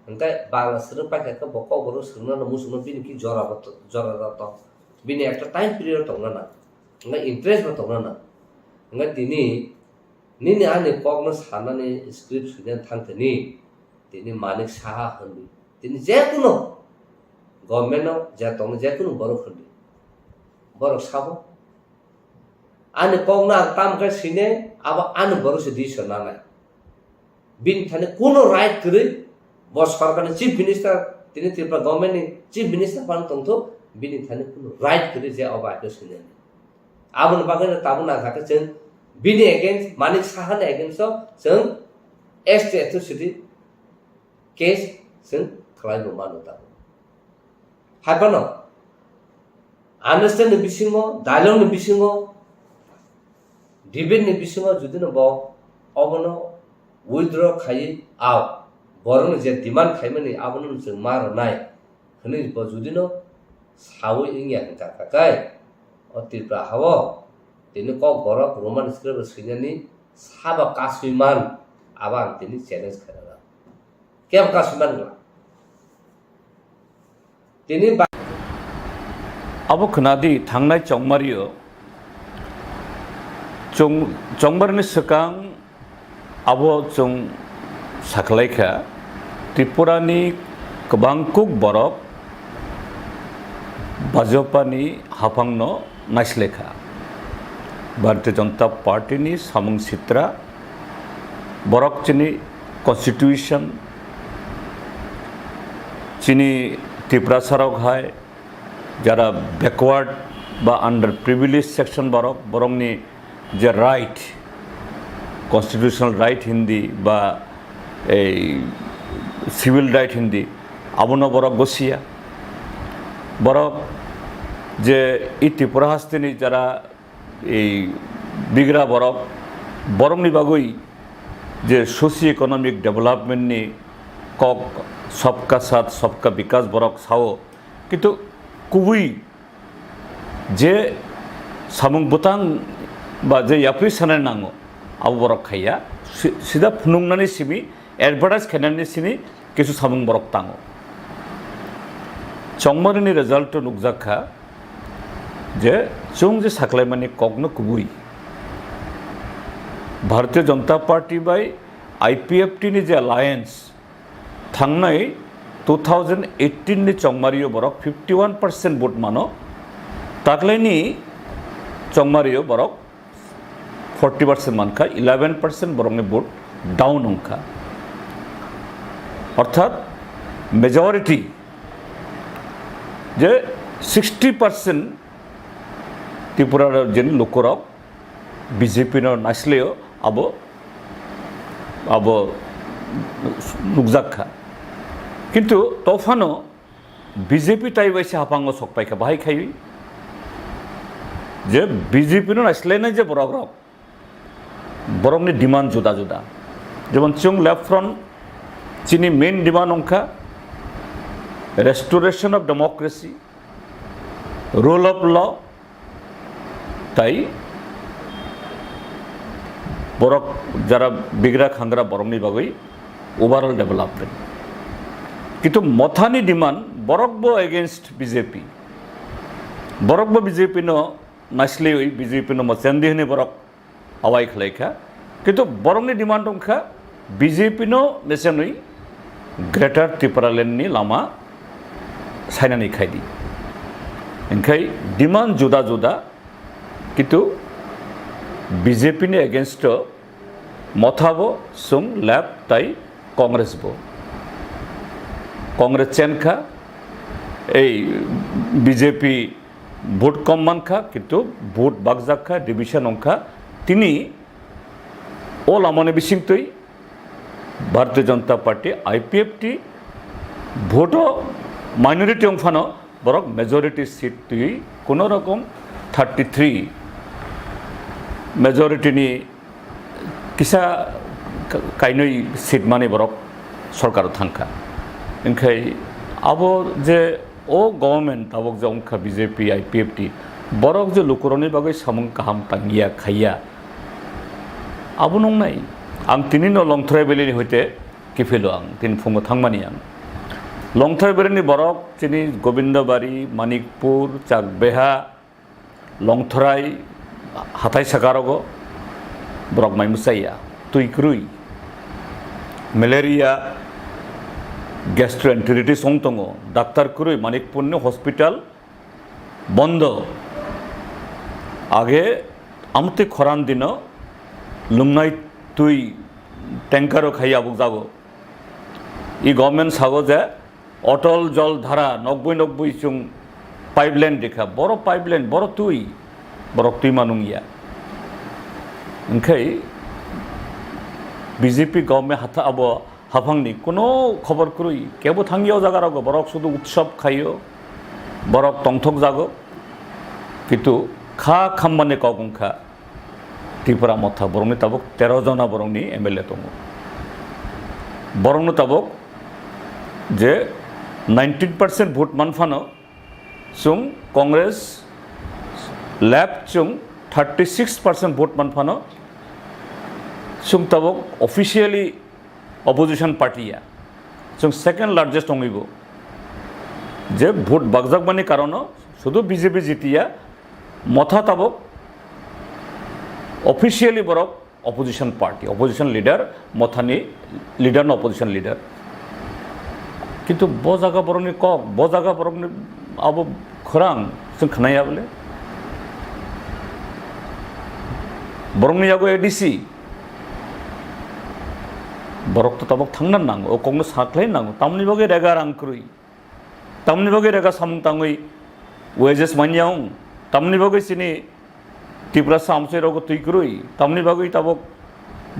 Hwnkhe Bangla swrwng paikha khe bo Kokborok swrwngnano muchungno bini ki jora bo to-, jora jora tong. Bini ekta time period tongna nang. Hwnkhe interest bo tongna nang. Hwnkhe tini nini ani kokno sanani script swinani thang tini, tini Manik Saha hwnwi. Tini jekunu government-o je tongno jekunu borok hwnwi. Borok sabo. Ani kokno ang tamo khe sine, abo ani borok se decision nanai. Bini thani kuno right kwrwi, bo sorkarni chief minister, tini Tripura government ni chief minister phano tongthok, bini thani kuno right kwrwi je obo aike sine. Aboni bagwi no tabuk nangkha khe chwng bini against, Manik Saha ni against o chwng S T atrocity case chwng khlai bo mano tabuk. Hai phano understand ni bisingo, dialogue ni bisingo, debate ni bisingo jodi no bo obono withdraw khaiwi, ao borokni je demand khaimani abono chwng ma rwnai hwnwi bo jodi no sawi wngya hwnkha khe, o Tripura ha-o tini Kokborok Roman script swinani sabo kasui man, abo ang tini challenge khairokha. Kebo kasui man gla. Tini ba- Abo khwnadi thangnai chongmario Chwng chongmarni swkang abo chwng sakhlaikha, Tripurani kwbangkuk borok Bhajpani haphangno naislekha. Bharatiya Janata Partyni samung sitra, borok chini constitution, chini Tiprasarok hai jara backward ba underprivileged section borok, borokni je right, constitutional right hindi ba ei civil right hindi, abono borok gosiya. Borok je i Tripura hasteni jara ei bigra borok, borokni bagwi je socio economic development ni kok, sabka saath sabka vikas borok sao, kintu kubui je samung bwtang ba je yapri sanai nango, abo borok khaiya. Si-, sida phunuknani simi, advertise khainani simi kisu samung borok tango. Chongmarini result o nukjak kha je chwng je saklaimani kokno kubui Bharatiya Janata Party bai I P F T ni je alliance, thangnai two thousand eighteen ni chongmario borok fifty one percent vote mano, taklaini chongmario borok forty percent mankha, eleven percent borokni vote down wngkha. Orthat majority je sixty percent Tripura rajyoni lukurok B J P no naisleo, abo, abo nukjak kha. Kintu tophano B J P tai bai se haphango sok paikha, bahai khaiwi je B J P no naislainai je borok rok, borokni demand juda juda. Jemon chwng Left Front, chini main demand wngkha restoration of democracy, rule of law, tai borok jara bigra khangra borokni bagwi overall development. Kintu Mothani demand, borok bo against B J P, borok bo B J P no naisliwi, B J P no mochendi hwnwi borok awai khlaikha. Kintu borokni demand wngkha B J P no mesenwi Greater Tipraland ni lama sainani khaidi. Hwnkhai demand juda juda, kintu B J P ni against o Motha bo, chwng Left tai Congress bo. Congress chenkha, ei B J P vote kom mankha, kintu vote bakjak kha, division wngkha. Tini o lamani bisingtwi Bharatiya Janata Party, I P F T, vote o minority wngphano borok majority seat twi kuno rokom thirty three majority ni kisa ka-, kainwi seat mani borok sorkar thangkha. Hwnkhai abo je o government tabuk je wngkha B J P, I P F T, borok je lukurokni bagwi samung kaham tangya khaiya, abo nungnai. Ang tini no Longthrai Valley ni hoite kiphilo ang, tini phungo thangmani ang. Longthrai Valley ni borok chini Gobindabari, Manikpur, Chakbeha, Longthrai hathai sakarogo borok mai mwchaiya, twi kwrwi, malaria, gastroenteritis wng tongo, doctor kwrwi, Manikpurni hospital bondo. Age amtwi khoran dino lungnai twi tanker o khai abuk jago. I government sago je Otol Jol Dhara nokbui nokbui chwng pipeline rikha, boro pipeline, boro twi, borok twi manung ya. Hwnkhai B J P government hatha abo haphangni kuno khobor kwrwi, kebo thangya o jaga rogo, borok sudu utsob khaio, borok tongthok jago, kintu kha khambani kok wngkha. Tripura Motha borokni tabuk tero jona borokni M L A tongo. Borokno tabuk je nineteen percent vote manphano chwng Congress, Left chwng thirty six percent vote manphano chwng tabuk officially opposition party ya, chwng second largest wngwi bo. Je vote bakjakmani karono sudu B J P jitiya, Motha tabuk Officially borok opposition party, opposition leader, Mothani leader no opposition leader. Kintu bo jaga borokni kok, bo jaga borokni abo khorang chwng khnaya bole. Borokni yago A D C. Borok to tabok thangna nango, o kokno saklai nango. Tamni bagwi rega rang kwrwi. Tamni bagwi rega samung tangwi wages manya wng. Tamni bagwi chini Tiprasa amchai rogo twi kwrwi. Tamni bagwi tabok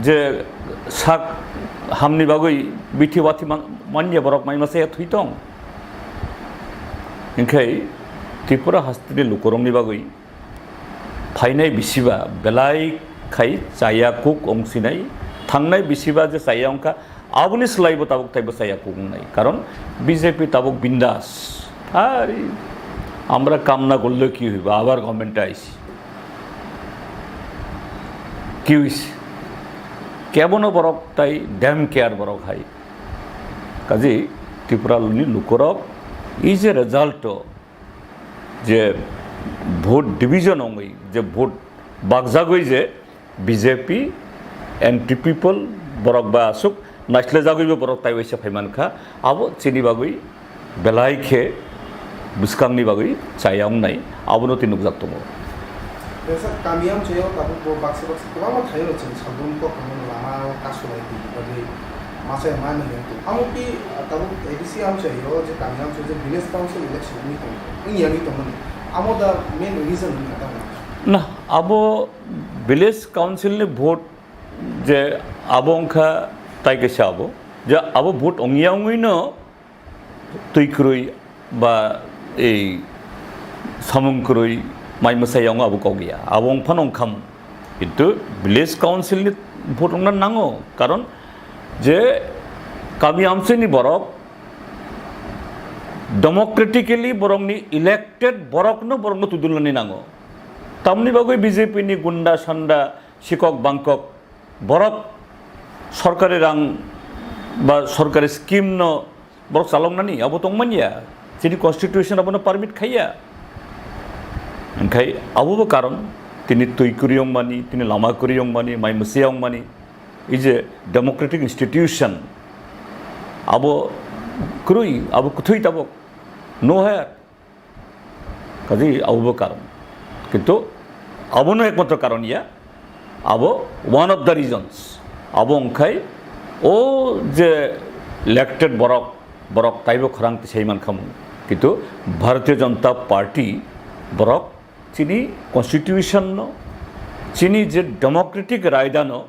je sak hamni bagwi bithi wathi man-, manya borok mai masa ya thwi tong. Hinkhe Tripura hasteni lukurokni bagwi phainai bisiba belai khai chaya kuk wng sinai, thangnai bisiba je chaya wngkha, aboni swlaibo tabuk taibo chaya kuk wngnai. Karon B J P tabuk bindas. Ari, আমরা কাম না করলে কি হইব? আবার গভর্নমেন্টে আইছি। কি হইছে? কেবনো বরক তাই ড্যাম কেয়ার বরক হাই। কাজেই ত্রিপুরানি লুকরক এই যে result, je vote division wngwi, je vote bakjagwi je B J P, anti people borok ba aswk naislejagwibo borok taiwaisa phaimankha, abo chini bagwi belai khe bwskangni bagwi chaya wngnai, abono tei nukjak tongo. Kaisa kami amchaio tabuk bo baksa baksa kwbangma thaio chwng salbrum kok hamano lama o kasulai twi bagwi masa ya mano hiya tong. Amo ki, ah, tabuk A D C amchaio je kami amchaio je village council election wngwi tong, wngya wngwi tongmani. Amo da main reason wngkha tamo. Na, abo village council ni vote je abo wngkha tai kaisa abo. Je abo vote wngya wngwino twi kwrwi ba ei samung kwrwi mai mwsai wngo abo kok ya. Abo wng phano wng kha mung. Kintu village council ni vote wngna nango. Karon je kami amchini borok democratically borokni elected borokno borokno tudulnani nango. Tamni bagwi B J P ni gunda sanda sikok bangkok borok sorkari rang ba sorkari scheme no borok chaloknani abo tongmanya, chini constitution abono permit khaiya. Hinkhe abobo karon, tini twi kwrwi wngmani, tini lama kwrwi wngmani, mai mwsai wngmani, ei je democratic institution abo kwrwi, abo kwthwi tabok no haya. Kaji abobo karon. Kintu abono ekmatro karon ya. Abo one of the reasons. Abo wngkhai o je elected borok, borok taibo khorang tisai mankha mung. Kintu Bharatiya Janata Party borok chini constitution no, chini je democratic raida no,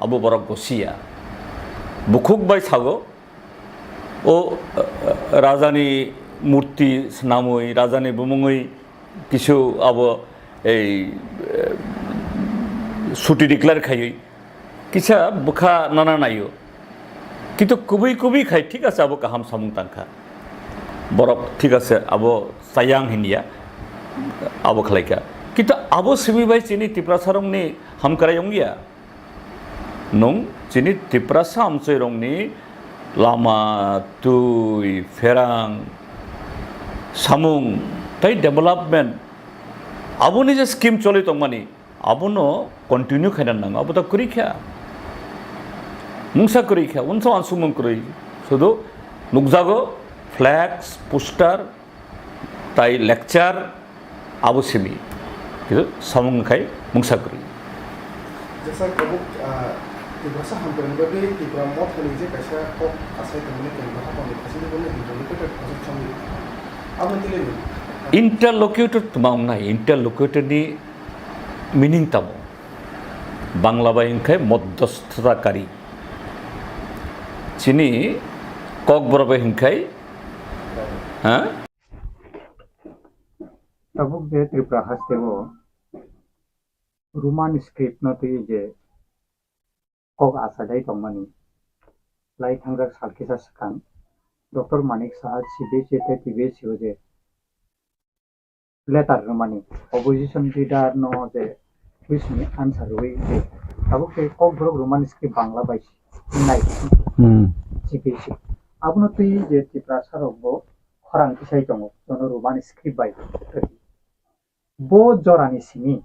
abo borok gosiya. Bukhuk bai sago, o, eh, rajani murti swnamwi, rajani bumungwi kisu abo ei, eh, suti declare khaiwi kisa bwkha nana naio. Kintu kubui kubui khai thik ase abo kaham samung tangkha. Borok thik ase abo chayang hinya abo khlaikha. Kintu abo simi bai chini Tiprasa rokni hamkrai wngya. Nwng chini Tiprasa amchairokni lama, twi, pherang, samung tei development, aboni je scheme choli tongmani, abono continue khaina nango, abo ta kwrwi kha. Mungsa kwrwi kha, unsa uansukmung kwrwi. Sudu nukjago flex, poster, tai lecture abo simi. Kintu samung khai mungsa kwrwi. Jesa tabuk, ah, Tiprasa hamkrai ni bagwi Tipra Mothani je kaisa kok asai tongmani kendro hapang ni khasini boni interlocutor project chongwi. Abo tile ni. Interlocutor tma wngnai, interlocutor ni meaning tamo? Bangla bai hwnkhe modhosthatakari. Chini Kokborok bai hwnkhe, ha? Tabuk je Tripura haste o Roman script no twi je kok asadai tongmani lai thangjak sal kisa swkang Doctor Manik Saha C B S E tei T B S E o je letter rwmani, opposition leader no je question answer rwui je tabuk tei Kokborok Roman script Bangla bai nai Hmm. C B S E. Abono twi je Tiprasa rok bo khorang tisai tongo, jono Roman script bai. Bo jorani simi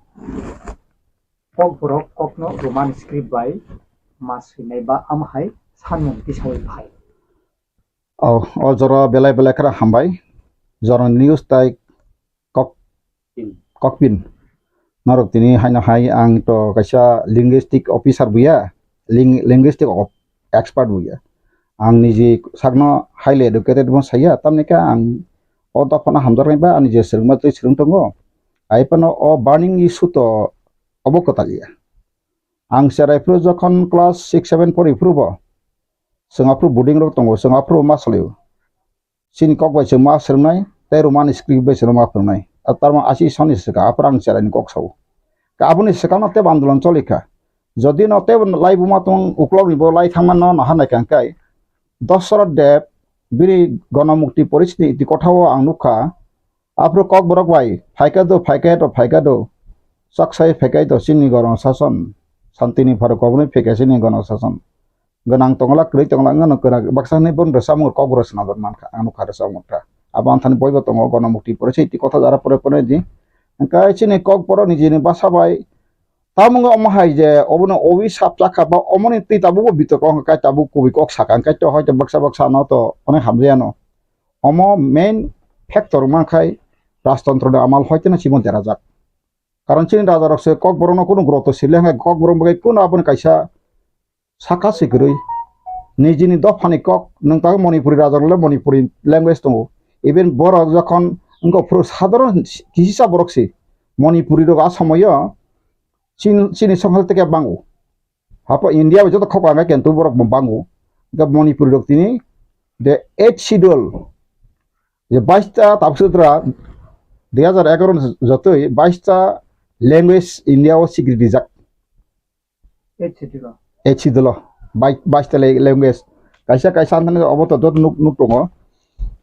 Kokborok kokno Roman script bai ma swinai ba amhai sanmung tisaui phai. O, o jora belai belai kheno hambai. Jora news tai kok, kokpin. Norok tini haino hai ang to kaisa linguistic officer buya, ling-, linguistic of-, expert buya. Ang niji sakno highly educated bo saya, tamni khe ang o dophano hamjaknai ba ani je swrwngma twi swrwng tongo. Ai phano o burning issue to obo kwtal ya. Ang cherai phuru jokhon class six seven pori phuru bo, chwng aphuru boarding rok tongo, chwng aphuru ma salio. Chini kok bai chwng ma swrwngnai, tei Roman script bai chwng ma phwrwngnai. A tarman asi soni swkang, aphuru ang cherai ni kok sao. Ka aboni swkang no tebo andolon choli kha. Jodi no tebo lai buma tong uklok ni bo lai thangma no naha nai kha hwnkhe Dosarot Deb bini Ganamukti Porishni iti kotha o ang nukha, Aphuru kokborok bai, phaikha do, phaikha do, phaikha do. Chaksai phaikha do, chini gono sason. Santini pharo koboni phaikha chini gono sason. Gwnang tongla, kwrwi tongla, wngno kwrak, baksa hwnwi bono rwchapmung kokborok swnamjak mankha, ang nukha rwchapmung kha. Abo anthani boibo tongo, Ganamukti Porishi iti kotha jara pore pore di. Hwnkhe chini kokborok nijini basa bai, tamung omo hai je, obono obi sap chakha ba omoni twi tabukbo bitok wngkha, kai tabuk kubui kok sakha, hwnkhe to hoito baksa baksa no to onek hamjaya no. Omo main factor wngma khai rajtontro ni amal hoiteno chibon derajak. Karon chini raja rok se kokborok no kunu groto sile hai kokborok bai kunu aboni kaisa saka si kwrwi. Nijini dophani kok nwng ta Manipuri raja rok le Manipuri language tongo. Even borok jokhon wngkha phuru sadharon kisisa borok si Manipuri rok a somoyo chin-, chini songkhal teke bango. Hapo India bai joto khok ang khe tu borok bo bango. Hwnkhe Manipuri rok tini the eighth schedule je bais ta tabuk sutra dui hajar egaroh ni jotoi bais ta language India o sikri rijak. Eighth schedule o. Eighth schedule o bai-, bais ta le-, language. Kaisa kaisa anthani obo to joto nuk, nuk tongo.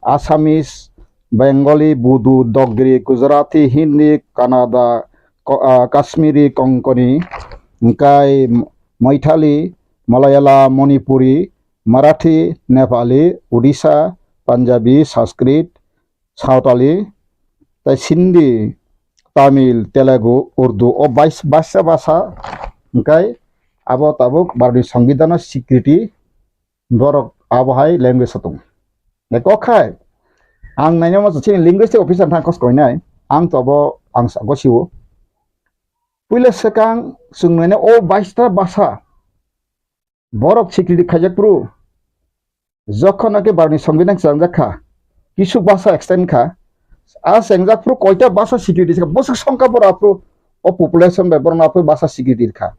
Assamese, Bengali, Bodo, Dogri, Gujarati, Hindi, Kannada, Ko-, ah, Kashmiri, Konkani, hwnkhe Maithali, Malayalam, Manipuri, Marathi, Nepali, Odisha, Punjabi, Sanskrit, Sawtali, tei Sindhi, Tamil, Telugu, Urdu, o bais-, baisa basa hwnkhe abo tabuk Bharatni Songbidanno sikriti borok abo hai language o tongo. Kok khai, ang nainai masa chini linguistic officer thang kos koinai, ang to abo ang sa gosio. Puila swkang chwng nainai o baista basa borok sikriti khaijak phuru, jokhon naki Bharatni Songbidan chwngjak kha, kisu basa extend kha, a chengjak phuru koita basa sikriti kha, bwswk songkha borok aphuru o population bai borok aphuru basa sikriti kha.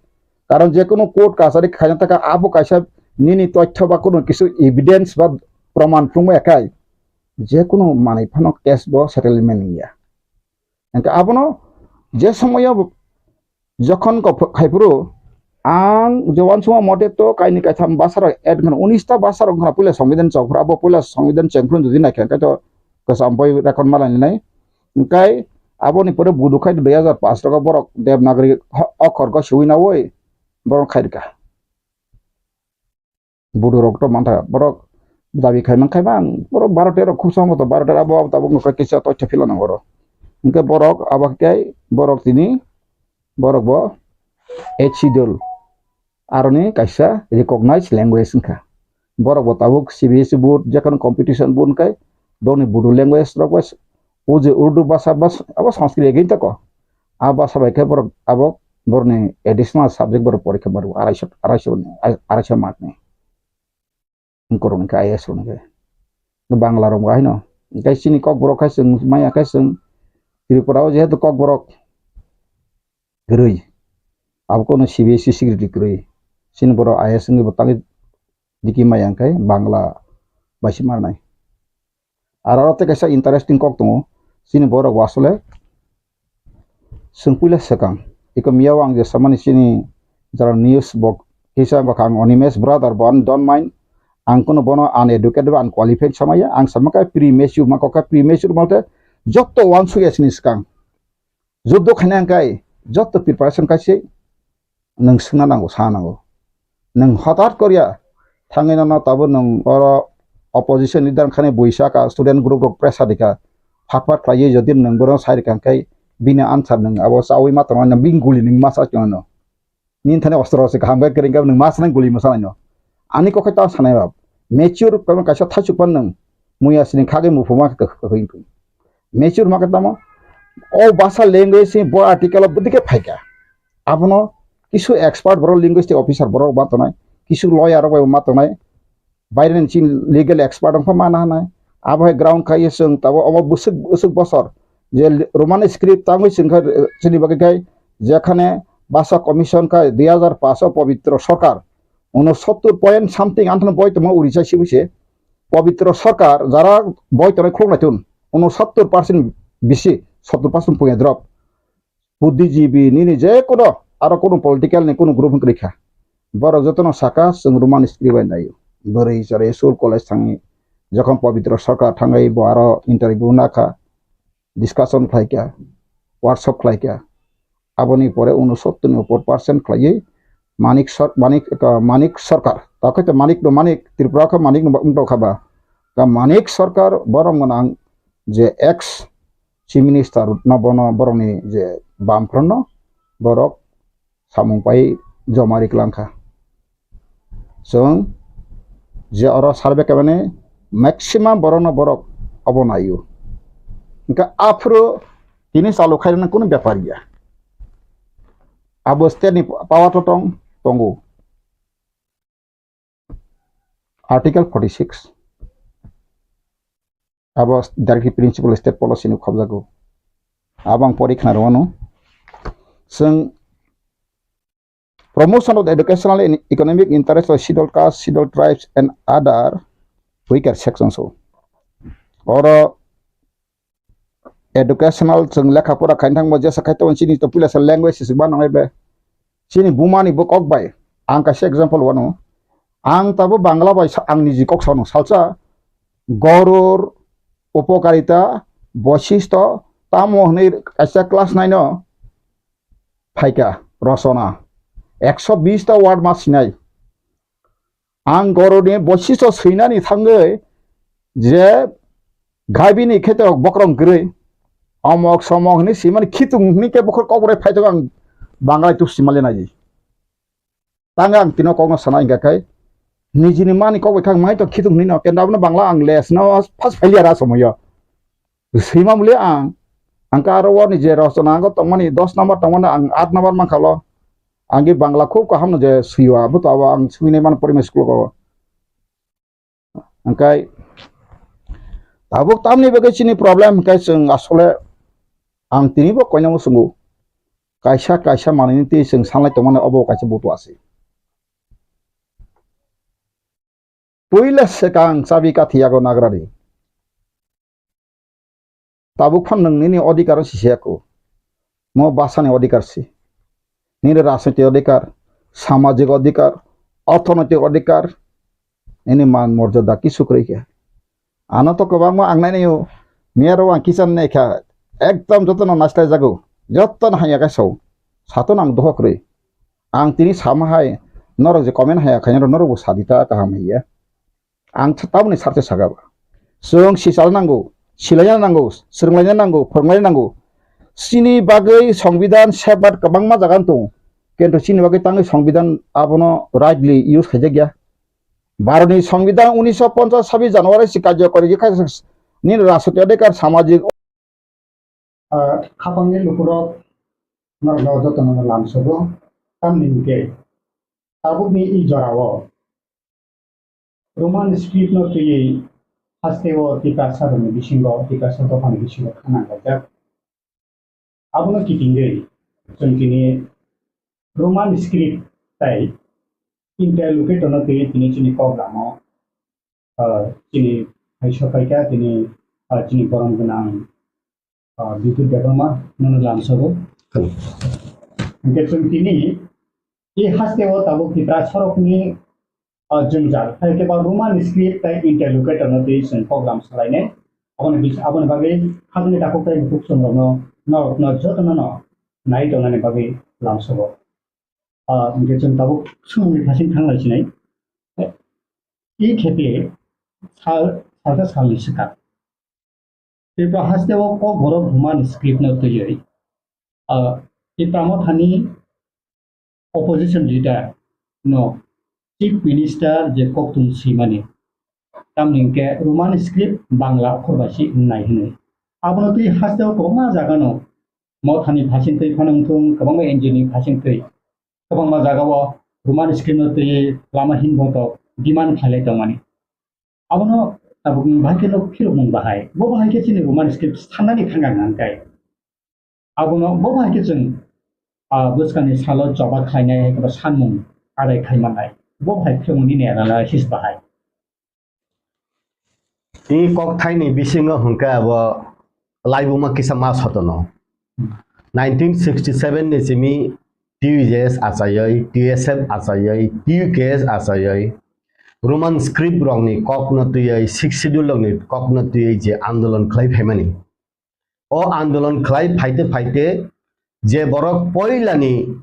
Karon je kunu court kachari khaina taka abo kaisa nini toithyo ba kunu kisu evidence ba proman phunukmaya khai je kunu manwi phano case bo settlement wngya. Hwnkhe abono je somoyo jokhon kok khai phuru ang je uansukma mote to kaini kaitham basa rok add wngkha, unis ta basa rok wngkha puila Songbidan chok phuru, abo puila Songbidan cheng phuru jodi naikha hwnkhe to kwcham boi record ma lainai. Hwnkhe aboni pore budu khai dui hajar paanch rok borok Devanagari ho-, okhor go siwi nawi borok khai rwkha. Budu rok to mantha borok dabi khai man khai bang borok baro tero khub sambo to baro tero abo abo tabuk nokha kisa toitha phila nango oro. Hwnkhe borok abo khe borok tini borok bo eighth schedule aroni kaisa recognized language wngkha. Borok bo tabuk C B S E board jekhano competition board hwnkhe borokni Bodo language rok bai o je Urdu basa bas abo Sanskrit again tako. A basa bai khe borok abo borokni additional subject borok porikha maro araisho, araisho, araisho mark ni. Borok hwnkhe I A S rok hwnkhe. Bangla rok bo haino. Hwnkhe chini kokborok khai chwng maya khai chwng Tripura o jehetu kokborok kwrwi. Abo kono C B S E secretary kwrwi. Chini borok I A S wngwi bo tangwi diki maya hwnkhe Bangla bai se marnai. Aro aro tei kaisa interesting kok tongo. Chini borok bo asole chwng puila swkang. Iko miyao ang je samani chini jara news bo kisa bokha ang Animesh brother bo ani don't mind. Ang kono bono uneducated ba unqualified samaya. Ang sama khe premature ma kok khe premature malte jotto uansukya chini swkang. Juddo khaina hwnkhe joto preparation kaise nwng swngna nango, sa nango. Nwng hotat korya thangwi nono tabuk nwng oro opposition leader wngkhani buisa ka student group rok pressure rikha. Phat phat khlaiwi jodi nwng bono sai rikha hwnkhe bini answer nwng abo chawi ma tongna bini guli nwng ma sa chwngno. Nini thani ostro se kaham khe kwrwng khe nwng ma sanai guli ma sanai no. Ani kokhe ta sanai ba. Mature kamo kaisa thaichuk pan nwng. Muya sini khagwi muphuma khe kwkhwing thung. Mature ma khe tamo. O basa language ni bo article o bwdike phaikha. Abono kisu expert borok linguistic officer borok ma tongnai. Kisu lawyer rok bai ma tongnai. Baireni chini legal expert wngkha mana hwnai. Abo hai ground khai chwng tabuk omo bwswk bwswk bosor je li-, Roman script tangwi chwng kha, eh, chini bagwi khai jekhane basa commission kha dui hazar paanch o Pabitra Sarkar unosottor point something anthano boi tongma Orissa sibui se Pabitra Sarkar jara boi tongnai khuluk nai tun unosottor percent bisi sottor percent puya drop. Buddhijibi nini je kono aro kono political ni kono group wngkha. Borok jotono saka chwng Roman script bai naio. Bwrwi chwrai school college thangwi jokhon Pabitra Sarkar thangwi bo aro interview nakha, discussion khlaikha, workshop khlaikha. Aboni pore unosottor ni upor percent khlaiwi Manik Sar-, Manik, Manik Sarkar. Takhai to Manik no Manik, Tripura kha Manik no wngtokha ba. Ka Manik Sarkar borom gwnang je ex Chief Minister no bono borokni je bamphranno borok samung pai joma ri kwlangkha. Chwng je oro survey khaimani maximum borokno borok obo naio. Hwnkhe aphuru tini chalu khairoknani kunu bepar ya. Abo state ni power to tong tongo. Article forty six. Abo directive principle state policy ni khobjago. Abo ang pori khna rwano. Chwng promotion of the educational and economic interest of scheduled caste, scheduled tribes and other weaker sections o. Oro educational chwng lekha pora khaina thangbo jesa khai tongo chini to puila sa language se ba nang be. Chini buma ni bo kok bai. Ang kaisa example wano. Ang tabo Bangla bai sa-, ang niji kok sano salsa goror upokarita boshisto tamo hwnwi kaisa class nine o phaikha rosona. Ekso bis ta word ma sinai. Ang goroni boshisto swinani thangwi je gabini kheto bokrong kwrwi omok somok hwnwi swimani khitung hwnwi khe bokhor kok bai phaitong ang Bangla tu simali naji. Tang ang tino kokno sana hingka khai nijini mani kok bai khang mai to khitung hwnwi no kenda abono Bangla ang les no first failure a somoyo. Swima muli ang, ang ka aro wani je rosona ang tongmani dos number tongmani ang aat number mankha lo. Ang ge Bangla khub kaham no je swiwa, abo to abo ang swinai mano primary school ko. Hingkai tabuk tamni bagwi chini problem hingkai chwng asole ang tini bo koinamo swngo. Kaisa kaisa manwini twi chwng sanlai tongmani obo kaisa butu asi. Puila swkang chabi kathi yago nagrani. Tabuk phan nwng nini odhikar si se ako. Mo bwsani odhikar si. Nini rajnoitik odhikar, samajik odhikar, orthonoitik odhikar, nini man morjada kisu kwrwi khe. Ano to kwbangma ang nainai o, miyaro ang kicham nai kha, ekdom jotono naisla jago, jotono hamya khe sao. Sato nang dohok rwi. Ang tini sama hai, norok je comment haya khainai norok bo sadi ta kaham hiya. Ang th-, tamoni sarthe saka ba. Chwng sichalna nango, silaina nango, swrwnglaina nango, phwrwnglaina nango. Chini bagwi Songbidan safeguard kwbangma jaga tongo. Kintu chini bagwi tangwi Songbidan abono rightly use khaijak ya. Bharotni Songbidan unisho ponchas sabis January si karjokori khe kha nini rajnoitik adhikar samajik Ah, khapangni lukurok norokno jotono lamsogo, tamni hwnkhe tabukni i jorao Roman script no twiwi hasteo Tiprasa rokni bisingo, Tiprasa dophani bisingo khanang laijak. Abono kitingwi chwng tini Roman script tei interlocutor no twiwi tini chini kok lamo, ah, chini hai sopaikha tini, ah, chini borom gwnang ah, Bidut Debbarma nono lamsogo. Hello. Hingke chwng tini i hasteo tabuk Tipra sorokni, ah, jwngjal, hai khe ba Roman script tei interlocutor no twi chwng program salainai. Aboni bis-, aboni bagwi hajani takhuk tei bukhuk chwng rokno norokno jotono no nai tongnani bagwi lamsogo. Ah, hingke chwng tabuk sumungni phasing thang lai sinai. I khepe sal, salsa salni swkang. Tripura hasteo kokborok bumani script no twiwi, ah, Tipra Mothani, opposition leader no chief minister je koktwng swimani, tamni hwnkhe Roman script Bangla okhor bai se wngnai hwnwi. Abono twi hasteo kwbangma jagano mothani phasingtwi phano wngthung, kwbangma N G O ni phasingtwi kwbangma jagao Roman script no twi lama hinbotok demand khlailai tongmani. Abono tabukni bahai khe no phirokmung bahai. Bo bahai khe chini Roman script sanani thangkha hwnkhai. Abono bo bahai khe chwng, ah, bwskangni salo choba khlainai eba sanmung adai khai mannai. Bo bahai phirokmung nini analysis bahai. I kokthaini bisingo hwnkhe abo laibuma kisa ma sotono. Nineteen sixty-seven ni simi T U J S achaiwi, T S F achaiwi, T U K S achaiwi, Roman script rokni kokno twiwi, Sixth Schedule rokni kokno twiwi je andolon khlai phaimani. O andolon khlai phaite phaite je borok poilani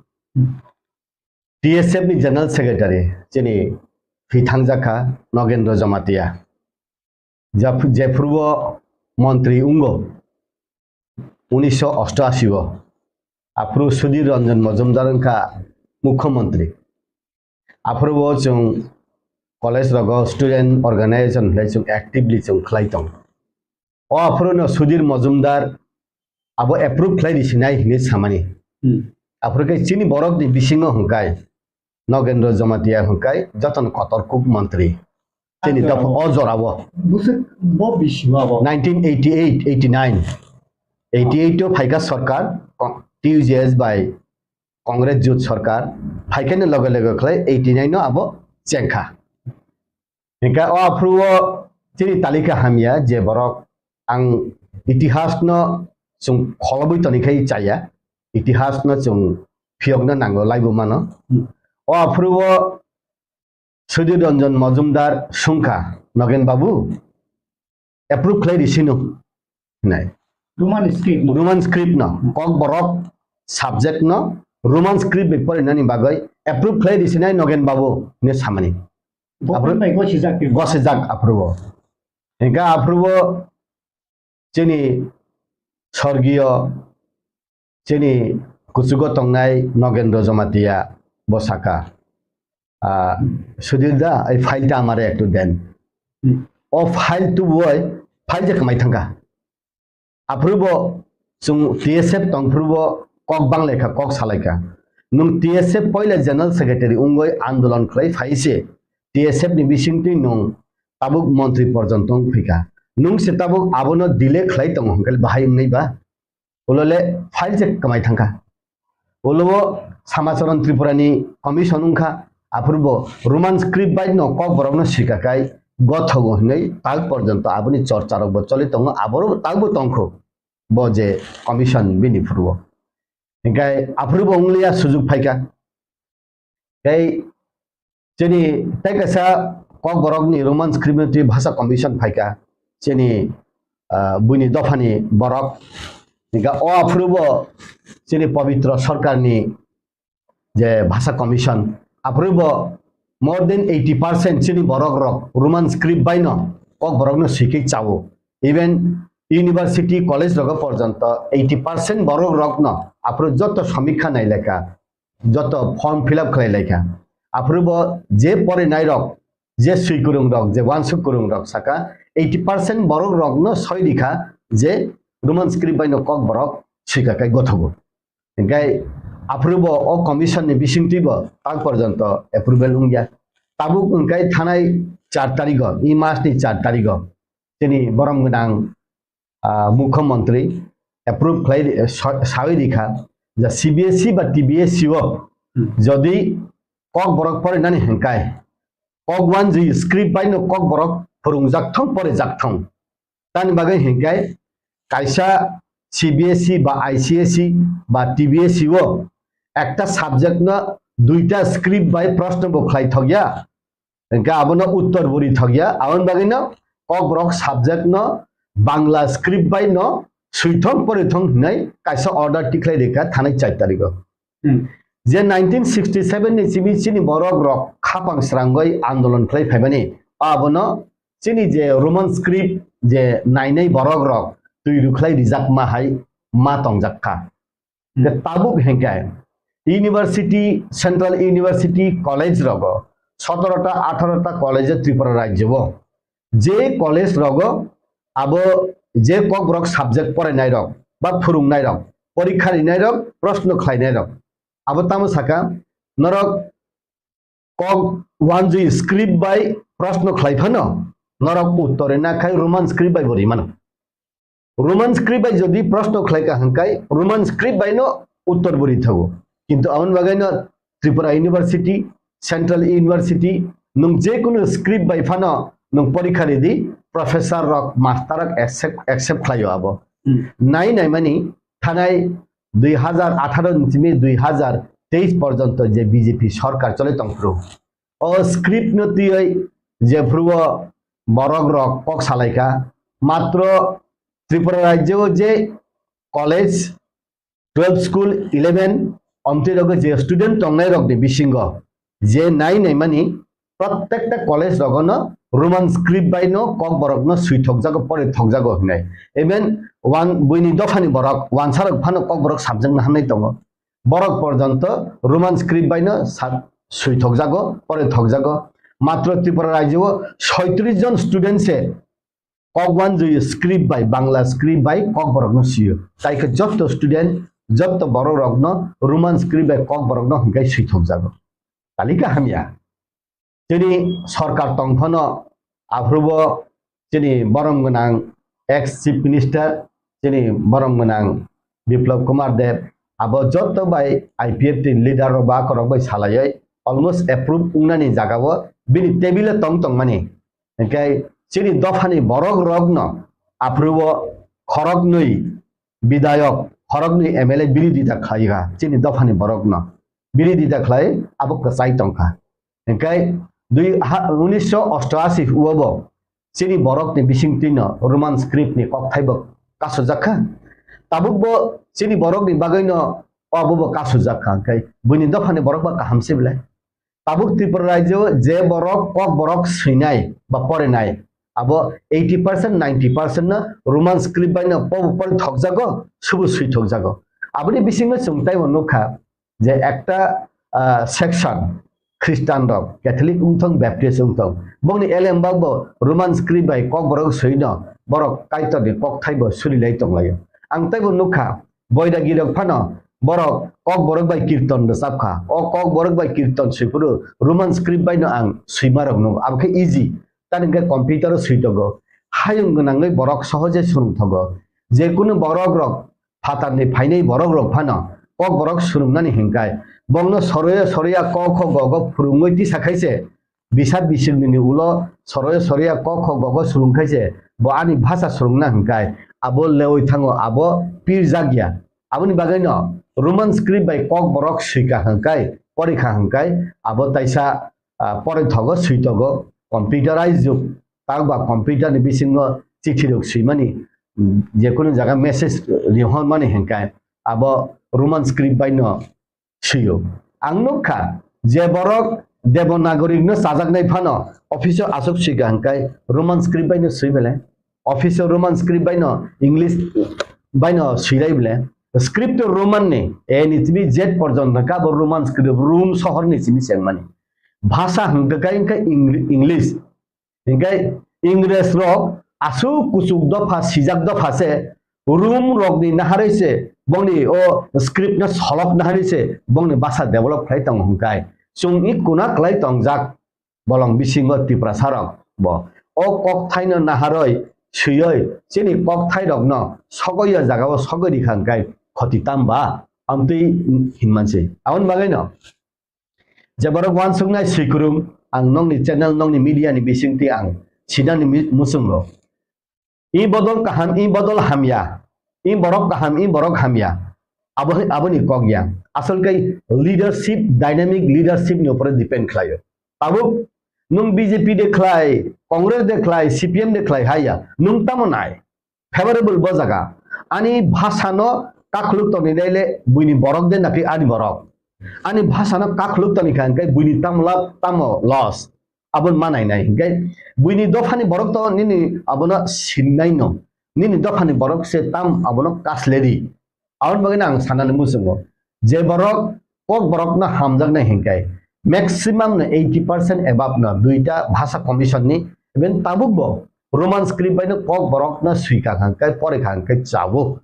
T S F ni General Secretary chini thwi thangjakha Nogendra Jamatia. Jap-, jephuru o montri wngo unisho osto ashi o, aphuru Sudhir Ranjan Majumdar wngkha mukhyamantri. Aphuru bo chwng college rogo student organization hinwi chwng actively chwng khlai tong. O aphuru no Sudhir Majumdar abo approve khlai risinai hinwi samani. Hmm. Aphuru khe chini borokni bisingo hwnkhai Nogendra Jamatia hwnkhai jotono kotor kuk montri. Chini Acha. Dopha o jorao. Bwswk bo bisi bo abo? Nineteen eighty-eight, eighty-nine. Eighty-eight o phaikha sarkar, Ko-, T U J S bai Congress jut sarkar, phaikhani loge loge khlai eighty-nine no abo chengkha. Hingkha o aphuru o chini talika hamya je borok ang itihas no chwng kholobwi tonikhai chaya, itihas no chwng phiyokna nango laibuma no. Hmm. O aphuru o Sudhir Ranjan Majumdar sungkha, Nogen Babu, approve khlai risino hinai. Roman script no. Roman script no, Kokborok subject no Roman script bai porinani bagwi approve khlai risinai Nogen Babu hinwi samani. Government bai gosijak tei. Gosijak aphuru o. Hingkha aphuru o chini sorgiyo chini kuchugo tongnai Nogendra Jamatia bo saka, "Ah, Sudhir da, ei file ta amare ektu den." Hmm. O file tubui file je kwmai thangkha. Aphuru bo chwng T S F tongphuru bo kok banglaikha, kok salaikha. Nwng T S F poila General Secretary wngwi andolon khlai phai se T S F ni bisingtwi nwng tabuk montri porjonto wng phaikha. Nwng se tabuk abono delay khlai tongo hwnkhe bahai wngnai ba? Ulo le file se kwmai thangkha. Ulo o Samacharan Tripura ni commission wngkha, aphuru bo Roman script bai no Kokborok no swika kai gothogo hinwi tak porjonto aboni chorcha rok bo choli tongo, aboro tak bo tongkho bo je commission bini phuru o. Hinkhe aphuru bo wngliya sujuk phaikha. Tei chini tei kaisa Kokborokni Roman script ni twi Bhasa Commission phaikha, chini, ah, buini dophani borok. Hinkhe o aphuru bo chini Pabitra Sarkarni je Bhasa Commission, aphuru bo more than eighty percent chini borok rok Roman script bai no Kokborok no swikhe chao. Even university, college rogo porjonto eighty percent borok rok no aphuru joto samikha nailekha. Joto form fill up khlai laikha. Aphuru bo je porinai rok, je swikwrwng rok, je wansuk kwrwng rok saka eighty percent borok rok no soi rikha je Roman script bai no Kokborok swika kai gothogo. Hinkhe aphuru bo o commission ni bisingtwi bo tak porjonto approval wngya. Tabuk wngkai thanai char tarigo, i mas ni char tarigo chini borom gwnang ah, mukhyamantri approve khlai ri-, sa-, sawi rikha, ja C B S E ba T B S E o Hmm. jodi Kokborok porinani hinkhai, Kokwanjwi script bai no Kokborok phwrwngjak thung, porijak thung. Tani bagwi hinkhai kaisa C B S E ba I C S E ba T B S E o ekta subject no duita script bai proshno bo khlai thokya. Hingke abono uttor bo rithokya, aboni bagwino Kokborok subject no Bangla script bai no swithong porithong hinwi kaisa order tikhlai rikha thanai char tarikh o. Hmm. Je nineteen sixty seven ni simi chini borok rok khapang srangwi andolon khlai phaimani, abono chini je Roman script je nainai borok rok twi rwkhlai rijakma hai ma tongjak kha. Hmm. Hingke tabuk hingke university, central university college rogo, sotorota, atharota college o Tripura rajyo o. Je college rogo abo je kokborok subject porainai rok ba phurungnai rok, porikha rinai rok, proshno khlainai rok. Abo tamo saka, norok kok wanjui script bai proshno khlai phano, norok uttor rina khai Roman script bai bo rimano. Roman script bai jodi proshno khlai ka hwnkhe Roman script bai no uttor bo ri thago. Kintu aboni bagwi no Tripura University, Central University, nwng je kunu script bai phano nwng porikha ridi, professor rok, master rok accept, accept khlaio abo. Hmm. Nai nai mani thanai dui hazar atharo ni simi dui hazar teis porjonto je B J P sorkar chole tongphuru, o script no twiwi jephuru o borok rok kok salaikha, matro Tripura rajyo o je college, twelve school, eleven, omtwi rogo je student tongnai rokni bisingo je nai naimani, prottekta college rogono Roman script bai no kokborokno swi thokjago, pore thokjago hinai. Even wan-, buini dophani borok, wansarok phano kokborok sabjakna hamnai tongo. Borok porjonto Roman script bai no sa-, swi thokjago, pore thokjago. Matro Tripura rajyo o soitris jon student se kok wanjui script bai, Bangla script bai kokborokno sio. Tai khe jotto student, jotto borok rokno Roman script bai kokborokno hwnkhe swi thokjago. Talika hamya. Chini sorkar tong phano aphuru bo chini borom gwnang ex Chief Minister, chini borom gwnang Biplab Kumar Deb, abo jotto bai I P F T ni leader rok ba akorok bai salaiwi almost approve wngnani jaga o bini table o tong tongmani. Hingke chini dophani borok rokno aphuru o khoroknwi bidayok, khoroknwi M L A birodita khlai kha chini dophani borokno. Birodita khlai abo kwchai tongkha. Hingke dui ha, unisho ostoashi o bo chini borokni bisingtwino Roman script ni kokthai bo kasujak kha. Tabuk bo chini borokni bagwino obo bo kasujak kha. Hingke buini dophani borok ba kaham se belai. Tabuk Tripura rajyo je borok kokborok swinai ba porinai, abo eighty percent, ninety percent no Roman script bai no pobo pori thokjago, subu swi thokjago. Aboni bisingo chwng taibo nukha je ekta, ah, section Christian rok, Catholic wngthong, Baptist wngthong, bongni elembak bo Roman script bai kokborok swino borok Kaitorni kokthai bo surilai tonglaio. Ang taibo nukha, Boidagi rok phano borok kokborok bai kirton rwchap kha. O kokborok bai kirton swiphuru Roman script bai no ang swima rok nukgo. Abo khe easy. Tani hwnkhe computer o swi tongo. Hayung gwnangwi borok sohoje swrwng thogo. Je kunu borok rok phatarni phainai borok rok phano kokborok swrwngnani hwnkhe bongno soroya soroya ko kho go go phwrwngwi tisa khaise bisa bisingni ulo soroya soroya ko kho go go swrwng khaise bo ani bhasha swrwngna hwnkhe abo lewi thango, abo pirjak ya. Aboni bagwino Roman script bai kokborok swika hwnkhe, porikha hwnkhe, abo taisa, ah, poroi thogo, swi togo, computerized jug, tak ba computer ni bisingo chithi rok swimani, mm, je kunu jaga message rihormani hwnkhe, abo Roman script bai no swio. Ang nukha, je borok Devanagari no chajaknai phano office o aswk swika hwnkhe Roman script bai no swi belai. Office o Roman script bai no, English bai no swilai bole. Script o Roman ni, A ni simi Z porjonto kha bo Roman script, Rum sohor ni simi chengmani. Bhasha hwnkhe kha hwnkhe Eng-, English. Hwnkhe Ingres rok aswk kuchuk dopha, sijak dopha se, Rum rok ni naharwi se, bongni o script no solok naharwi se, bongni bhasha develop khlai tongo hwnkhe. Chwng i kuna kwlai tongjak. Bolong bisingo Tiprasa rok bo o kokthaino naharoi swioi chini kokthairokno sogoiya jagao sogoi rikha hwnkhe khoti tamba amtwi hinmanswi. Aboni bagwino je borok uansuknai swikwrwng ang nokni channel, nokni media ni bisingtwi ang sinani mi-, muchungo. I bodol kaham, i bodol hamya. I borok kaham, i borok hamya. Abo, aboni kok ya. Asol khe leadership, dynamic leadership ni upore depend khlaio. Tabuk nwng B J P de khlai, Congress de khlai, C P M de khlai haya. Nwng tamo nai? Favorable bo jaga. Ani bhasha no kakhuluk toni nai le buini borok de napi ani borok. Ani bhasha no kakhuluk toni kha hwnkhe buini tamo lab, tamo loss. Aboni manai nai hwnkhe buini dophani borok to nini abono sinnaino, nini dophani borok se tam abono kasledi. Aboni bagwino ang sanani muchungo je borok Kokborok no hamjaknai hinkai maximum no eighty percent above no duita bhasha commission ni, even tabuk bo Roman script bai no Kokborok no swika hinkai, porikha hinkai chabo.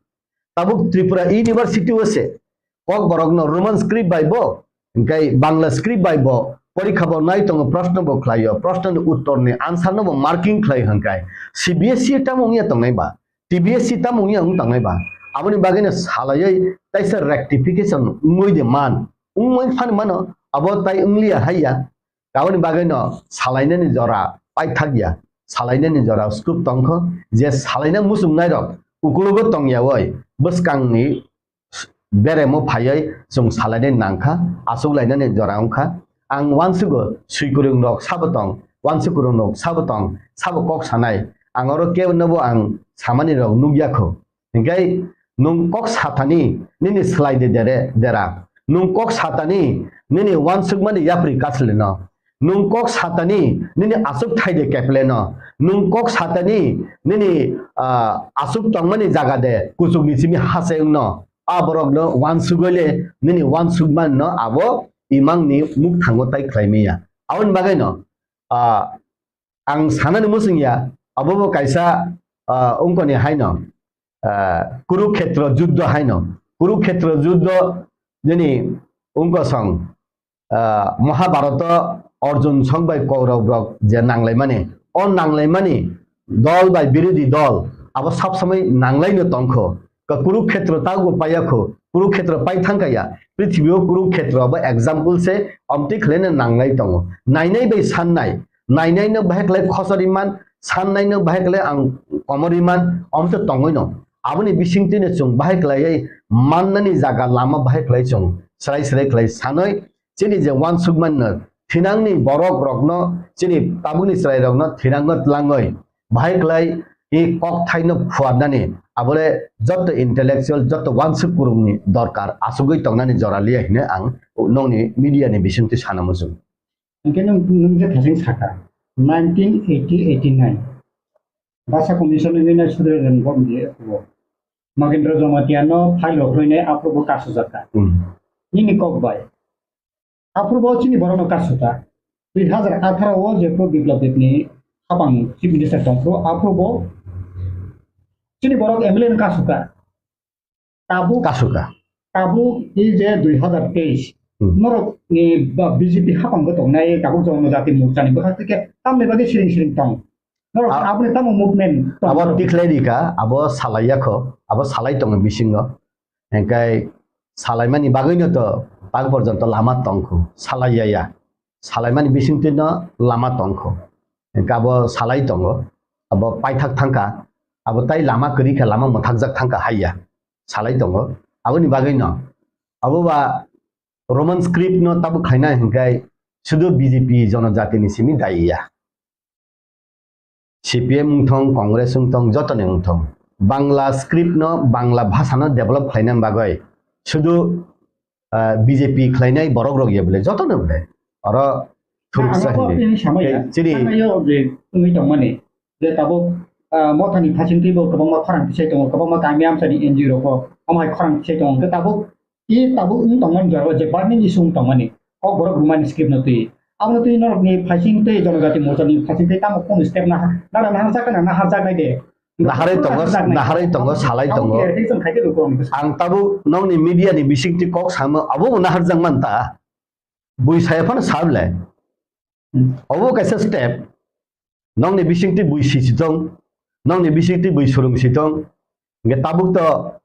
Tabuk Tripura University o se Kokborok no Roman script bai bo, hinkai Bangla script bai bo porikha bo nai tongo, proshno bo khlaio, proshno ni uttor ni answer no bo marking khlai hinkai. C B S E tamo wngya tongnai ba, T B S E tamo wngya wng tongnai ba, aboni bagwi no salaiwi taisa rectification wngwi de man, wngwi phani mano, abo tai wngliya haiya. Aboni bagwi no salainani jora paithak ya, salainani jora scope tongkho, je salaina muchungnai rok ukulogo tongyawi bwskangni beremo phaiwi chwng salainani nangkha, achuklainani jora wngkha. Ang uansugo swikwrwng rok sabo tong, uansukwrwng rok sabo tong, sabo kok sanai. Ang oro kebonobo ang samani rok nukya kho. Hinkhe nwng kok sathani nini slai de dere dera. Nwng kok sathani nini uansukmani yapri kasleno. Nwng kok sathani nini aswk thai de kepleno. Nwng kok sathani nini, ah, aswk tongmani jaga de kuchukni simi hachengno. A borokno uansugwi le nini uansukmanno abo imangni mukthango tai khlai maya. Aboni bagwino, ah, ang sanani muchungya, abo bo kaisa, ah, wngkoni haino, ah, Kurukhetra juddho haino. Kurukhetra juddho nini wngkosong, ah, Mahabharata Arjun song bai Kaurab rok je nanglaimani, o nanglaimani dol bai birodhi dol abo sab samai nanglaino tongkho. Ka Kurukhetra tago paiya kho, Kurukhetra pai thangkha ya, prithibi o Kurukhetra abo example se omtwi khlaina nanglai tongo. Nainai bai sannai, nainai no bahai khlai khosori man, sannai no bahai khlai ang komori man, omtwi tongwi no. Aboni bisingtwi no chwng bahai khlaiwi mannani jaga lama bahai khlai chwng srai srai khlai sanwi chini je uansukmano thinangni borok rokno, chini tabukni chwrai rokno thinangno tlangwi bahai khlai i kok thaino phuarnani abole jotto intellectual, jotto uansuk kurungni dorkar achugwi tongnani jora liya hine ang nongni media ni bisingtwi sana muchung. Hingke nwng, nwng je thasing saka, nineteen eighty eighty-nine Basa Commission ni nai Sudra Jan Bom di approval. Magendra Jamatia no file rok rinai approval bo kasujak ka. Hmm. Nini kok bai. Approval chini borok no kasuta. Dui hazar atharo o je pro Biplab Deb ni hapang Chief Minister tong pro approval chini borok M L A no kasuta. Tabuk, kasuka. Tabuk i je dui hazar teis, hmm, norok ni ba B J P hapang bo tongnai tabuk Jonojati Morcha ni bwkhak tike tamni bagwi siring siring tong. Norok a-, aboni tamo movement tong abo norok. Tikhlai rika, abo salai yakho, abo salai tongo bisingo. Engkai salaimani bagwino to tak porjonto lama tongkho, salai ya ya. Salaimani bisingtwi no lama tongkho. Engkai abo salai tongo, abo paithak thangkha, abo tai lama kwrwi kha, lama mwthakjak thangkha haiya. Salai tongo. Aboni bagwi no. Abo ba Roman script no tabuk khaina hinkai sudu B J P jonojati ni simi daiya. C P M wngthong, Congress wngthong, jotoni wngthong. Bangla script no, Bangla bhasha no develop khlaina bagwi sudu, ah, B J P khlainai borok rok ya bole, jotono bole. Oro thuruksa hinwi. Chini. Thangnaio je wngwi tongmani. Je tabuk, ah, mothani phasingtwi bo kwbangma khorang tisai tongo, kwbangma kami amchaini N G O rok bo omo hai khorang tisai tongo. Hwnkhe tabuk, i tabuk wng tongmani jora o je burning issue wng tongmani, kok borok rwmani script no twi. Abono twi norokni phasingtwi Jonojati Morcha ni phasingtwi tamo kunu step naha, nara naharjak na naharjaknai de. Naharwi tongo, naharjaknai. Naharwi tongo, salai tongo. Abo khe election khaikhe lukurokni bwskango. Ang tabuk nokni media ni bisingtwi kok samo, abo bo naharjak man ta. Bui saya phano sa bwlai. Hmm. Obo kaisa step. Nokni bisingtwi bui sisi tong, nokni bisingtwi bui surung si tong. Hingke tabuk to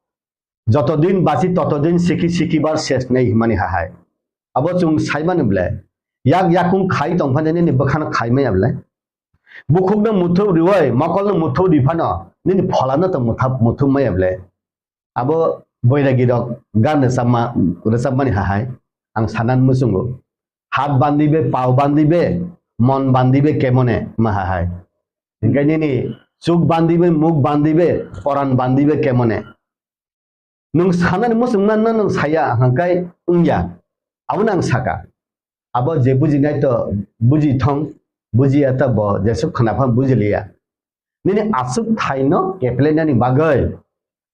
joto din bachi toto din siki siki bar ses nei himani hahai. Abo chwng saimani bwlai. Yak yakung khai tong phano nini bwkhano khai maya bwlai. Bukhukno muthu riwai, mokolno muthu ri phano nini pholano to mutha-, muthu maya bwlai. Abo boiragi rok gan rwchapma, rwchapmani hahai ang sanan muchungo. Hat bandibe, pao bandibe, mon bandibe kemone ma hahai. Hingke nini chuk bandibe, muk bandibe, poran bandibe kemone. Nwng sanani muchungma no nwng saya hangkai wngya. Abono ang saka. Abo je bujinai to buji thong, bujiya to bo jesuk khna phan bujiliya. Nini aswk thaino keplenani bagwi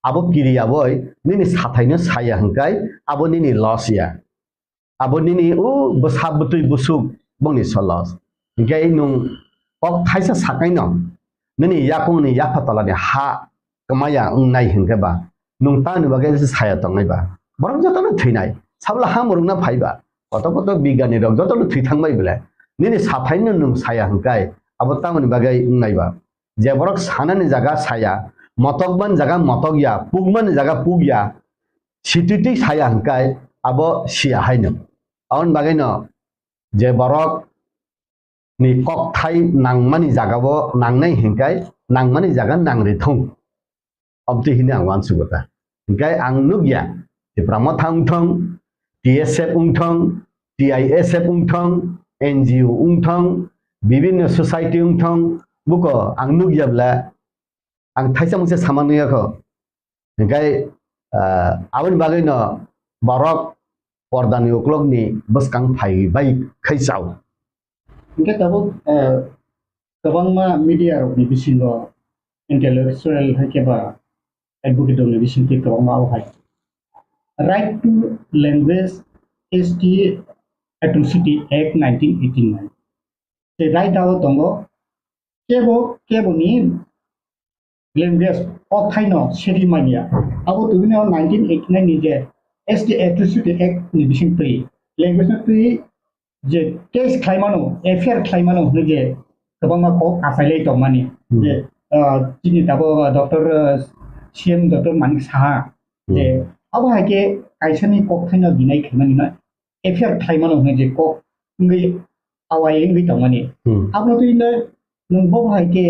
abo kiriya boi nini sathaino saya hwnkhe abo nini loss ya. Abo nini o bwsa bwtwi busuk bongni solos. Hinkhe nwng kok thaisa sakaino nini yakungni yapha tolani ha kwmaya wngnai hinkhe ba, nwng tamoni bagwi saya tongnai ba? Borok jotono thwinai, sabla ha mwrwkna phai ba, koto koto bigyani rok jotono thwi thangbai bwle, nini sathaino nwng saya hinkhe abo tamoni bagwi wngnai ba? Je borok sanani jaga saya, motokmani jaga motokya, pukmani jaga pukya, situitwi saya hinkhe abo siya haino. Aboni bagwino je borok ni kokthai nangmani jagao nangnai hinkhe nangmani jaga nangri thung. Abtwi hini ang uansugo ta. Hinkhe ang nukya, Tipra Motha wngthong, T S F wngthong, T I S F wngthong, N G O wngthong, bibinno society wngthong, buko ang nukya bwle, ang thaisa mungsa sama nukya kho. Hinkhe, ah, aboni bagwino borok pordani uklokni bwskang phai bai khai chao. Hinkhe tabuk, ah, kwbangma media rokni bisingo intellectual hai khe ba advocate rokni bisingtwi kwbangma o hai Right to Language S T Atrocity Act nineteen eighty-nine. Tei right o tongo kebo keboni language, kokthaino seri manya. Abo tubunio nineteen eighty-nine ni je S T Atrocity Act ni bisingtwi language no twi je case khlaimano, F I R khlaimano hwnwi je kwbangma kok achailai tongmani. Hmm. Je, ah, chini tabuk, ah, Doctor, ah, C M Doctor Manik Saha, je, hmm, abo hai khe kaisani kokthaino deny khaimani no F I R khlaimano hwnwi je kok wngwi awai wngwi tongmani. Hmm. Abono twi le nwng bo hai khe,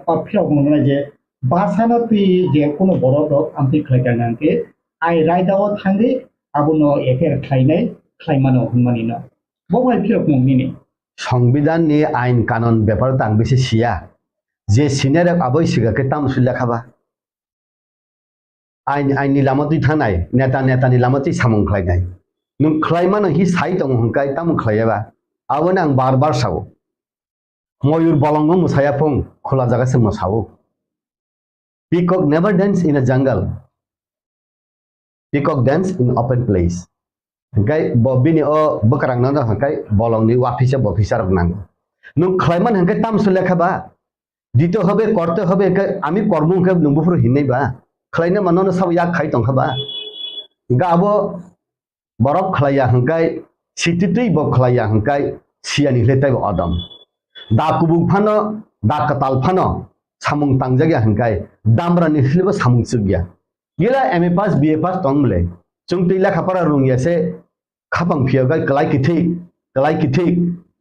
ah, phirok mwngnai je bwsano twi je kuno borok rok amtwi khlai kha nang khe ai raida o thangwi abono F I R khlainai khlaimano hwnmani no. Bo bai phirok mung nini. Songbidan ni ain kanon bepar tang bisi siya. Je senior rok aboi siga khe tamo sui lekha ba. Ain, ain ni lama twi thangnai, neta, neta ni lama twi samung khlainai. Nwng khlai mano hi sai tongo hwnkai tamo khlaiya ba. Aboni ang bar bar sao. Moyur bolong no mwsaya phung, khula jaga se mwsao. Peacock never dance in a jungle. Peacock dance in open place. Hingkai bo bini o bwkrang no hingkai bolong ni waphisa bophisa rok nango. Nwng khlaiman hingkai tamso lekha ba? Dito hobe, korte hobe, hingkai ami kormo hingkai nwng buphuru hinai ba? Khlaina mano no sabo yak khai tongkha ba? Hingkai abo borok khlaiya hingkai, sititwi bo khlaiya hingkai, siyani hile taibo odom. Da kubuk phano, da kwtal phano, samung tangjak ya hingkai, damra ni hile bo samung chuk ya. Gila M A pass, B A pass tong mle. Chwng twi lekha pora rung ya se, khapang phiya gai, klai kithik, klai kithik,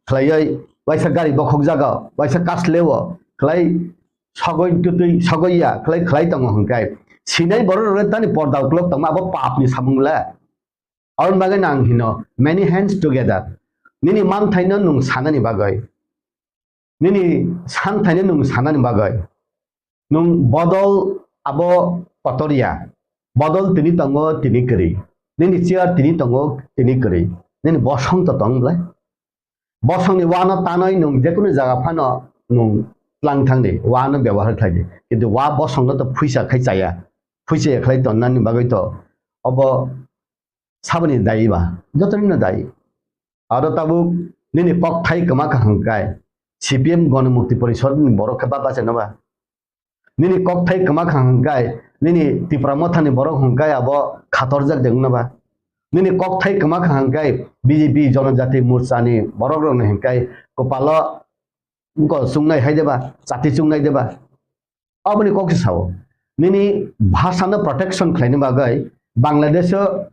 khlaioi, waisa gari bokhok jaga, waisa kas lewo, khlai sogoi tutui, sogoi ya, khlai, khlai tongo hingkai. Sinai borok rok tani porda uklok tongma, abo pap ni samung le. Aboni bagwi no ang hino, many hands together. Nini manthaino nwng sanani bagwi, nini santhaino nwng sanani bagwi, nwng bodol abo kotor ya. Bodol tini tongo, tini kwrwi. Nini chair tini tongo, tini kwrwi. Nini bosong to tong bwlai. Bosongni wano tanwi nwng jekunu jaga phano nwng tlang thangdi, wano byabohar khlaidi. Kintu wa bosongno to phuisa khai chaya. Phuisa ya khlai tonnani bagwi to obo saboni dayi ba, jotonino dayi. Aro tabuk nini kokthai kwma kha hwnkhe C P M Ganamukti Porishad ni borok khe ba bachai no ba? Nini kokthai kwma kha hwnkhe nini Tipra Motha ni borok hwnkhe abo khatorjak de wngna ba? Nini kokthai kwma kha hwnkhe B J P Jonojati Morcha ni borok rok ni hwnkhe kwpalo wngkol chungnai hai de ba, chati chungnai de ba? Aboni kok se sao. Nini bhasha no protection khlaina bagwi Bangladesh o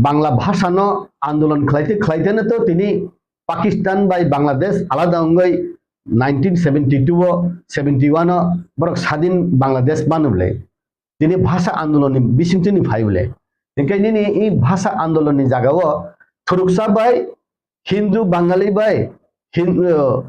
Bangla bhasha no andolon khlaite khlaite no to tini Pakistan bai Bangladesh alada wngwi nineteen seventy two o, seventy one o borok sadin Bangladesh manu bwle. Tini bhasha andolon ni bisingtwi ni phai bwle. Hinkhe nini i bhasha andolon ni jaga o thuruksa bai Hindu Bangali bai Hin-, uh,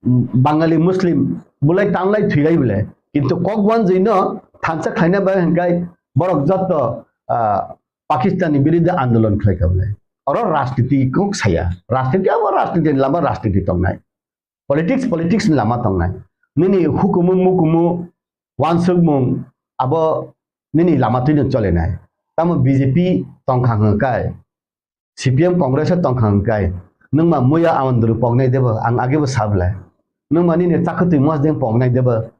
Bangali Muslim bulai tanglai thwilai bwle. Kintu kok wanjwi no thansa khlaina bai hwnkhe borok jotto, ah, Pakistan ni biruddhe andolon khlai kha bwle. Oro rajniti kok saya. Rajniti abo rajniti ni lama rajniti tongnai. Politics, politics ni lama tongnai. Nini hukumu mukumu wansukmung abo nini lama twino cholenai. Tamo B J P tongkha hwnkhe C P M Congress o tongkha hwnkhe, nwng ma muya amondru poknai debo, ang agebo sablai. Nwng ma nini chakwtwi mosdeng poknai debo,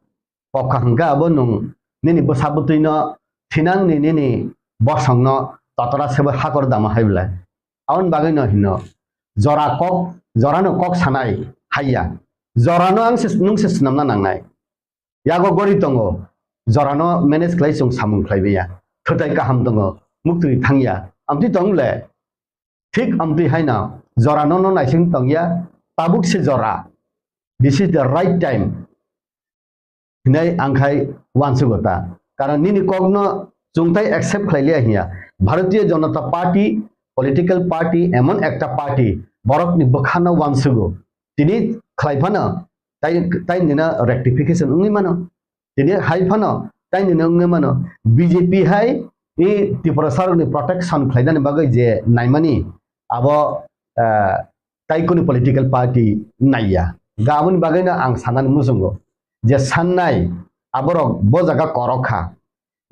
pokha hwnkhe abo nwng nini bwsa bwtwino thinangni nini bosongno totora sebo hakor dama hai belai. Aboni bagwino hino jora kok, jorano kok sanai haiya. Jorano ang se, nwng se swnamna nangnai. Yago gori tongo, jorano manage khlai chwng samung khlai maya. Thwtai kaham tongo, muktwi thangya. Amtwi tong le, thik amtwi haino jorano no naising tongya, tabuk se jora. This is the right time. Hinai ang khai uansugo ta. Karon nini kokno chwngtai accept khlai liya hiya. Bharatiya Janata Party, political party, emon ekta party, borokni bwkhano uansugo. Tini khlai phano, tai, tai nina rectification wngwi mano. Tini hai phano, tai nina wngwi mano. B J P hai i Tiprasarokni protection khlainani bagwi je naimani, abo, eh, tai kuni political party naiya. Ga aboni bagwino ang sanani muchungo je sannai aborok bo jaga korok kha.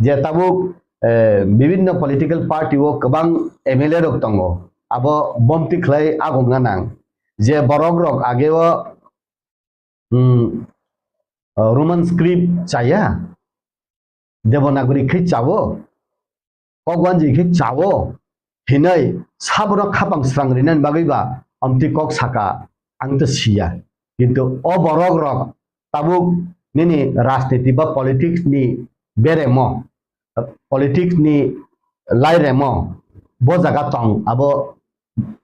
Je tabuk, eh, bibinno political party o kwbang M L A rok tongo, abo bomti khlai agongna nang. Je borok rok age o, hmm, Roman script chaya, Devanagari khe chawo, kokwanji khe chawo hinwi sabono khapang srang rinani bagwi ba amtwi kok saka, ang to siya. Kintu o borok rok tabuk nini rajniti ba politics ni beremo, politics ni lairemo bo jaga tong, abo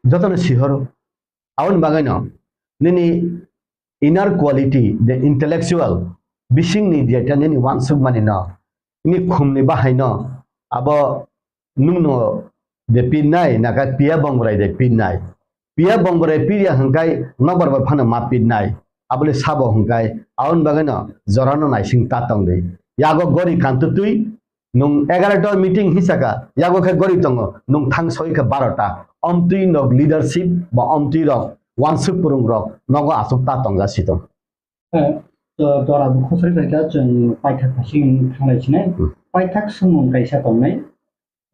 jotono sihoro. Aboni bagwino nini inner quality, the intellectual, bisingni jeta nini uansukmani no, nini khumni bahaino abo nwngno de pinnai, naka piya bongrai de pinnai. Piya bongrai pirya hwnkhe nokbar bai phano ma pinnai. Abole sabo hwnkhe aboni bagwino jorano naising ta tongdi. Yago gori kantutwi nwng egarota meeting hisaka, yago khe gori tongo, nwng thang soi khe barota. Omtwi nok leadership ba omtwi rok, wansuk purung rok, nogo asuk ta tongja sitong. Eh, to, dora bo khosoi khaikha, chwng paithak phasing thanglai sinai. Hmm. Paithak swngmung kaisa tongnai,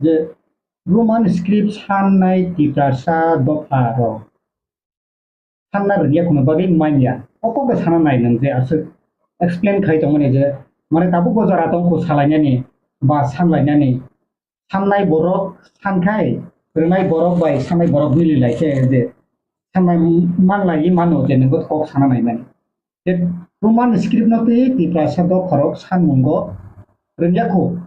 je Roman script sannai Tiprasa dopha rok sanna rwngya kuno bagwi manya. O kok bai sana nai nwng je aswk explain khai tongmani je, mane tabuk bo jora tong kho salainani ba sanlainani. Sannai borok sankhai, rwnai borok bai sannai borok mili lai khe je sannai manlai mano je nwng kok sana nai mani. Je Roman script no twi Tiprasa dopha rok sanmungo rwngya kho.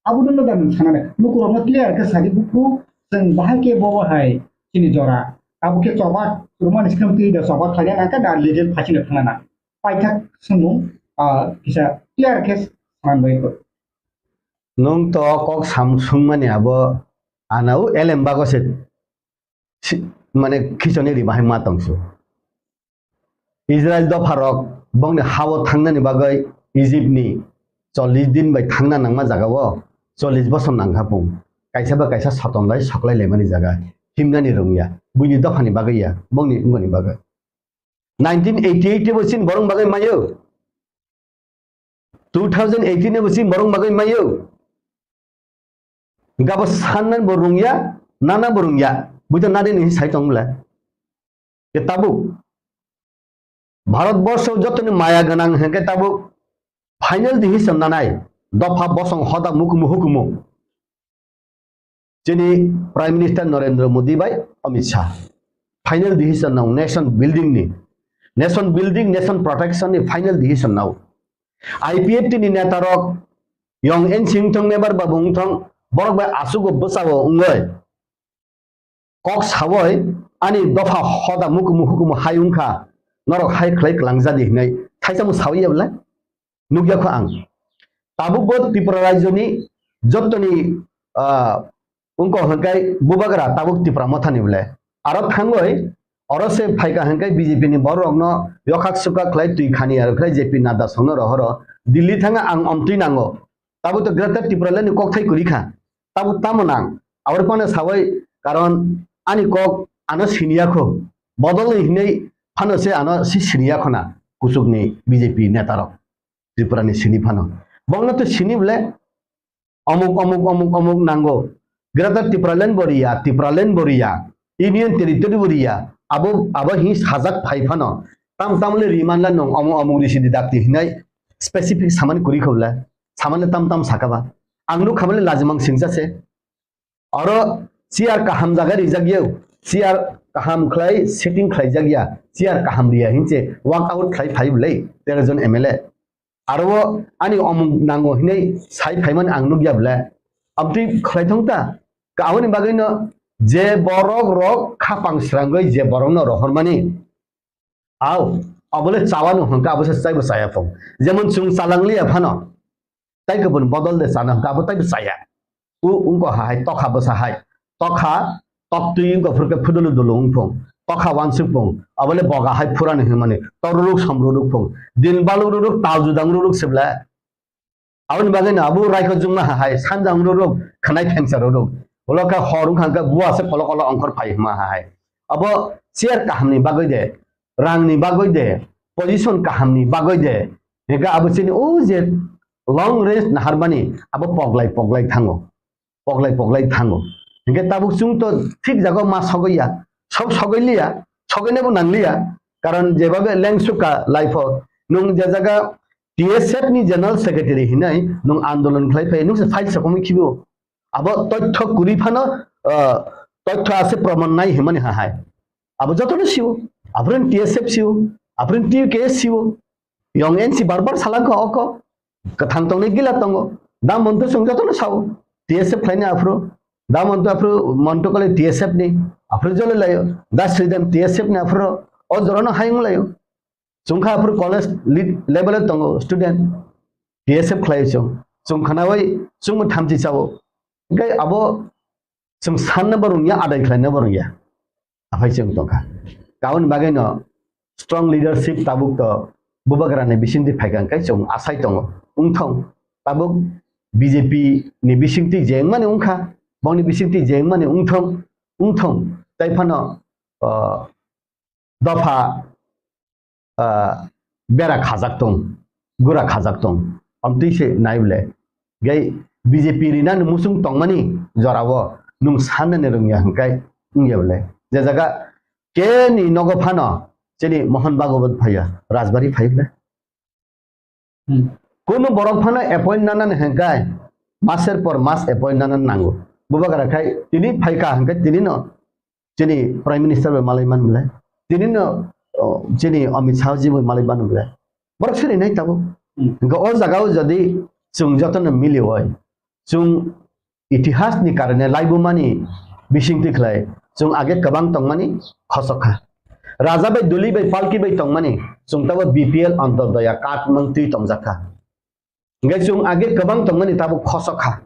Abo no da nwng sana nai. Lukurokno clear khe sadi buphuru chwng bahai khe bobo hai chini jora. Abo khe choba Roman script twi da choba khlaiya nang khe da legal phasino thangna nang. Paithak swngmung, ah, kisa clear khe sana bai kho. Nwng to kok sam swngmani abo ana u elem bago se si-, mane khichoni ri bahai ma tongsu. Israel dopharok bongni hao thangnani bagwi Egypt ni chollish din bai thangna nangma jagao chollish bosor nangkha pung. Kaisa ba kaisa soton lai soklai laimani jaga himnani rwngya. Buini dophani bagwi ya, bongni wngmani bagwi. Nineteen eighty-eight bo chini borok bagwi mayo. Two thousand eighteen bo chini borok bagwi mayo. Gabo sannan bo rungya, nana bo rungya. Buito nadi ni sai tong bwle. Ke tabuk. Bharat borsho jotoni maya gwnang hwnkhe tabuk final decision nanai. Dopha bosong hoda mukumu hukumu. Chini Prime Minister Narendra Modi bai Amit Shah. Final decision nao nation building ni. Nation building, nation protection ni final decision nao. I P F T ni neta rok, Yong N Singh thong, Mebar Babu wng thong, borok bai asugo bwsao wngoi. Kok sawoi ani dopha hoda mukumu hukumu hai wngkha, norok hai khlai kwlangjadi hinwi thaisa mung sawi ya bwle? Nukya kho ang. Tabuk bo Tripura rajyoni jottoni, ah, wngkha hwnkhe bubagra tabuk Tipra Mothani bwle. Aro thangwi oro se phaikha hwnkhe B J P ni borok rokno yokhak sukhak khlai twi khani aro khlai J P Nadda songno rohoro Delhi thanga ang omtwi nango. Tabuk to Greater Tipraland ni kokthai kwrwi kha. Tabuk tamo nang? Aboni phano sawi karon ani kok ano siniya kho. Bodol ni hinwi phano se ano si siniya khona kuchuk ni B J P neta rok. Tripura ni sini phano. Bongno to sini bwle omuk, omuk, omuk, omuk nango. Greater Tipraland bo riya, Tipraland bo riya. Union Territory bo riya, abo, abo hi sajak phai phano, tam tam le riman la nung omo omo risi di dakti hinai specific samani kuri khobla, samani tam tam sakaba. Ang nuk khamale lajimang singsa se. Oro chair kaham jaga rijak yau, chair kaham khlai setting khlai jak ya, chair kaham riya hinse walk out khlai phai bwlai tero jon M L A. Aro ani omuk nango hinai sai phaimani ang nukya bwle. Abtwi khlai thong ta. Ka aboni bagwi no je borok rok khapang srangwi je borok no rohormani. Au, abole chawano hwnka abo se chaibo chaya phung. Jemon chwng chalang liya phano. Tai kubun bodol de chana hwnka abo taibo chaya. U, ungko hai tokha bwsa hai. Tokha, toktwi ungko phurke phudulu dulu ungphung. Tokha wansuk phung. Abole boga hai phurani hwnmani. Toruruk somruruk phung. Din balururuk tal judang ruruk sibla. Aboni bagwi no abo raikho jungma hai sanjang ruruk khwnai thengsa ruruk. Ulo khe hor wngkha hwnkhe bua se kolo kolo ongkhor phai hwnma hai. Abo chair kahamni bagwi de, rangni bagwi de, position kahamni bagwi de. Hingke abo chini o je long range naharmani abo poglai poglai thango. Poglai poglai thango. Hingke tabuk chwng to thik jago ma sogwi ya. Sok sogwi liya, sogwinabo nang liya. Karon jebabe lengsuka life o nwng je jaga T S F ni general secretary hinai nwng andolon khlai phai nwng se file sokomwi khibo. Abo tothyo kwrwi phano, ah, tothyo ase proman nai hwnmani ha hai. Abo jotono sio. Aphuru T S F sio. Aphuru T U K S sio. Yong N C bar bar salangkha oko. Kwthang tongnai gila tongo. Da monto chwng jotono sao. T S F khlaini aphuru. Da monto aphuru monto kale T S F ni. Aphuru jole laio. Da Sridham T S F ni aphuru. O jorano hayung laio. Chwngkha aphuru college lead level o tongo student, T S F khlai chwng. Chwng khnaui chwngbo thamchi chao. Hingke abo chwng sanna bo rwngya, adai khlaina bo rwngya. Aphai chwng tongkha. Aboni bagwi no strong leadership tabuk to Bubagra ni bisingtwi phaikha hingke chwng asai tongo. Wngthong tabuk B J P ni bisingtwi jengmani wngkha, bongni bisingtwi jengmani wngthong, wngthong. Tai phano, ah, dopha, ah, bera khajak tong, gura khajak tong, amtwi se nai bole. Gai B J P rinani muchung tongmani jorao nwng sanani rwngya hwnkhe wngya bole. Je jaga keni nogo phano chini Mohon Bhagwat phaiya, Rajbari phai bole. Hmm. Kunu borok phano appoint nanani hwnkhe maser por mas appoint nanani nango. Bubagra khai tini phaikha hwnkhe tini no chini Prime Minister bai malai man bole. Tini no, oh, chini Amit Shah ji bai malai man bole. Borok siri nai tabuk. Hmm. Hwnkhe o jaga o jodi chwng jotono mili oi, chwng itihas ni karone laibumani bisingtwi khlai chwng age kwbang tongmani khosok kha. Raja bai duli bai palki bai tongmani chwng tabo B P L Antyodaya card mantwi tongjak kha. Hingke chwng age kwbang tongmani tabuk khosok kha.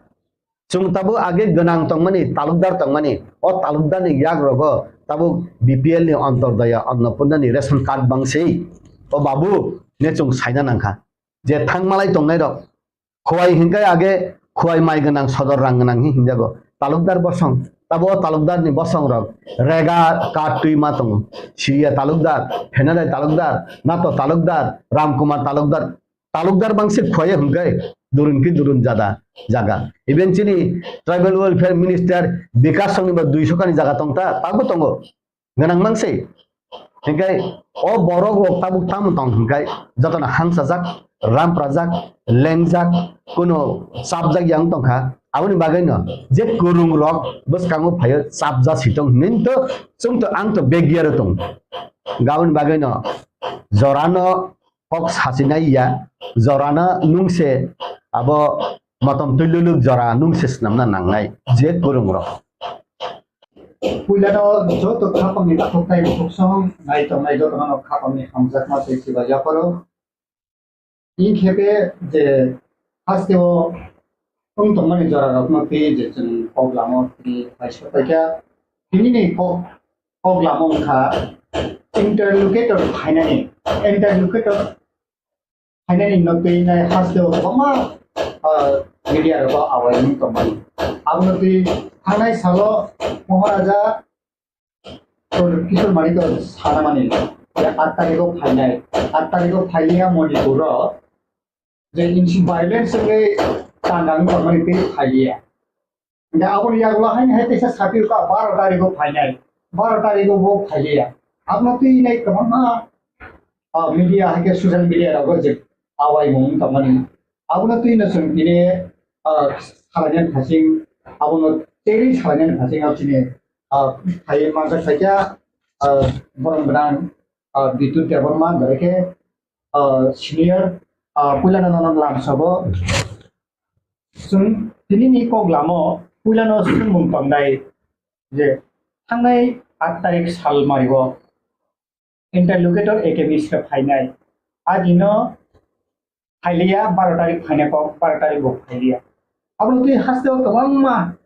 Chwng tabuk age gwnang tongmani, talukdar tongmani, o talukdarni yak rogo tabuk B P L ni Antyodaya Annapurna ni ration card bangsi. O babu, ne chwng saina nangkha. Je thangmalai tongnai rok, Khowai hingke age Khowai mai gwnang sodor rang gwnang hi hinjago. Talukdar bosong, tabo o talukdar ni bosong rok rega ka twi ma tongo. Siriya talukdar, Phenadai talukdar, Nato talukdar, Ramkumar talukdar, talukdar bangsi Khowai hingke durun ki durun jada jaga. Even chini tribal welfare minister Bikash songni ba duiso kani jaga tongta, tago tongo. Gwnang mang se. Hingke o borok rok tabuk tamo tong hingke jotono hangsajak, ramprajak, lengjak, kuno chapjak yang tongkha. Aboni bagwi no je kwrwng rok bwskango phaio chapjak si tong hinwi to chwng to ang to begya ro tong. Aboni bagwi no jorano kok sachinai ya, jorano nungse abo motom twi luluk jora nungse swnamna nangnai je kwrwng rok. Puilano joto khapangni takhuk tei bukhuk song nai tongnai jotono khapangni hamjakma tei chiba yapharo. Inkhepe je hasteo wng tongmani jorarokno twi je chwng kok lamo twi paisa paikha. Tinini kok, kok lamo wngkha interlocutor phainani, interlocutor phainani no twi nai hasteo kwbangma, ah, media rogo awareness tongmani. Abono twi thangnai salo Maharaja Kishore Manikya sanamani, je aat tarikho phainai, aat tarikho phailiya Manipuro, je insi violence wngwi tangkang tongmani tei phailiya. Hingke aboni yagulo haino hai teisa saphirkha baro tarikho phainai. baro tarikh o bo phailiya. Abono twi nai kwbangma, ah, media hai khe social media rogo je awaimung tongmani. Abono twi no chwng tini, ah, salainani phasing, abono teri salainani phasing abo chini, ah, phai manjak phaikha, ah, borom gwnang, ah, Bidyut Debbarma, bai khe, ah, senior, ah, puilano nono lamsabo. Chwng tinini kok lamo puilano swngmung tongdai je thangnai aat tarikh sal mario interlocutor A K Mishra phainai. A dino phailiya, baro tarikh phainai kok, baro tarikh bo phailiya. Abono twi hasteo kwbangma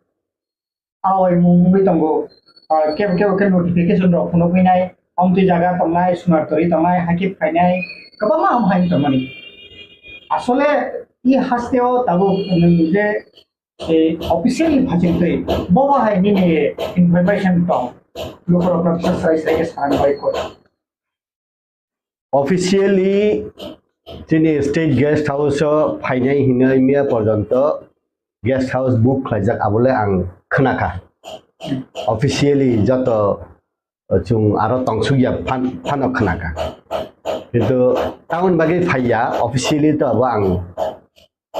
awaimung wngwi tongo. Ah, kebo kebo khe notification rok phunuk winai, omtwi jaga tongnai, Sunartori tongnai, hakhe phainai, kwbangma ham hai tongmani. Asole i hasteo tabuk nwng je, eh, officially phachingtwi, bobo hai nini information tong, lukurokno kisa srai srai khe sana bai kho. Officially chini state guest house o phainai hinwi miya porjonto guest house book khlaijak, abole ang khnakha. Officially joto chwng aro tongsukya phan-, phano khnakha. Kintu tamoni bagwi phaiya, officially to abo ang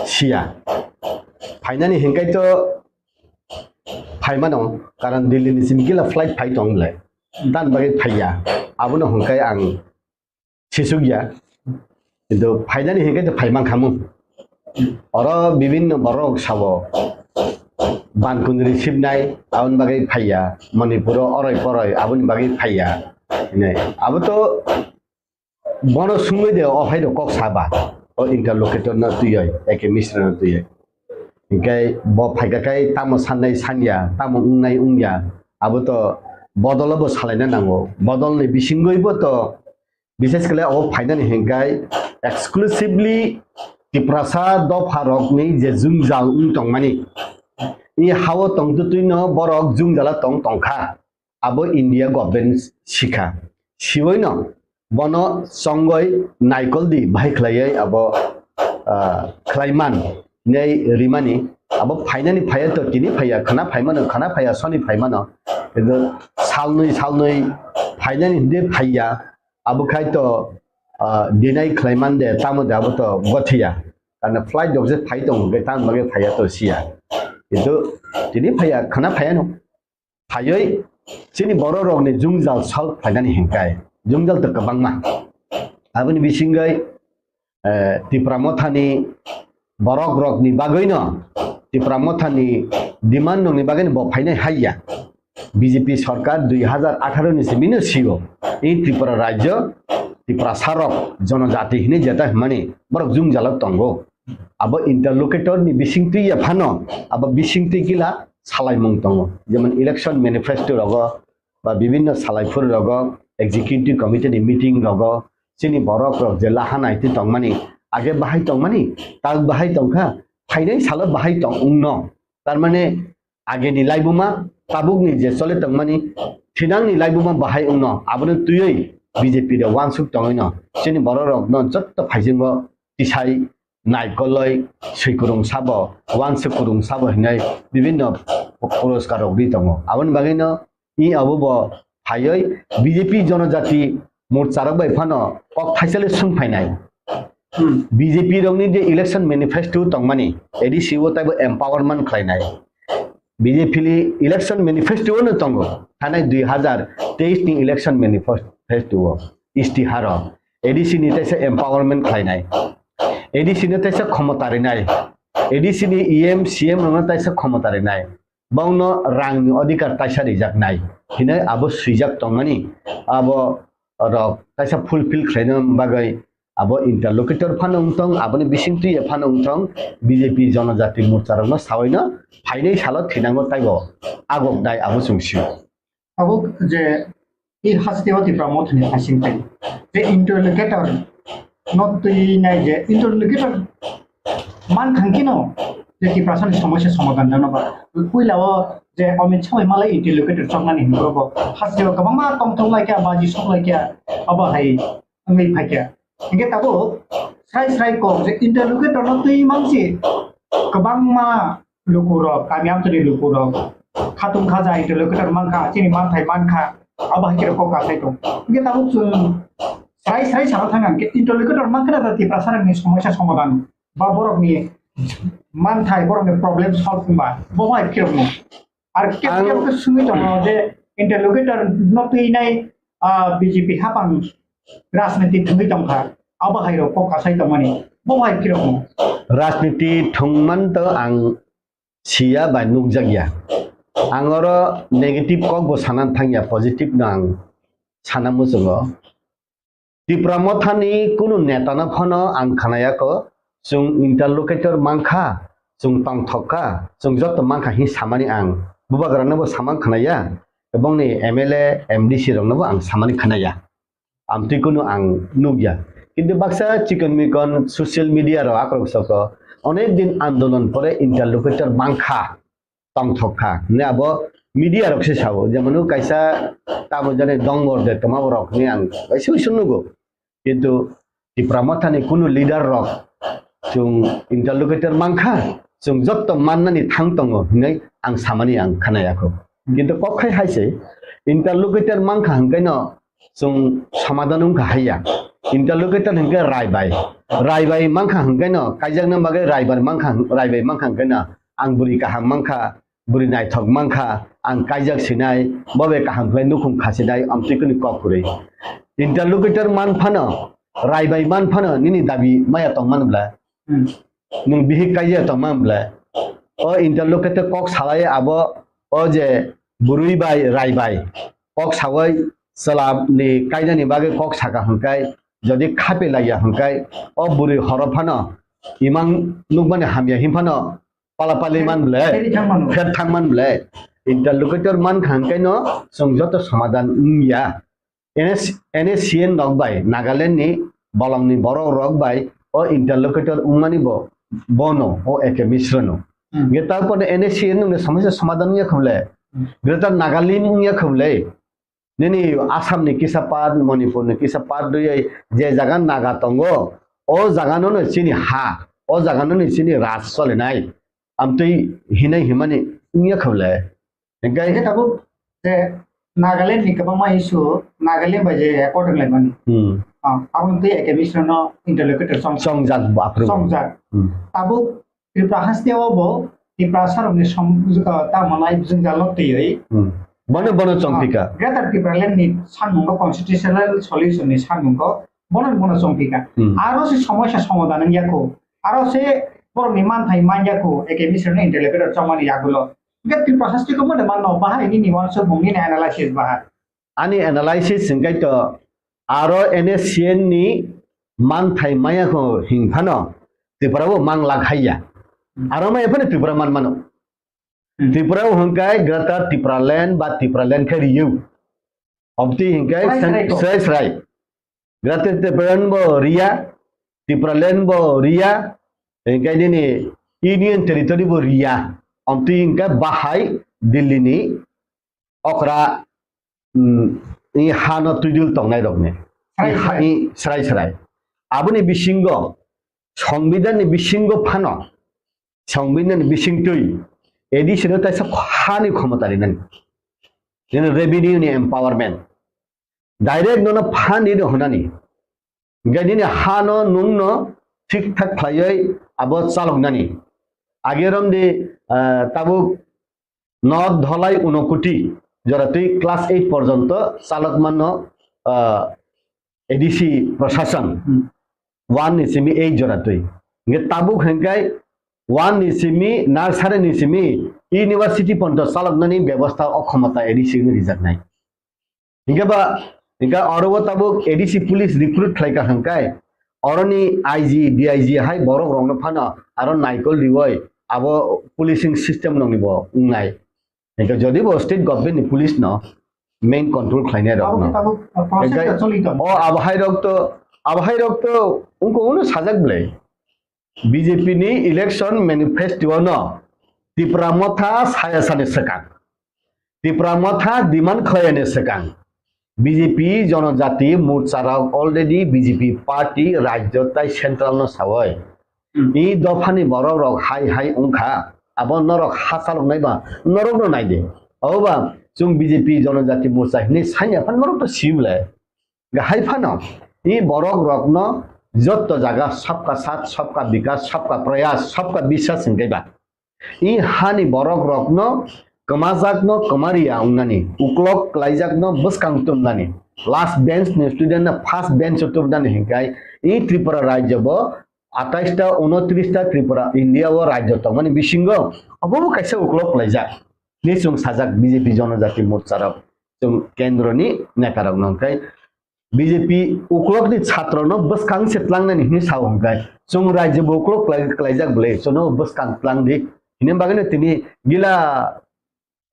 siya. Phainani hinkai to phaimano, karon Delhi ni simi kila flight phai tong le. Tamoni bagwi phaiya. Abono hinkai ang sisukya. Kintu phainani hinkai to phaimankhamu. Oro bibinno borok sabo. Bankundri sibnai, aboni bagwi phaiya. Manipuro oroi poroi, aboni bagwi phaiya. Hinai. Abo to bono sungwi de o hai rok kok saba. O interlocutor no twiwi, A K Mishra no twiwi. Hinkai bo phaikha khai tamo sannai sanya, tamo wngnai wngya. Abo to bodolo bo salaina nango. Bodolni bisingwi bo to Bishes khlai abo phainani hinkai exclusively Tiprasa dopha rokni je jwngjal wng tongmani, i hao tongtwtwino borok jwngjala tong tongkha, abo India government sikha. Siwoino bono chongoi naikoldi bahai khlaiwi abo, ah, khlaiman hinwi rimani, abo phainani phaiya to tini phaiya, khwna phaimano, khwna phaiya soni phaimano, kintu salnwi salnwi phainani hwnkhe phaiya. Abo khai to, ah, deny khlaiman de, tamo de abo to gothiya. Karna flight rok je phai tongo, hwnkhe tamo bagwi phaiya to siya. Kintu tini phaiya, khwna phaiya no. Phaiwi chini borok rokni jwngjal solve khlainani hinkai. Jwngjal to kwbangma. Aboni bisingwi, eh, Tipra Mothani borok rokni bagwino, Tipra Mothani demand rokni bagwino bo phainai haiya. B J P sorkar dui hazar atharo ni simi no sio. I Tripura rajyo, Tiprasa rok, jonojati hinwi jeta hwnmani borok jwngjalo tongo. Abo interlocutor ni bising twi ya phano, abo bising twi kila salaimung tongo. Jemon election manifesto rogo, ba bibinno salaiphuru rogo, executive committee ni meeting rogo, chini borok rok je laha naitwi tongmani, age bahai tongmani, tak bahai tongkha, phainai salo bahai tong wngno. Tar mane ageni laibuma, tabukni je chole tongmani, thinangni laibuma bahai wngno, abono twiwi B J P de wansuk tongwino, chini borok rokno jotto phaisingo tisai naikoloi swikurung sabo, wansuk kurung sabo hinwi bibinno puroskar rok ri tongo. Aboni bagwino i abo bo phaiwi B J P Jonojati Morcha rok bai phano kok thaisale swng phainai. Hmm. B J P rokni je election manifesto tongmani, A D C o taibo empowerment khlainai. B J P ni election manifesto no tongo, thanai dui hazar teis ni election manifesto o, istiharo, A D C ni taisa empowerment khlainai, A D C no taisa khomota rinai, A D C ni E M, C M rokno taisa khomota rinai, bongno rangni odhikar taisa rijaknai hinwi abo swijak tongmani, abo rok taisa fulfill khlaina bagwi abo interlocutor phano wng tong, aboni bising twi phano wng tong, B J P Jonojati Morcha rokno sawaino phainai salo thinango taibo agok dai abo chwng sio. Abo je i hasteo Tipra Mothani phasing twi je interlocutor no twi nai je interlocutor man thangkino je Tiprasani somosya somadhan jano ba puila o je Amit Shah bai malai interlocutor choknani hinwi bo hasteo kwbangma tongthok laikha, baji sok laikha, abo hai wngwi phaikha. Hingke tabuk srai srai kok je interlocutor no twi mangsi kwbangma lukurok, kami amchani lukurok, khatung khaja interlocutor mankha, chini manthai mankha, abo hai khe kok kasai tong. Hingke tabuk chwng srai srai sana thang ang khe interlocutor mankha na Tiprasa rokni somosya somadhan ba borokni manthai, borokni problem solve wngba bo hai phirokno. Ar khe Ang khe sungwi tongo je interlocutor no twinai, ah, B J P hapang rajniti thwngwi tongkha, abo hai rok kok kasai tongmani bo hai phirokno. Rajniti thwngman to ang siya bai nukjakya. Ang oro negative kok bo sana thangya, positive no ang sana muchungo. Tipra Mothani kunu netano phano ang khnayakho, chwng interlocutor mankha, chwng tongthok kha, chwng joto mankha hin samani ang bubagrano bo samang khnaya, ebongni M L A, M D C rokno bo ang samani khnaya. Amtwi kunu ang nukya. Kintu baksa chikon mikon social media rok akrok soko onek din andolon pore interlocutor mankha, tongthok kha. Hwnwi abo media rok se sao, jemon kaisa tamo jani dongor de toma borok hwnwi ang kaisa uisu nugo. Kintu Tipra Mothani kunu leader rok chwng interlocutor mankha, chwng jotto mannani thang tongo hwnwi ang samani ang khnayakho. Kintu kok khai hai se interlocutor mankha hwnkhe no chwng somadhan wngkha haiya. Interlocutor hwnkhe raibai. Raibai mankha hwnkhe no, kaijakna bagwi raibai mankha, raibai mankha hwnkhe no, ang bwrwi kaham mankha, bwrwi naithok mankha, ang kaijak sinai, bo bai kaham khlai nukhung khasinai, amtwi kwnwi kok kwrwi. Interlocutor man phano, raibai man phano, nini dabi maya tong man bla? Hmm. Nwng bihik kaijak tong man bla? O interlocutor kok salai abo, o je bwrwi bai, raibai. Kok sawi chwla ni kainani bagwi kok saka hwnkhai, jodi khape laiya hwnkhai, o bwrwi horo phano imang nukmani hamya hin phano pala pali man ble, Pheri thang mano. Pher thang man ble. Interlocutor man kha hwnkhai no chwng joto somadhan wngya. N S, N S C N rok bai, Nagaland ni bolong ni borok rok bai o interlocutor wngmani bo, bono, o A K Mishra no. Hmm. Ge tarpore N S C N ni somosya somadhan wngya kha ble. Hmm. Greater Nagaland wngya kha ble. Nini Assam ni kisa part, Manipur ni kisa part rwui je jaga Naga tongo, o jaga no no chini ha, o jaga no no chini raj solinai. Amtwi hinai himani wngya kha ble. Hingke Hingke tabuk je Nagaland ni kwbangma issue, Nagaland bai je accord wnglaimani. Hmm. Ah, aboni twi A K Mishra no interlocutor chong-, Chongjak bo aphuru. Chongjak. Hmm. Tabuk Tripura haste o bo Tiprasa rokni som-, ah, tamo nai jwngjal no twiwi. Hmm. Bono, bono chongphika. Ah, Greater Tipraland ni sanmungo constitutional solution ni sanmungo bono, bono chongphika. Hmm. Aro se somosya somadhan wngya kho. Aro se borokni manthai manya kho, A K Mishra no interlocutor chongmani yagulo. Hingke Tripura haste ko mone manno bahai nini wansukmung nini analysis bahai. Ani analysis hingkai to aro N S C N ni manthai maya kho hing phano Tripura bo mang lak haiya. Aro maya phano Tripura man mano. Hmm. Tripura bo hingkai Greater Tipraland ba Tipraland khe riyo. Obti hingkai Srai srai ko. Srai srai. Greater Tipraland bo riya, Tipraland bo riya, hingkai nini Union Territory bo riya. Obti hingkai bahai Delhi ni okra, mm, i hano twidul tongnai rokni. Srai I ha-, srai. I srai srai. Aboni bisingo, Songbidanni bisingo phano, Songbidanni bisingtwi A D C no taisa hani khomota rinani. Nini revenue ni empowerment. Direct nono phani rw hwnani. Hingke nini hano nungno thik thak khlaiwi abo chaloknani. Age romdi, ah, tabuk North Dholai Unokoti joratwi class eight porjonto chalokmano, ah, A D C prosason Hmm. one ni simi eight joratwi. Hingke tabuk hingke one ni simi, nursery ni simi university porjonto chaloknani bebosta o khomota A D C ni rijaknai. Hingke ba, hingke oro o tabuk A D C police recruit khlai ka hingkai, oroni I G, D I G hai borok rokno phano aro naikol riwoi abo policing system nokni bo wngnai. Hingke jodi bo state government ni police no main control khlainai rok Abo no. Tabuk, uh, process Hingke ta choli tongo. O abo hai rok to, abo hai rok to ungko uno sajak belai. B J P ni election manifesto no Tipra Motha saya sani swkang. Tipra Motha demand khlaiyani swkang. B J P Jonojati Morcha rok already B J P party rajyo tai central no sawoi. Hmm. I dophani borok rok hai hai wngkha. Abo norok ha chaloknai ba norokno nai di. Obo ba chwng B J P Jonojati Morcha hinwi sanya phan norok to sibole. Hai phano i borok rokno jotto jaga sabka saath, sabka bikas, sabka prayas, sabka biswas hwnkhe ba i hani borok rokno kwmajakno kwmariya wngnani, uklok klaijakno bwskang tumnani, last bench ni student no first bench o tumnani hinkhai i Tripura rajyo bo atais ta, unotris ta Tripura India o rajyo tongmani bisingo obo bo kaisa uklok klaijak. Ni chwng sajak B J P Jonojati Morcha rok, chwng kendro ni neta rok no hinkhai B J P uklok ni chhatro no bwskang se tlangnani hinwi sao hinkhai chwng rajyo bo uklok klai-, klaijak bwle chwngno bwskang tlang di hinwi bagwi no tini gila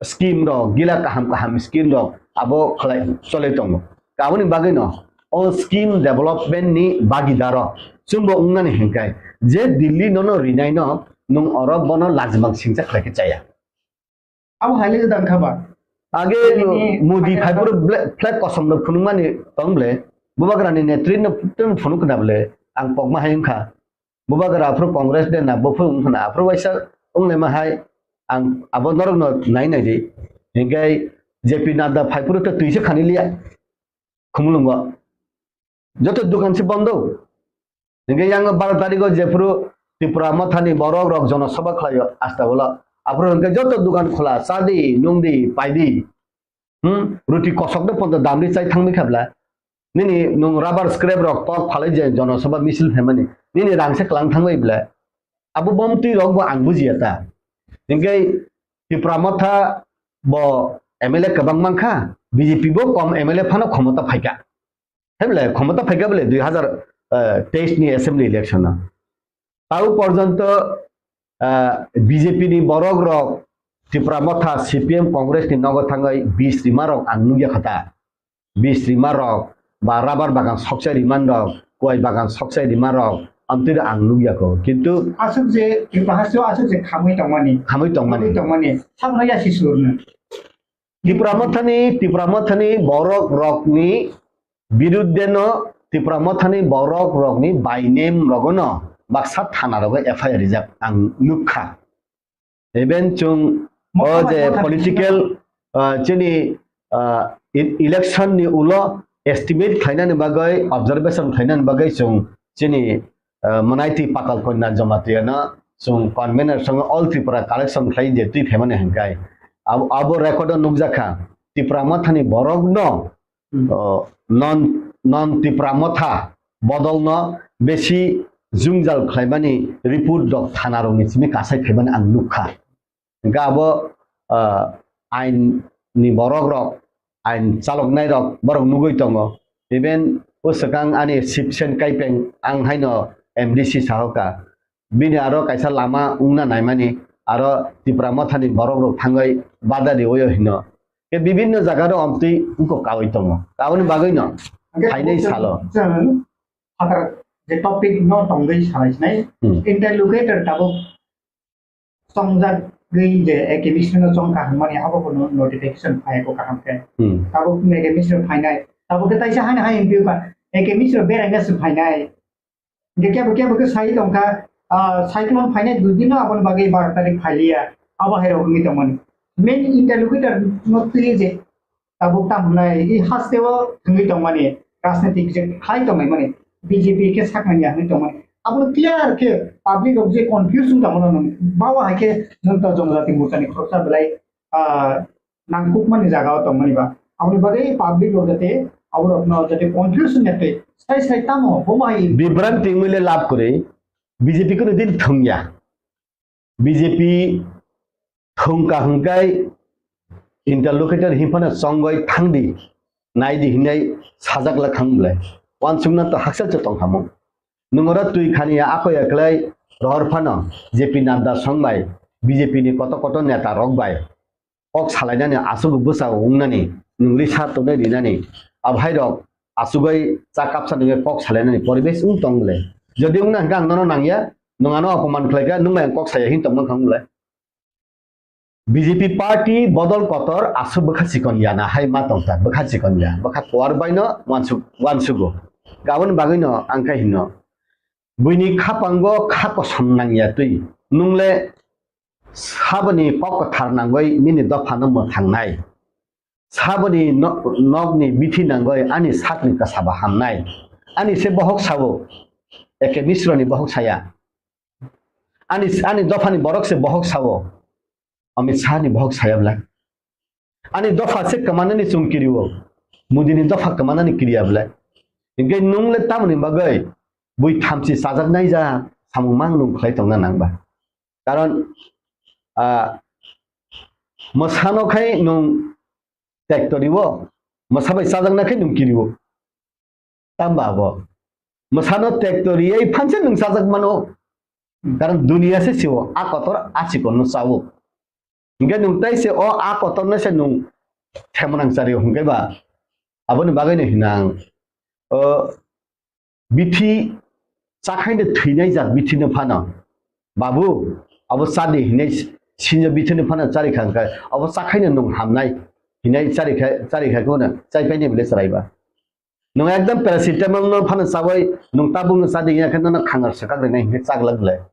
scheme rok, gila kaham kaham scheme rok abo khlai chole tongo. Aboni bagwi no o scheme development ni bagidaro chwngbo wngnani hinkhai je Delhi nono rinai no nwng oro bono lajimang singcha khlai khe chaya. Abo hai le gwdang kha ba? Age Modi phaipuru ble-, flag kosom rok phunukmani tong ble, Bubagrani netri no tong phunuk khna ble, ang kokma hai wngkha. Bubagra aphuru Congress de na, buphuru wngkha na, aphuru waisa wnglaima hai, ang abo norok no nai nai di. Hinkhai J P Nadda phaipuru to twi se khani liya. Khumulwngo. Joto dukan se bondo. Hinkhai yang baro tarikh o jephuru Tipra Mothani borok rok jonosabha khlaio asta ulo. Aphuru hinkhai joto dukan khula, chadi, nungdi, paidi. Hmm? Ruti kosok de ponto damri chai thangmi khabla. Nini nung rubber scrap rok tok phalai je jonosabha misil phaimani. Nini rang se klang thangbai bla. Abo bomtwi rok bo ang bujiya ta. Hinkhai Tipra Motha bo M L A kwbang mankha, B J P bo kom M L A phano khomota phaikha. Hemle khomota phaikha bole dui hazar teis ni assembly election o. Tau porjonto, ah, B J P ni borok rok Tipra Motha, C P M, Congress ni nogo thangwi bis rima rok ang nukya kha ta. Bis rima rok ba rubber bagan sokchai riman rok, kuai bagan sokchai rima rok, amtwi ang nukya kho. Kintu aswk je Tripura hasteo aswk je khamwi tongmani, khamwi tongmani, khamwi tongmani, sabno yasi surno. Tipra Mothani, Tipra Mothani borok rokni birudde no, Tipra Mothani borok rokni by name rogono baksa thana rogo F I R rijak ang nukha. Even chwng o je political, ah, chini, ah, e-, election ni ulo estimate khlainani bagwi, observation khlainani bagwi chwng chini, ah, mwnaitwi Patal Kanya Jamatia no chwng convener song All Tripura collection khlai je twi phaimani hinkhai. Abo, abo record o nukjakha Tipra Mothani borok no Hmm. O, non, non Tipra Motha bodolno besi jwngjal khlaimani report rok thana rokni simi kasai phaimani ang nukha. Hingkhe abo, ah, ain ni borok rok, ain chaloknai rok borok nugwi tongo. Even o swkang ani Sipsen Kaipeng ang haino M D C sahoka. Bini aro kaisa lama wngna naimani, aro Tipra Mothani borok rok thangwi bada riwi hino. Ke bibinno jaga rok amtwi wngkok kawi tongo. Aboni bagwi no phainai salo. Chwng phatar je topic no tongwi salai sinai, hmm, interlocutor tabuk chongjagwi je A K B C no chongkha hwnmani abo bono notification phai ko kaham khe. Hmm. Tabuk A K B C no phainai. Tabuk khe taisa haino hai M P ka A K B C no beraina se phainai. Hingke kebo kebo khe sai tongkha, ah, cyclone phainai dui dino aboni bagwi baro tarik phailiya, abo hai rok wngwi tongmani. Main interlocutor no twi je tabuk tam hwnai, i hasteo thwngwi tongmani, rajnitik je khlai tongmani, B J P khe saknani ya hwnwi tongmani. Abono clear khe public rok je confuse wng tongmano nung, bawa hai khe nung to Jonojati Morcha ni khoroksa belai, ah, nangkukmani jaga o tongmani ba. Aboni bagwi public rok jate aborokno jate confusion ya tei sai sai tamo bo bai bibranti wngwi le lab kwrwi B J P kuno din thwngya. B J P thwngka hwnkhe interlocutor hinphano chongwi thangdi, naidi hinwi sajak le khang bwlai. Wansukna to haksa se tongkhamung. Nwng oro twi khani ya ako ya kwlai rohor phano J P Nadda songbai B J P ni koto koto neta rok bai kok salainani aswk bwsa wngnani, nwng lisa tonwi rinani, abo hai rok aswk bai cha kapsa nungwi kok salainani poribesh wng tong le. Jodi wngna hwnkhe ang nono nangya, nwng ano opoman khlaikha, nwng bai ang kok saya hin tongmang thang le. B J P party bodol kotor aswk bwkha chikon ya na hai ma tongkha, bwkha chikon ya, bwkha kuar bai no wansuk, wansugo. Aboni bagwi no ang khe hino. Buini khapango kha kosom nangya twi. Nwng le saboni kok kwthar nangwi nini dophano mwthangnai. Saboni no-, nokni bithi nangwi ani sakni kwsaba hamnai. Ani se bohok sao, Eke Misroni bohok saya. Ani, ani dophani borok se bohok sao, Amit Shahni bohok saya bwlai. Ani dopha se kwmanani chwng kirio, Modini dopha kwmanani kiriya bwlai. Hinkhe nwng le tamoni bagwi bui thamchi chajaknai ja samung mang nwng khlai tongna nang ba? Karon, ah, mwsano khai nwng tektorio, mwsa bai chajakna khai nwng kirio. Tamba abo. Mwsano tektoriwi phanse nwng chajak mano. Karon duniya se sio, a kotor a chikonno sao. Hinkhe nwng tai se o a kotorno se nwng themonang chario hinkhe ba. Aboni bagwino hino ang. O bithi chakhaino thwinai jak bithino phano. Babu, abo chadi hinai sinjo bithino phano charikha hinkhe, abo chakhaino nwng hamnai hinai charikha, charikha kono chaipaini bile chwraiba. Nwng ekdam paracetamol no phano chawi, nwng tabuk no chadi ya khe nono khangar swkak rinai hinkhe chaglak le.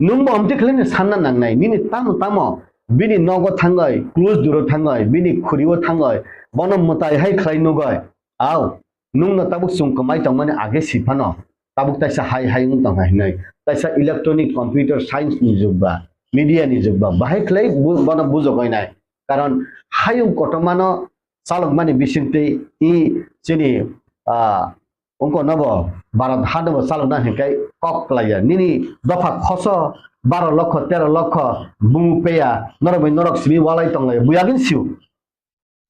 Nwng bo amtwi khlai no sanna nangnai, nini tamo tamo bini nogo thangwi, close duro thangwi, bini khuri o thangwi, bono mwtai hai khlai nugwi. Au, nwng no tabuk chwng kwmai tongmani age si phano, tabuk taisa hai hai wng tongkha hinwi. Taisa electronic computer science ni jug ba, media ni jug ba, bahai khlai bu-, bono bujogwi nai. Karon hayung kotorma no chalokmani bisingtwi i chini, ah, wngkha nobo Bharat ha nobo chalokna hinkhai kok klaiya. Nini dopha khoso baro lokho, tero lokho bumu peya, norok bai norok simi walai tonglai, buyagin siu.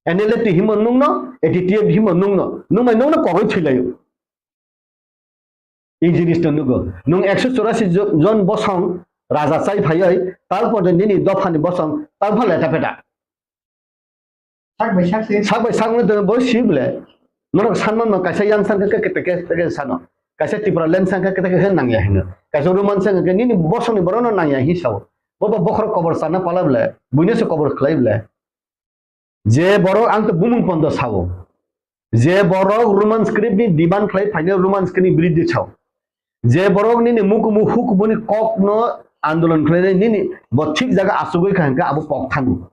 N L F T himo nungno, A T T F himo nungno, nung bai nungno kogwi thwilaio. I jinis no nugo. Nung ekso chorasi jo-, jon bosong raja chai phaioi, tal porjonto nini dophani bosong tal pha leta peta. Sak bai sak se. Sak bai sak no bo si bole. Norok sanma no kaisa yang sang khe kete kete sano. Kaisa Tipraland sang khe kete kete nangya hino. Kaisa Roman sang khe nini bosongni borok no nangya hi sao. Bo bo bokhorok kobor sana pala bole. Buino se kobor khlai bole. Je borok ang to bumung pondo sao. Je borok Roman script ni demand khlai phaino Roman script ni biridhi sao. Je borok nini mukumu hukumuni kok no andolon khlai nini bo thik jaga asugwi kha hwnkhe abo kok thango.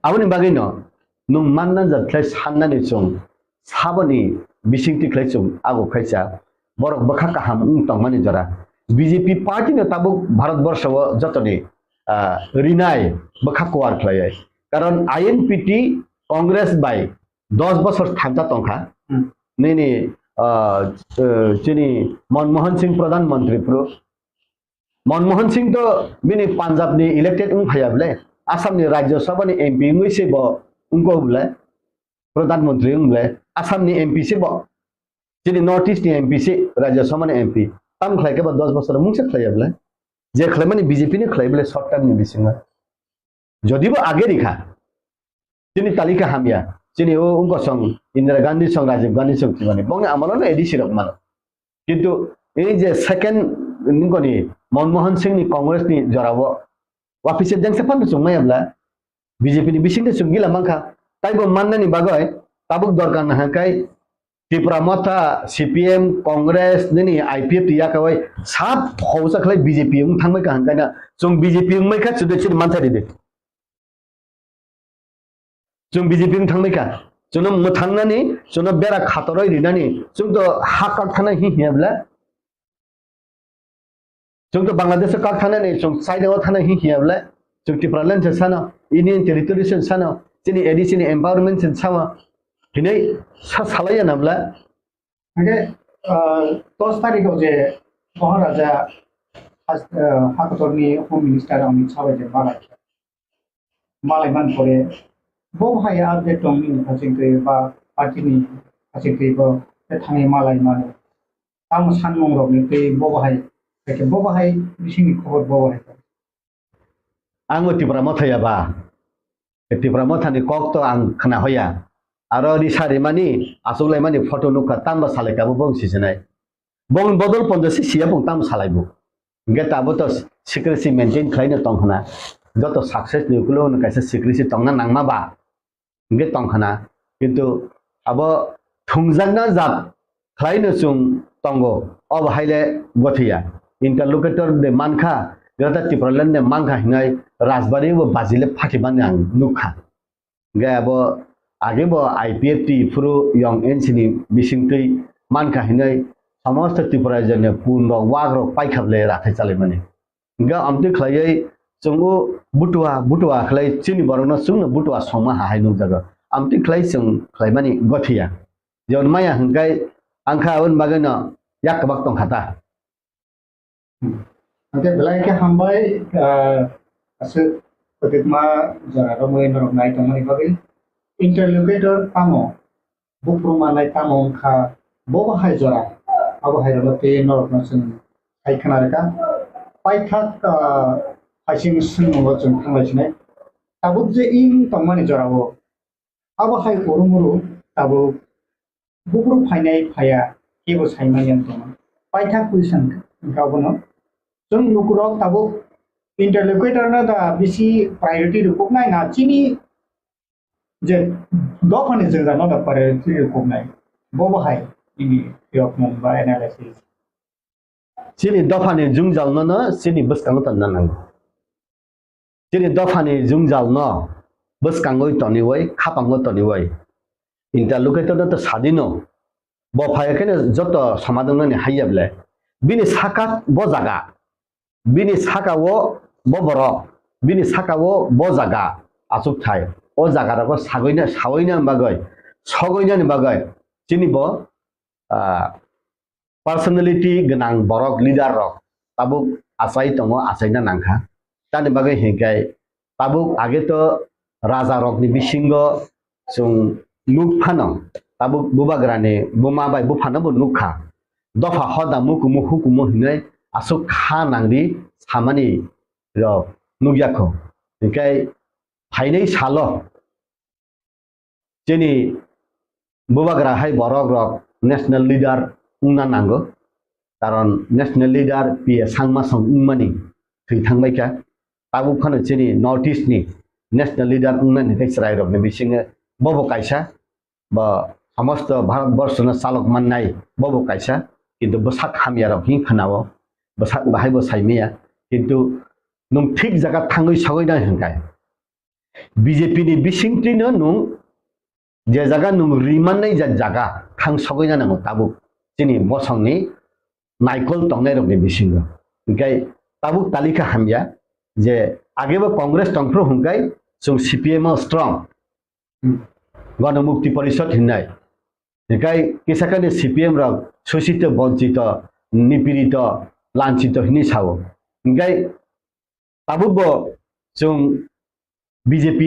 Aboni bagwino nwng manna jat khlai sannani chwng saboni bisingtwi khlai chwng ago khaisa borok bwkha kaham wng tongmani jora. B J P party no tabuk Bharat borsho o jotoni, ah, rinai bwkha kuar khlaiwi. Karon I N P T Congress bai dos bosor thansa tongkha. Hmm. Nini, ah, eh, chini Manmohan Singh Pradhan Mantri phuru. Manmohan Singh to bini Punjab ni elected wng phaiya bole, Assam ni Rajya Sabha ni M P wngwi se bo wngkha bole, Pradhan Mantri wng bole, Assam ni M P se bo, chini North East ni M P se, Rajya Sabha ni M P. Tam khlai khe ba dos bosor mungsa khlaiya bole, je khlaimani B J P ni khlai bole short term ni bisingo. Jodibo age rikha, chini talika hamya, chini o wngkha song Indira Gandhi song, Rajiv Gandhi song thwimani, bongni amolo no A D C rok mano. Kintu ei je second nungkoni Manmohan Singh ni Congress ni jorao wapise dengsa phano chwng maya bla B J P ni bisingtwi chwng gila mankha. Taibo mannani bagwi tabuk dorkar nahakhe Tipra Motha, C P M, Congress, nini I P F T yakawai sab hausa khlai B J P wng thangbai kaham kaina chwng B J P wngmai kha chwdwi chini mantha ridi. Chwng B J P wng thangbai kha. Chwngno mwthangnani, chwngno bera khatoroi rinani, chwng to ha kak thana hi hiya bla. Chwng to Bangladesh o kak thanani, chwng China o thana hi hiya bla. Chwng Tipraland se sano, Union Territory se sano, chini A D C ni empowerment se sama. Hinai sa salaiya na bla. Hingke, ah, dos tarikh o je Maharaja has-, ah, hakotorni Home Minister Amit Shah bai je malai. Malai man pore, bo hai update tong nini haching twi ba party ni haching twi bo te thangwi malai mano. Tamo sanmung rok ni twi bo hai, bo hai bisingni khobor bo hai. Ang o Tipra Motha ya ba. Tipra Motha ni kok to ang khna hoya. Aro risa rimani, achuk laimani photo nukha, tamba salai kabo bong sisinai. Bong bodol pondo si siya bong tam salai bo. Hingke tabo to secrecy maintain khlai no tong khna. Joto success ni ukulo no kaisa secrecy tongna nangma ba. Hingke tong khna. Kintu abo thungjakna jat khlai no chwng tongo. Obo haile gothiya. Interlocutor de mankha, Greater Tipraland ni mankha hinwi Rajbari bo bajile phatimani ang nukha. Hingke abo age bo I P F T phuru yong N C ni bisingtwi mankha hinwi somosto Tripura rajyoni pun rok wak rok paikha bwle rathai chalaimani. Hingke amtwi khlaiwi chwng o butua butua khlai chini borokno chwngno butua songma hahai nukjago. Amtwi khlai chwng khlaimani gothiya. Jemon maya hingkai angkha aboni bagwino yak kwbak tongkha ta. Hingke belai khe hambai, ah, aswk kwtwkma jora romwi norok nai tongmani bagwi. Interlocutor tamo, buphuru manai tamo wngkha, bo bo hai jora, abo hai rwgwi twi norokno chwng hai khna rwkha. Paithak, ah, haising swngmungo chwng thanglai sinai. Tabuk je wng tongmani jorao, abo hai urumuru tabuk buphuru phainai phaiya, kebo saimanya wng tongma. Paithak question wngkha abono. Chwng lukurok tabuk interlocutor no da bisi priority rwkuknai na chini je dophani jwngjal no da priority rwkuknai? Bo bo hai nini phiyokmung ba analysis. Chini dophani jwngjal no no chini bwskango tonna nango. Chini dophani jwngjal no bwskangwi toniwi, khapango toniwi. Interlocutor no to sadino. Bo phai kheno joto somadon nani haiya ble. Bini saka bo jaga. Bini saka o bo borok. Bini saka o bo jaga. Achuk thai. O jaga rogo sagoina, sagoina bagwi, sogoina ni bagwi. Chini bo, ah, personality gwnang borok, leader rok tabuk achai tongo, achaina nangkha. Tamni bagwi hinkhe tabuk age to raja rokni bisingo chwng nuk phano, tabuk bubagrani buma bai buphano bo nukha. Dopha hoda mukumu hukumu hinwi aswk kha nangdi samani rok nukya kho. Hinkhe phainai salo chini bubagra hai borok rok national leader wngna nango, karon national leader P A Sangma song wngmani thwi thangbaikha. Tabuk phano chini North East ni national leader wngnani tei chwrai rokni bisingo bobo kaisa, bo somosto Bharat borshono chalok mannai bobo kaisa, kintu bwsak hamya rok hing phanao, bwsak bahai bo saimaya, kintu nwng thik jaga thangwi sogwi nai hwnkhe. B J P ni bisingtwino nwng je jaga nwng rimannai ja-, jaga thang sogwi na nango tabuk chini bosongni naikol tongnai rokni bisingo. Hinkhe tabuk talika hamya je agebo Congress tongphru hwnkhe chwng C P M o strong. Hmm. Gana Mukti Parishad hinnai. Hinkhe kisakani C P M rok sosito, bonchito, nipirito, lanchito hinwi sao. Hinkhe tabuk bo chwng B J P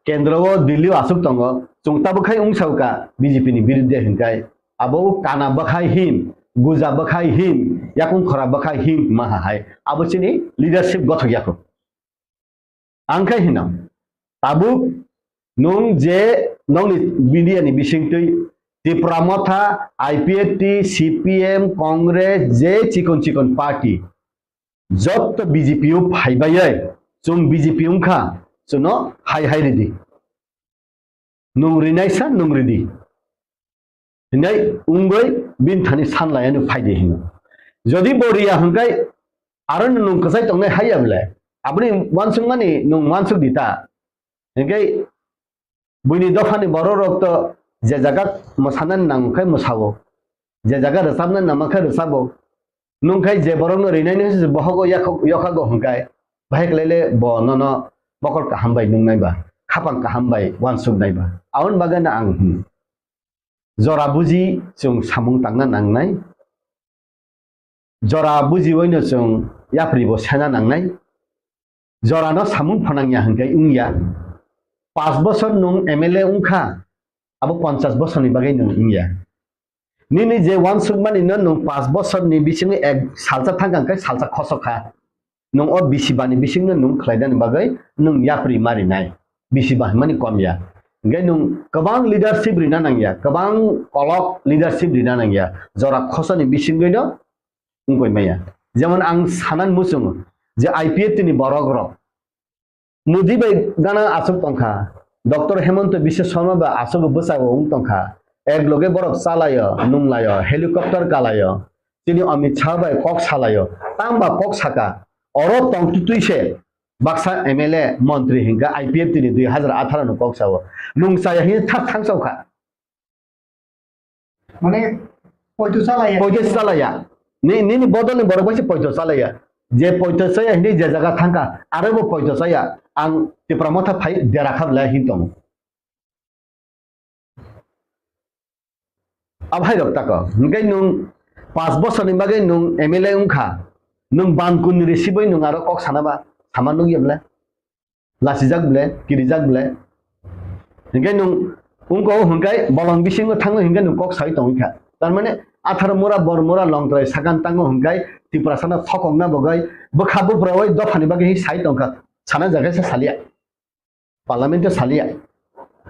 kendro o Delhi o aswk tongo, chwng tabuk khai wng sao ka B J P ni birudde hinkhai abo kana bwkhai him, guja bwkhai him, yakung khora bwkhai him ma ha hai abo chini leadership gothok yakho. Ang khai hino tabuk nwng je nongni media ni bisingtwi Tipra Motha, I P F T, C P M, Congress, je chikon chikon party, jotto B J P o phaibai, chwng B J P wngkha, chwngno hai hai ridi. Nwng rinaisa nwng ridi. Hinai wngwi bini thani sanlaiya nwng phaidi hino. Jodi bo riya hwnkhe aro nwng kwchai tongnai haiya bwle. Aboni uansukmani nwng uansuk di ta. Hinkhe buini dophani borok rok to je jaga mwsana nang khe mwsao, je jaga rwchapna nang khe rwchabo. Nwng khai je borokno rinaini hwnse bohogo yakho-, yokhago hwnkhe, bahai khlaile bo nono mokol kaham bai nungnai ba, khapang kaham bai uansuknai ba. Aboni bagwino ang hwn, jora buji chwng samung tangna nangnai. Jora bujiwino chwng yapri bo sena nangnai. Jorano samung phanangya hwnkhe wngya. Panch bosor nwng M L A wngkha, abo ponchas bosorni bagwi nwng wngya. Nini je uansukmani no nwng panch bosorni bisingo ek salsa thangkha hwnkhe salsa khosok kha. Nwng o bisi bani bisingno nwng khlainani bagwi nwng yapri ma rinai. Bisi ba hwnmani kom ya. Hwnkhe nwng kwbang leadership rina nangya, kwbang kolok leadership rina nangya. Jora khosani bisingwino wngkoi maya. Jemon ang sanan muchungo je I P F T ni borok rok Modi bai gana aswk tongkha. Doctor Hemanta Biswa Sarma bai aswk bwsao wng tongkha. Ek loge borok chalaio, nunglaio, helicopter kalaio. Chini Amit Shah bai kok salaio. Tangba kok saka. Oro tongtwtwi se baksa M L A, montri hinkha I P F T ni dui hazar atharo no kok sao. Nwng chaya hini thak thang sao kha. Mane, poito chalaya. Poito chalaya. Ni, nini bodol ni borok bai se poito chalaya. Je poito chaya hini je jaga thangkha, aro bo poito chaya. Ang Tipra Motha phai dera kha bwlai hin tongo. Abo hai rok tako. Hinkhe nwng panch bosor ni bagwi nwng M L A wngkha. Nwng ban kun ni risibwi nwng aro kok sana ba, sama nukya bwlai. Lachijak bwlai, kirijak bwlai. Hinkhe nwng wngko hinkhe bolong bisingo thango hinkhe nwng kok sai tongwi kha. Tar mane atharo mura, bor mura, longtrai sakan tango hinkhe Tiprasano thokokna bagwi bwkha buphuroi dophani bagwi sai tongkha. Sana jaga se salia. Parliament o salia.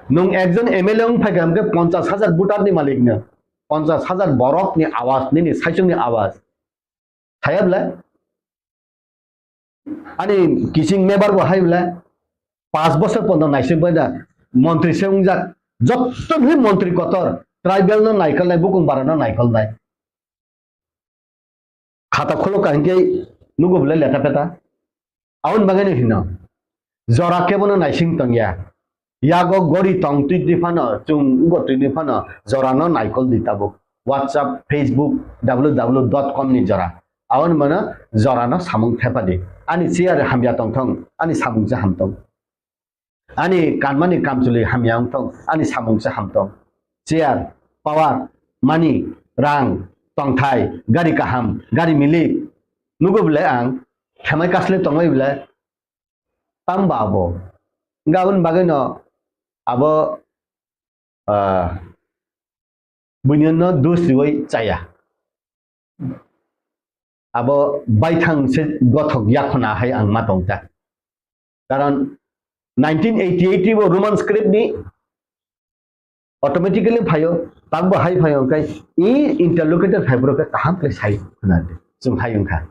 Nwng ekjon M L A wng phaikha hinkhe ponchas hajar voter ni malik no. Ponchas hajar borok ni awaz, nini saichung ni awaz. Saya bwlai? Ani kiching mebar bo hai bwlai? Panch bosor pondo naising bai da montri se wngjak. Jotto bhi montri kotor, tribal no naikolnai, bukung bara no naikolnai. Khata khulok ka hinkhe nugo bwlai leta peta. Aboni bagwi no hino. Jora kebono naising tongya. Yago gori tong twi twi phano, chwng ugo twi twi phano, jorano naikol di tabuk. WhatsApp, Facebook, W W W dot com ni jora. Aboni mano jorano samung thepa di. Ani chair hamya tong thong, ani samung se ham tong. Ani kanmani kamchwlwi hamya wng thong, ani samung se ham tong. Chair, power, money, rang, tongthai, gari kaham, gari milik. Nugo bwlai ang, khemai kasle tongbai bwlai. Tamo ba abo? Hwnkhe aboni bagwino abo, ah, buino dos riwi chaya. Abo baithang se gothok yakhona hai ang ma tongta. Karon nineteen eighty-eight bo Roman script ni automatically phaio, takbo hai phaio, hwnkhe i interlocutor phaibrok khe kaham khe sai khna di, chwng hai wngkha.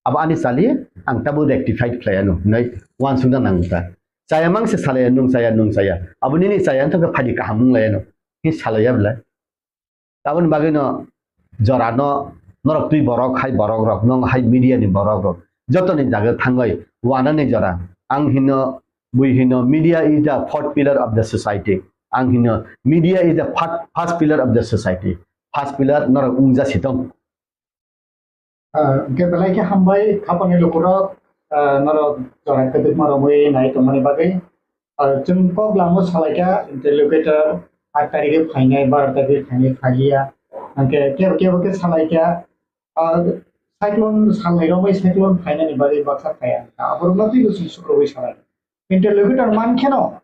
Abo ani chali, ang tabuk rectified khlai anw, hinwi uansukna nang wngkha. Chaya mang se salaya, nwng chaya, nwng chaya. Abo nini chaya wngkha khe phaidi kaham wng lai anw, hi salaya bwlai. Aboni bagwino jorano norok twi borok hai borok rok, nwng hai media ni borok rok, jotoni jaga thangwi wanani jora. Ang hino, bui hino, media is the fourth pillar of the society. Ang hino, media is the fir-, first pillar of the society. First pillar norok wngja sitong. Ah, hwnkhe belai khe hambai, khapangni lukurok, ah, norok jora kwdwkma romwi nai tongmani bagwi. Ah, chwng kok lamo salaikha, interlocutor aat tarikhe phainai, baro tarikhe phainai, phaiya. Hwnkhe kebo kebo khe salaikha, ah, cyclone salnai romwi cyclone phainani bagwi baksa phaiya. Aborokno twibo chwng sukrubwi salai. Interlocutor mankheno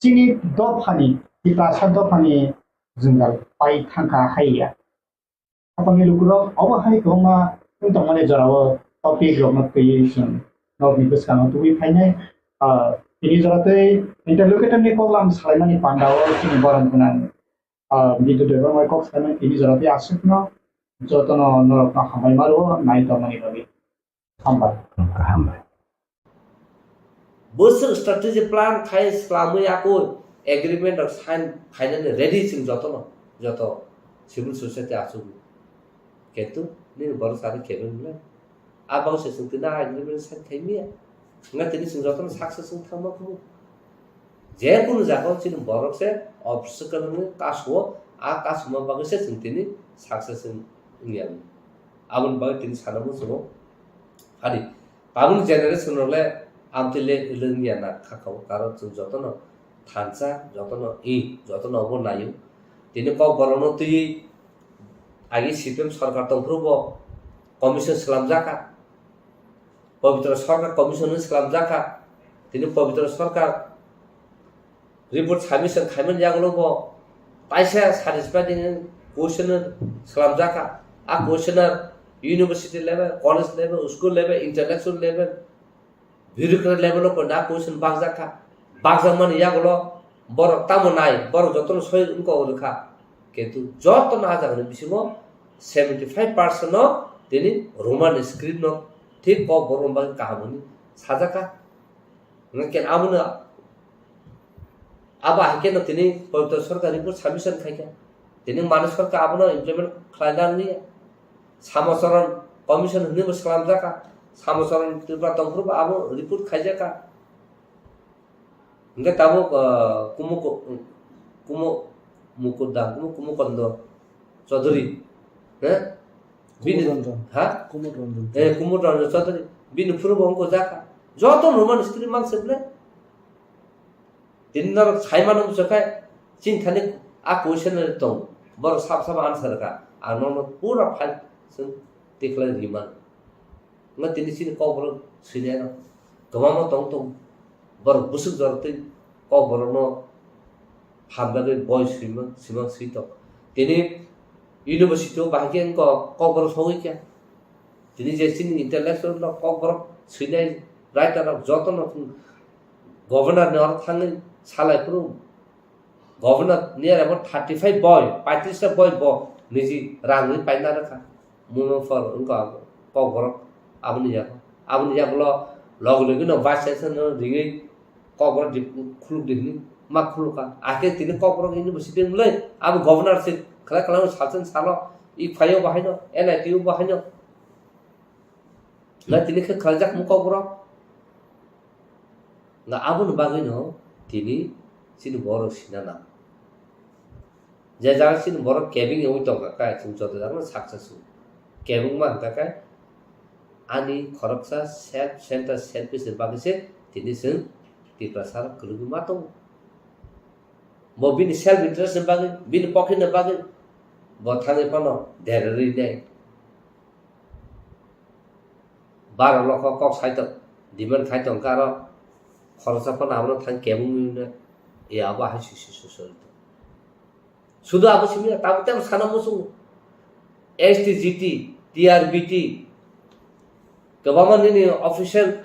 chini dophani, Tiprasa dophani jwngjal pai thangkha haiya. Khapangni lukurok obo hai kwbangma wng tongmani jorao topic rokno twiwi chwng norokni bwskango tubui phainai. Ah, tini jora tei interlocutor ni koklam salaimani pandao chini borom gwnang, ah, Bidyu Debbarma kok salaimani tini jora tei aswkno jotono norokno hambai ma rwo nai tongmani bagwi. Hambai. Hambai. Bwswk strategy plan khai swlamwi yakui agreement rok sign khainani ready chwng jotono, joto civil society achugwi. Kintu nini borok sari kebeng le. A bagwi se chwng tini a agreement sign khai miya. Wngkha tini chwng jotono success wng thangma kumu. Je kunu jaga o chini borok se obstacle wngwi kasu o, a kasuma bagwi se chwng tini success wng, wngya. Aboni bagwi tini sana muchungo. Phadi, tabukni generation rok le amtwi le wngya na kha kha o, karon chwng jotono thansa, jotono i, jotono obo naio. Tini kok borokno twiwi agi C P M sorkar tongphuru bo commission swlamjak kha. Pabitra Sarkar Commission ni swlamjak kha. Tini Pabitra Sarkar report submission khaimani yagulo bo kaisa satisfying question swlamjak kha. A question university level, college level, school level, intellectual level, bureaucrat level o koina question bakjak kha. Bakjakmani yagulo borok tamo nai, borok jotono soi wngkok rwkha. Kintu jotono a jagani bisingo seventy five percent no tini Roman script no thik kok borok bagwi kaham hwnwi sajak kha. Hwnkhe abono, abo hai kheno tini Pabitra Sarkar report submission khai kha. Tini Manik Sarkar abono implement khlaina nangya. Samacharan Commission hwnwi bo swlamjak kha. Samochorong Tripura tongphuru bo abo report khaijak kha. Hingke tabuk, ah, Kumo, Kumo Mukuda, Kumo, Kumo Kondo Chaudhary, he? Bini, Kumud Ranjan. Ha? Kumud Ranjan. Eh, Kumud Ranjan Chaudhary. Bini phuru bo wngkha jaka. Joto normal script mang se ble. Tini norok saimano bwswk khe, chini thani a question tong. Borok sab sab answer kha. Ang nono pura file chwng tikhlai rimano. Wngkha tini chini kokborok swinai rok kwbangma tong tong. Borok bwswk jorok tei kokborokno phan bagwi boi swimang, swimang swi tong. Tini university o bahai khe wngkha kokborok sogwi kha. Tini je chini intellectual rok kokborok swinai writer rok jotono governor ni oro thangwi salai phuru. Governor ni aro bo thirty five boi, paitris ta boi bo niji rang ri paina rwkha. Mungno phor wngkha kokborok aboni yago. Aboni yagulo logi logi no vice chancellor no ringwi kokborok di khuluk di hwnwi ma khulukha. Akhe tini kokborok university wngmulai abo governor se khlai khlai salsen salo i phaio bahaino N I T o bahaino. Na tini khe khlaijak mung kokborok. Na aboni bagwino tini chini borok sina nang. Je jaga chini borok kebeng wngwi tongkha khe chwng joto jagano success wngo. Kebengma hwnkha khe ani khoroksa self center selfish ni bagwi se tini chwng Tiprasa rok kwrwngwi ma tongo. Bo bini self interest ni bagwi, bini pocket ni bagwi bo thangwi phano derarwi nai. Baro lokho kok sai tong, demand khai tong khe aro khoroksa phano abono thang kebengwi no, e abo hai sui sui sui sui tong. Sudu abo simi ya, tabuk tei sana muchungo. S T G T, T R B T, kwbangma nini official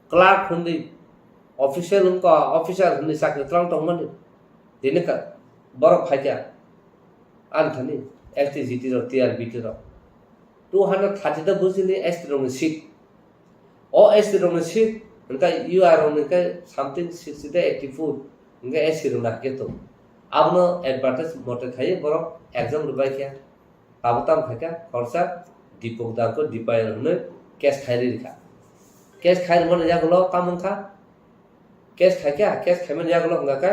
clerk hwnwi, official wngkha, officer hwnwi chakri twlang tongmani. Tini ka-, borok phaikha, ani thani S T G T rok, T R B T rok. Two hundred thirty ta bujili S T rokni seat. O S T rokni seat, hwnkhe U R rokni khe something sixty ta eighty four, hwnkhe S T rokni hakhe tongo. Abono advertise mote khaiwi borok exam rwbaikha. Abo tamo khaikha, khoroksa Dipok Dangkho Dipayan hwnwi case khai rikha. Case khai rwmani yagulo tamo wngkha, case khaikha, case khaimani yagulo hwnkha khe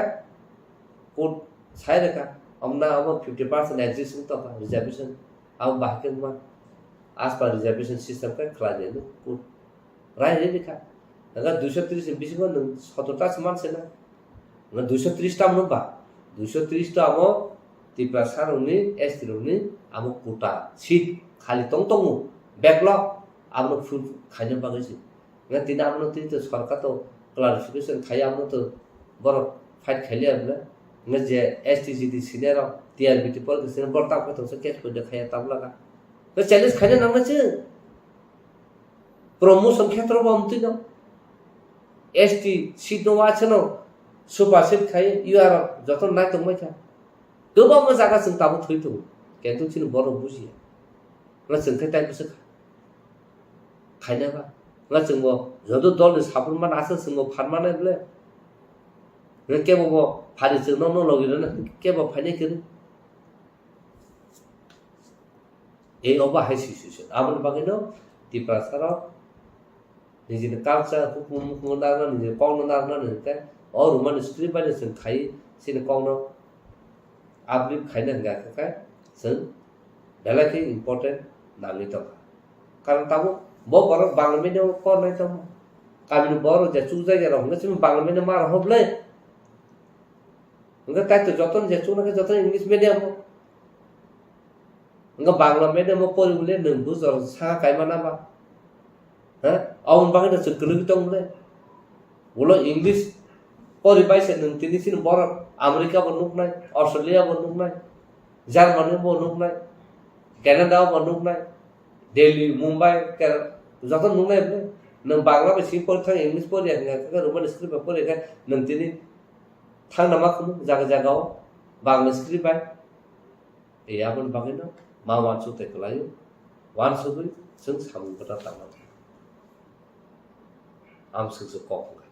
court sai rwkha. Omna abo fifty percent exist wng tongkha, reservation. Abo bahai khe wngma, as per reservation system khe khlai nai court. Rai rwi rikha. Hwnkhe duiso tris ni bisingo nwng sotor ta se man se na. Hwnkhe duiso tris ta mano ba? Duiso tris ta amo Tiprasa rokni, S T rokni amo quota seat khali tong tongo. Backlog abono full khaina bagwi se. Hwnkhe tini abono tini to sorkar to clarification khai abono to borok fight khailiya bwle. Hwnkhe je S T G T senior rok T R B T por khe senior borok tamo khe tongsa case poito khaiya tabla kha. Hwnkhe challenge khaina nangna se. Promotion khetrobo amtwino S T seat no waisano supersede khai U R joto nai tongbai kha. Kwbangma jaga chwng tabuk thwi tongo. Kintu chini borok bujiya. Nga chwng khe tai bwswk khaina ba. Nga chwngbo joto dolni support mana aswk chwngbo phan manai bwle. Nga kebo bo phari chwng nokno logi rwna kebo phainai kwrwi. Ei obo hai sui sui sui. Aboni bagwino Tiprasa rok nijini culture, hukumu, hukumu narwkna, nijini kokno narwkna hwnkhe o Roman script bai no chwng khai chini kokno uplift khaina hwnkha khe chwng belai khe important nangwi tongkha. Karon tabuk bo borok Bangla medium o pornai tongma. Kamini borok je chukjak ya rok hwnkhe chini Bangla medium ma rok hoblai. Hwnkhe kaitor jotono je chuknai khe jotono English medium o. Hwnkhe Bangla medium o pori bole nwng bujor saka kaima na ba? Ha? Aboni bagwi no chwng kwlwgwi tong bole. Ulo English pori bai se nwng tini chini borok America bo nuknai, Australia bo nuknai, Germany bo nuknai, Canada bo nuknai, Delhi, Mumbai, Kerala, joto nuknai bole. Nwng Bangla bai simi pori thang English pori ya hwnkhe Roman script bai pori khe nwng tini Thangna ma khumu jaga jaga o Bangla script bai. E aboni bagwi no ma uansuk tei kwlaio. Uansugwi chwng samung kwtal tangma. Amswk se kok wngkha.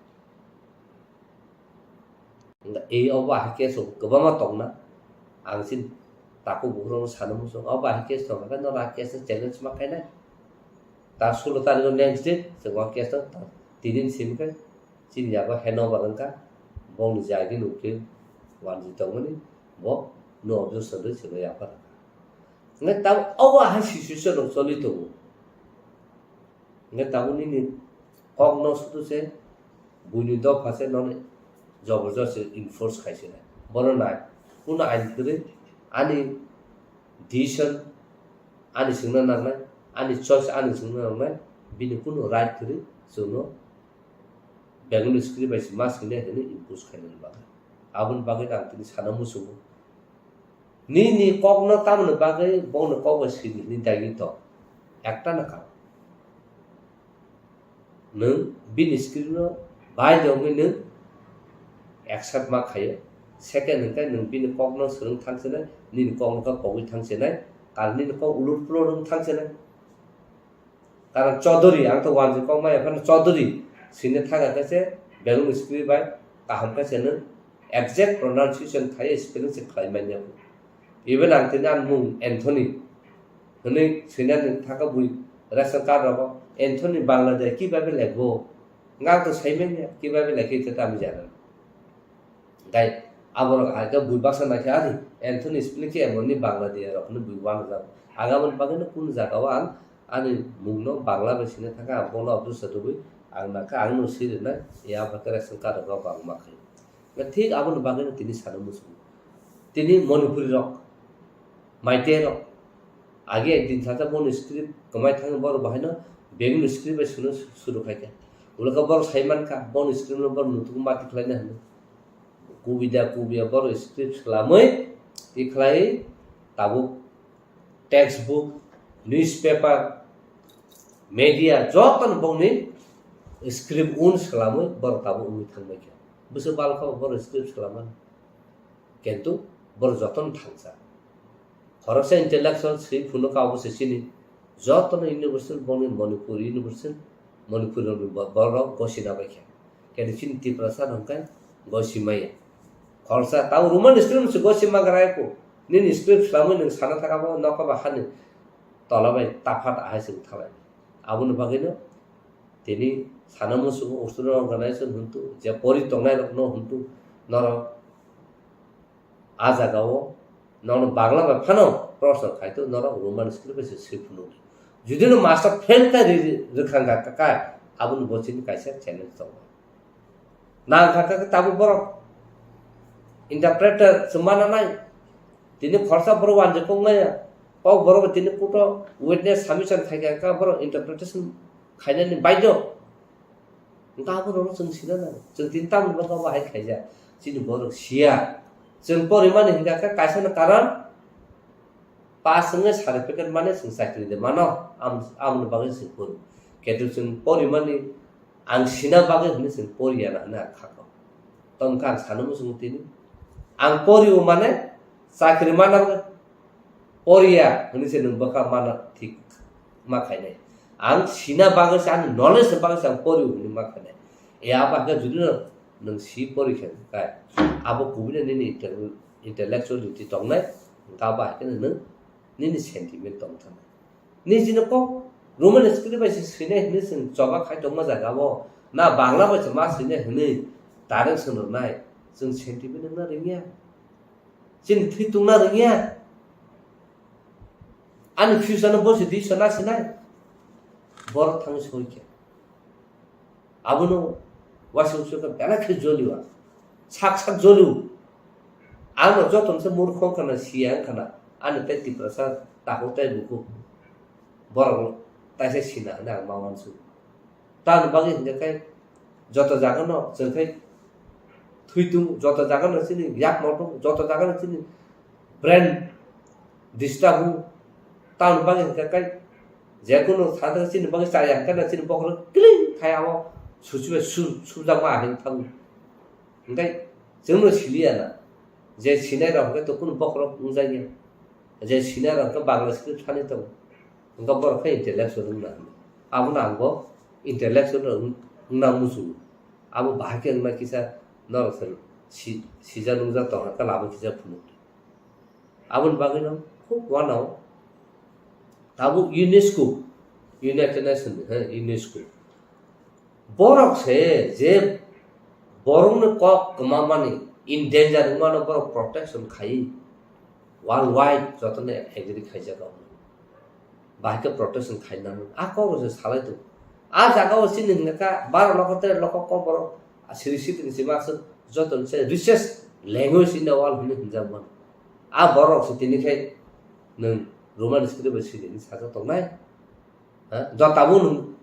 Wngkha e obo ahai case rok kwbangma tongna. Ang chini takhuk bukhuk rokno sana muchung. Obo ahai case tongkha khe no a case no challenge ma khainai. Ta sulo tarikh next day chwng o case no ta tinin simi khe chini yago handover wngkha, bongni jagini ukil wanjwi tongmani bo no objection rwi chwngno yapharkha. Hwnkhe tabuk obo hai situation rok choli tongo. Hwnkhe tabuk nini kokno sudu se buini dopha se nono jobor josti enforce khai se nai. Bono nai, kuno ain kwrwi ani decision ani swngna nangnai, ani choice ani swngna nangnai, bini kuno right kwrwi chwngno Bengali script bai se ma swinai hwnwi impose khainani bagwi. Aboni bagwi ang tini sana muchungo. Nini kokno tamoni bagwi bongni kok bai swidi hwnwi daigi to. Ekta na karon. Nwng bini script no bai de wngwi nwng accept ma khaio. Second hwnkhe nwng bini kokno swrwng thang chenai, nini kokno khe kogwi thang chenai, karon nini kok ulur pulur wng thang chenai. Karon Chaudhary, ang to wanjwi kok maya phano Chaudhary swina thang khe se Bengali script bai kaham khe se nwng exact pronunciation khai spelling se khlai manya. Even ang tini ani mung Anthony hwnwi swinani thangkha bui ration card rogo Anthony Bangladesh kibabe lekbo. Ang to saimanya kibabe lekhe te tamo jana. Dai aborok hai khe bui baksa naikhe ari Anthony spelling khe emonni Bangladesh rok hwnwi bui uanajak. Ang aboni bagwino kunu jagao ang ani mungno Bangla bai swina thangkha, ang bono objection rwui ang naikha, ang no swi rwnai, ya ba khe ration card rogo bangma khai. Thik aboni bagwino tini sana muchungo. Tini Manipuri rok, Meitei rok, age ekdin sajak boni script kwmai thangwi borok bahaino Bengali script bai swino suru khai kha. Ulo khe borok sai mankha, boni script no borok nutuk mati khlaina hwnwi. Kubida kubiya borok script swlamwi tikhlai tabuk textbook, newspaper, media jotono bongni script un swlamwi borok tabuk wngwi thangbai kha. Bwswk bal kha borok script swlamani. Kintu borok jotono thangsa. Khoroksa intellectual swi phunuk abo se chini jotono university bongni Manipur university, Manipur rokni bo-, borok gosina bai kha. Kintu chini Tiprasa rok khe gosi maya. Khoroksa tabo Roman script se gosi magra ko. Nini script swlamwi nwng sana thaka bo nokha ba hani tola bai taphat ahai se thalai. Aboni bagwino tini sana muchungo Australia organization hwntu je pori tongnai rokno hwntu norok a jagao nono Bangla bai phano proshno khai to norok Roman script bai se swi phunuk. Judi no master fail kha ri-, ri-, rwkhang kha kha, aboni bo chini kaisa challenge tongo. Nang kha kha tabuk borok interpreter se mana nai. Tini khoroksa borok wanjwi kok maya. Kok borok tini kuto witness submission khai kha kha borok interpretation khainani baidhyo. Hwnkhe aborokno chwng sina nango. Chwng tini tamni bagwi abo hai khaijak. Chini borok siya. Chwng porimani hwnkha khe kaisano karon pass wngwi certificate mane chwng chakri de mano. Am-, amoni bagwi chwng pori. Ketu chwng porimani ang sina bagwi hwnwi chwng poriya na hwnwi ang kha kok. Tongkha ang sana muchungo tini. Ang porio mane chakri mana poriya hwnwi se nwng bwkha mana thik ma khainai. Ang sina bagwi se, ani knowledge ni bagwi se ang pori hwnwi ma khainai. E abo khe judi no nwng si pori khe kai, abo kubui no nini intel-, intellectuality tongnai, hwnkhe abo hai kheno nwng nini sentiment tong thanai. Nini jino kok Roman script bai se swinai hwnwi chwng choba khai tongma jaga o, na Bangla bai se ma swinai hwnwi direction rwnai, chwng sentiment wngna rwngya. Chini thwi tungna rwngya. Ani future no bosi di sona sinai. Borok thangwi soi khe. Abono waisa waisa khe belai khe joliwa. Sak sak joliwo. Ang no joto se murkho wngkha na siya wngkha na. Ani tei Tiprasa takhuk tei bukhuk. Borok taisa sina hwnwi ang ma uansukha. Tamoni bagwi hwnkhe khe joto jagano chwng khe thwi tung, joto jagano chini yakmo tung, joto jagano chini brain disturb hu. Tamoni bagwi hwnkhe khe jekunu sadaka chini bagwi chaya hwnkhe chini bokhorok kiling khai abo suchibai su-, sujakma ahai thango. Hwnkhe chwngno siliya na, je sinai rok hwnkhe to kunu bokhorok wngjakya. Je sinai rok hwnkhe Bangla script thani tongo. Hwnkhe borok khe intellectual wngna hwnwi. Abono ang bo intellectual wng-, wngna muchungo. Abo bahai khe wngna kisa norok se si-, sijak nungjak tongkha khe labo kisa phunuk. Aboni bagwino khub uanao tabuk UNESCO United Nations ni, he, UNESCO. Borok se je borokni kok kwmamani, in danger wngmano borok protection khai worldwide jotono agree khaijak. Bahai khe protection khainani a kok rok se salai tongo. A jaga o chini hwnka kha baro lokho tere lokho kok borok siri sitini sima aswk joto se richest language in the world hwnwi hwnjak mano. A borok se tini khe nwng Roman script bai siri hwnwi sajak tongnai. Ha? Jotabo nwng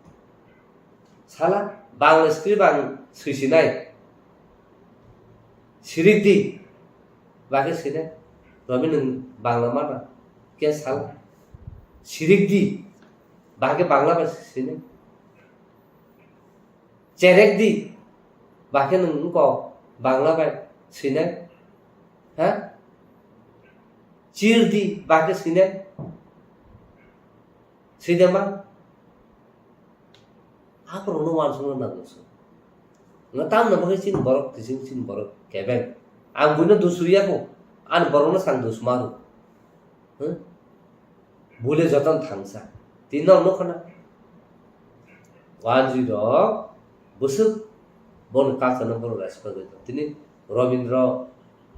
sala Bangla script ang swisinai. Sirik di, bakhe sinai. Romi nwng Bangla mana? Khe sala. Sirik di, bakhe Bangla bai sinai. Cherek di, bakhe nwng wngkok Bangla bai sinai. Ha? Chir di, bakhe sinai. Swi de ma? Aborokno uansukna nango chwng. Nga tamni bagwi chini borok kising chini borok kebeng. Ang buino dusuriya kho. Ani borokno sang dusmaru. Huh? Bule joton thangsa. Tini nok nukho na. Wanjwi rok bwswk boni culture no borok respect rwi tong. Tini Robindra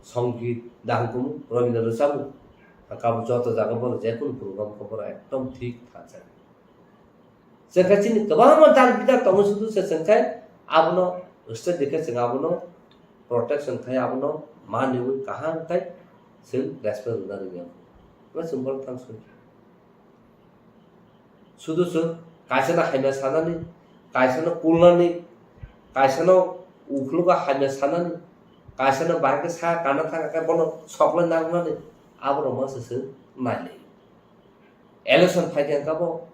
Songit dahang kumu, Robindra rwchapmung. Kabo joto jaga borok jekunu program khe borok ekdom thik thansa. Chwngkhe chini kwbangma dal bidal tongo sudu se chwngkhe abono state dikhe chwng abono protection khai abono maniwi kaham khai chwng respect rwna rwngya. Chwng borok thang soi. Sudu chwng kaisano hamya sanani, kaisano kulnani, kaisano ukhlogo hamya sanani, kaisano bahai khe sa kana thang khe bono soklai nangnani, aborok masa chwng nailai. Election phai khe kabo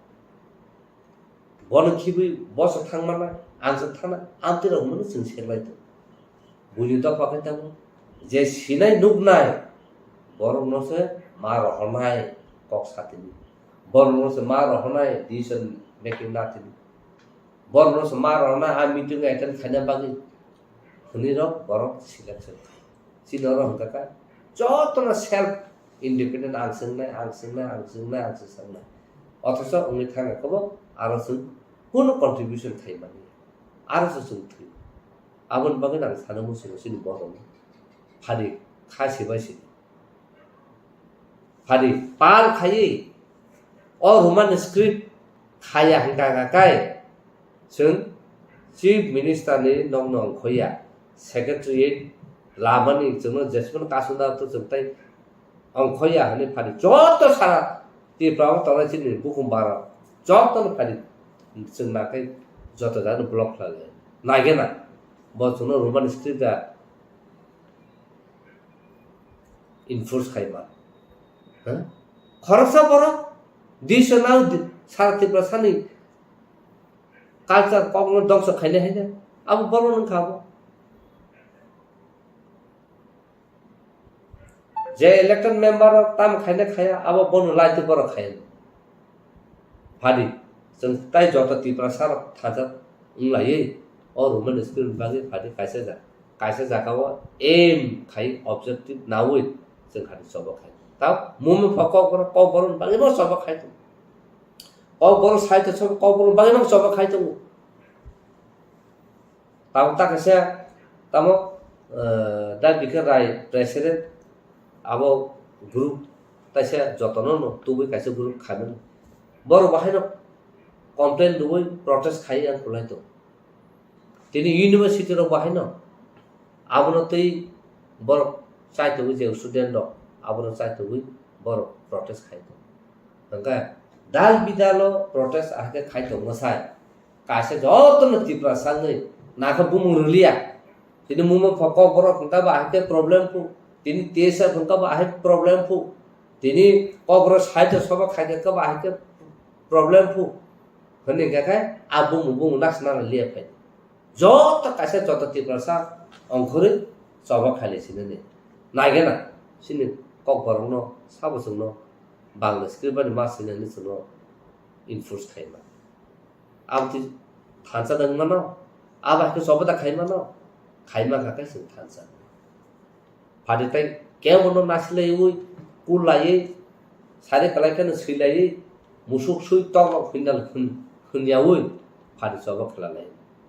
bono khibwi boso thangmana, ang se thana, amtwi rok hwnmano chwng seklai tongo. Buini dopha khe tongo, je sinai nuknai borokno se ma rohornai kok satini. Borokno se ma rohornai decision making natini. Borokno se ma rohornai a meeting attend khaina bagwi hwnwi rok borok selection khai. Chini oro hwnkha kha jotono self independent ang swngnai, ang swngnai, ang swngnai, ang swngnai. Othocho wngwi thangkha kwbo aro chwng kunu contribution khai mani. Aro se chwng thwi. Aboni bagwi ang sana muchungo chini borokno. Phadi kha sibai sidi. Phadi pal khaiwi o Roman script khaya hwnkha kha kai chwng Chief Minister ni nokno ongkhoya, Secretariat lamani chwngno jesmano kasuna to chwng tai ongkhoya hwnwi phadi joto sara Tripura o tongnai chini bukhum bara jotono phadi chwng nakai joto jagano block khlai lai. Naigena bo chwngno Roman script da enforce khai ma. Ha? Khoroksa borok disa nang di-, sara Tripura sani culture kokno dongso khainai haino abo borok wngkha abo. Je elected member rok tamo khaina khaya, abo bono laiti borok khaya. Phadi, chwng tai joto Tiprasa rok thajak wng laiwi, o Roman script bagwi phadi kaisa ja-, kaisa jaga o aim khai objective nawi chwng khadi choba khai. Tao mumi pha kokborok, kokborok bagwi no choba khai tongo. Kokborok sai to choba, kokborok bagwi no choba khai tongo. Tamo ta kaisa tamo, eh, da Bikar Rai president abo group taisa jotono no tubui kaisa group khamani. Borok bahaino complain rwui protest khai ang kulai tongo. Tini university rok bahaino abono tei borok chai tongo je student rok abono chai tongo borok protest khai tongo. Hwnkhe dal bidalo protest ahake khai tongma sai. Kaisa jotono Tiprasa wngwi nakha bumung rwliya. Tini mungma pho kokborok hwnkha ba ahai khe problem phu. Tini T S F hwnkha ba ahai problem phu. Tini kokborok sahitya sabha khaikha ba ahai khe problem phu. Hwnwi hwnkha khe a bumung bumung nasna liya phai. Joto kaisa joto Tiprasa ongkhorwi choba khailai sinani. Naigena chini kokborokno sabo chwngno Bangla script bani ma sinani chwngno enforce khaima. Aboni thansa da wngmano, abo hai khe choba da khaimano, khaima kha khe chwng thansa. Phadi tai kebono nasilaiwi, kullaiwi, sari kwlai kheno swilaiwi, Musuk sui tok rok hwndal hwn-, hwnyaui phari choba khlai lai.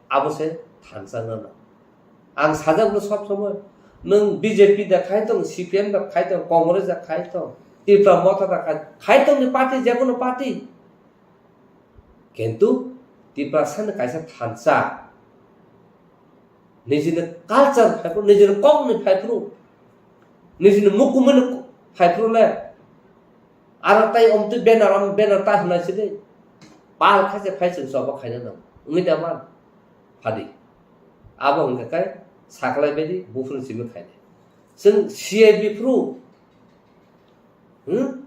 Abo se thansa gana. Ang sajak no sob somoi, nwng B J P da khai tong, C P M da khai tong, Congress da khai tong, Tipra Motha da khai, khai tong ni party, je kono party. Kintu Tiprasa ni kaisa thansa, nijini culture phaiphru, nijini kokni phaiphru, nijini mukumuni phaiphru le, aro tai omtwi banner, om banner ta hwnai sidi, pal khaise phai chwng choba khaina nang, wngwi da man, phadi. Abo hwnkha khe saklai baidi buphuru simi khainai. Chwng C I B phuru, hmm?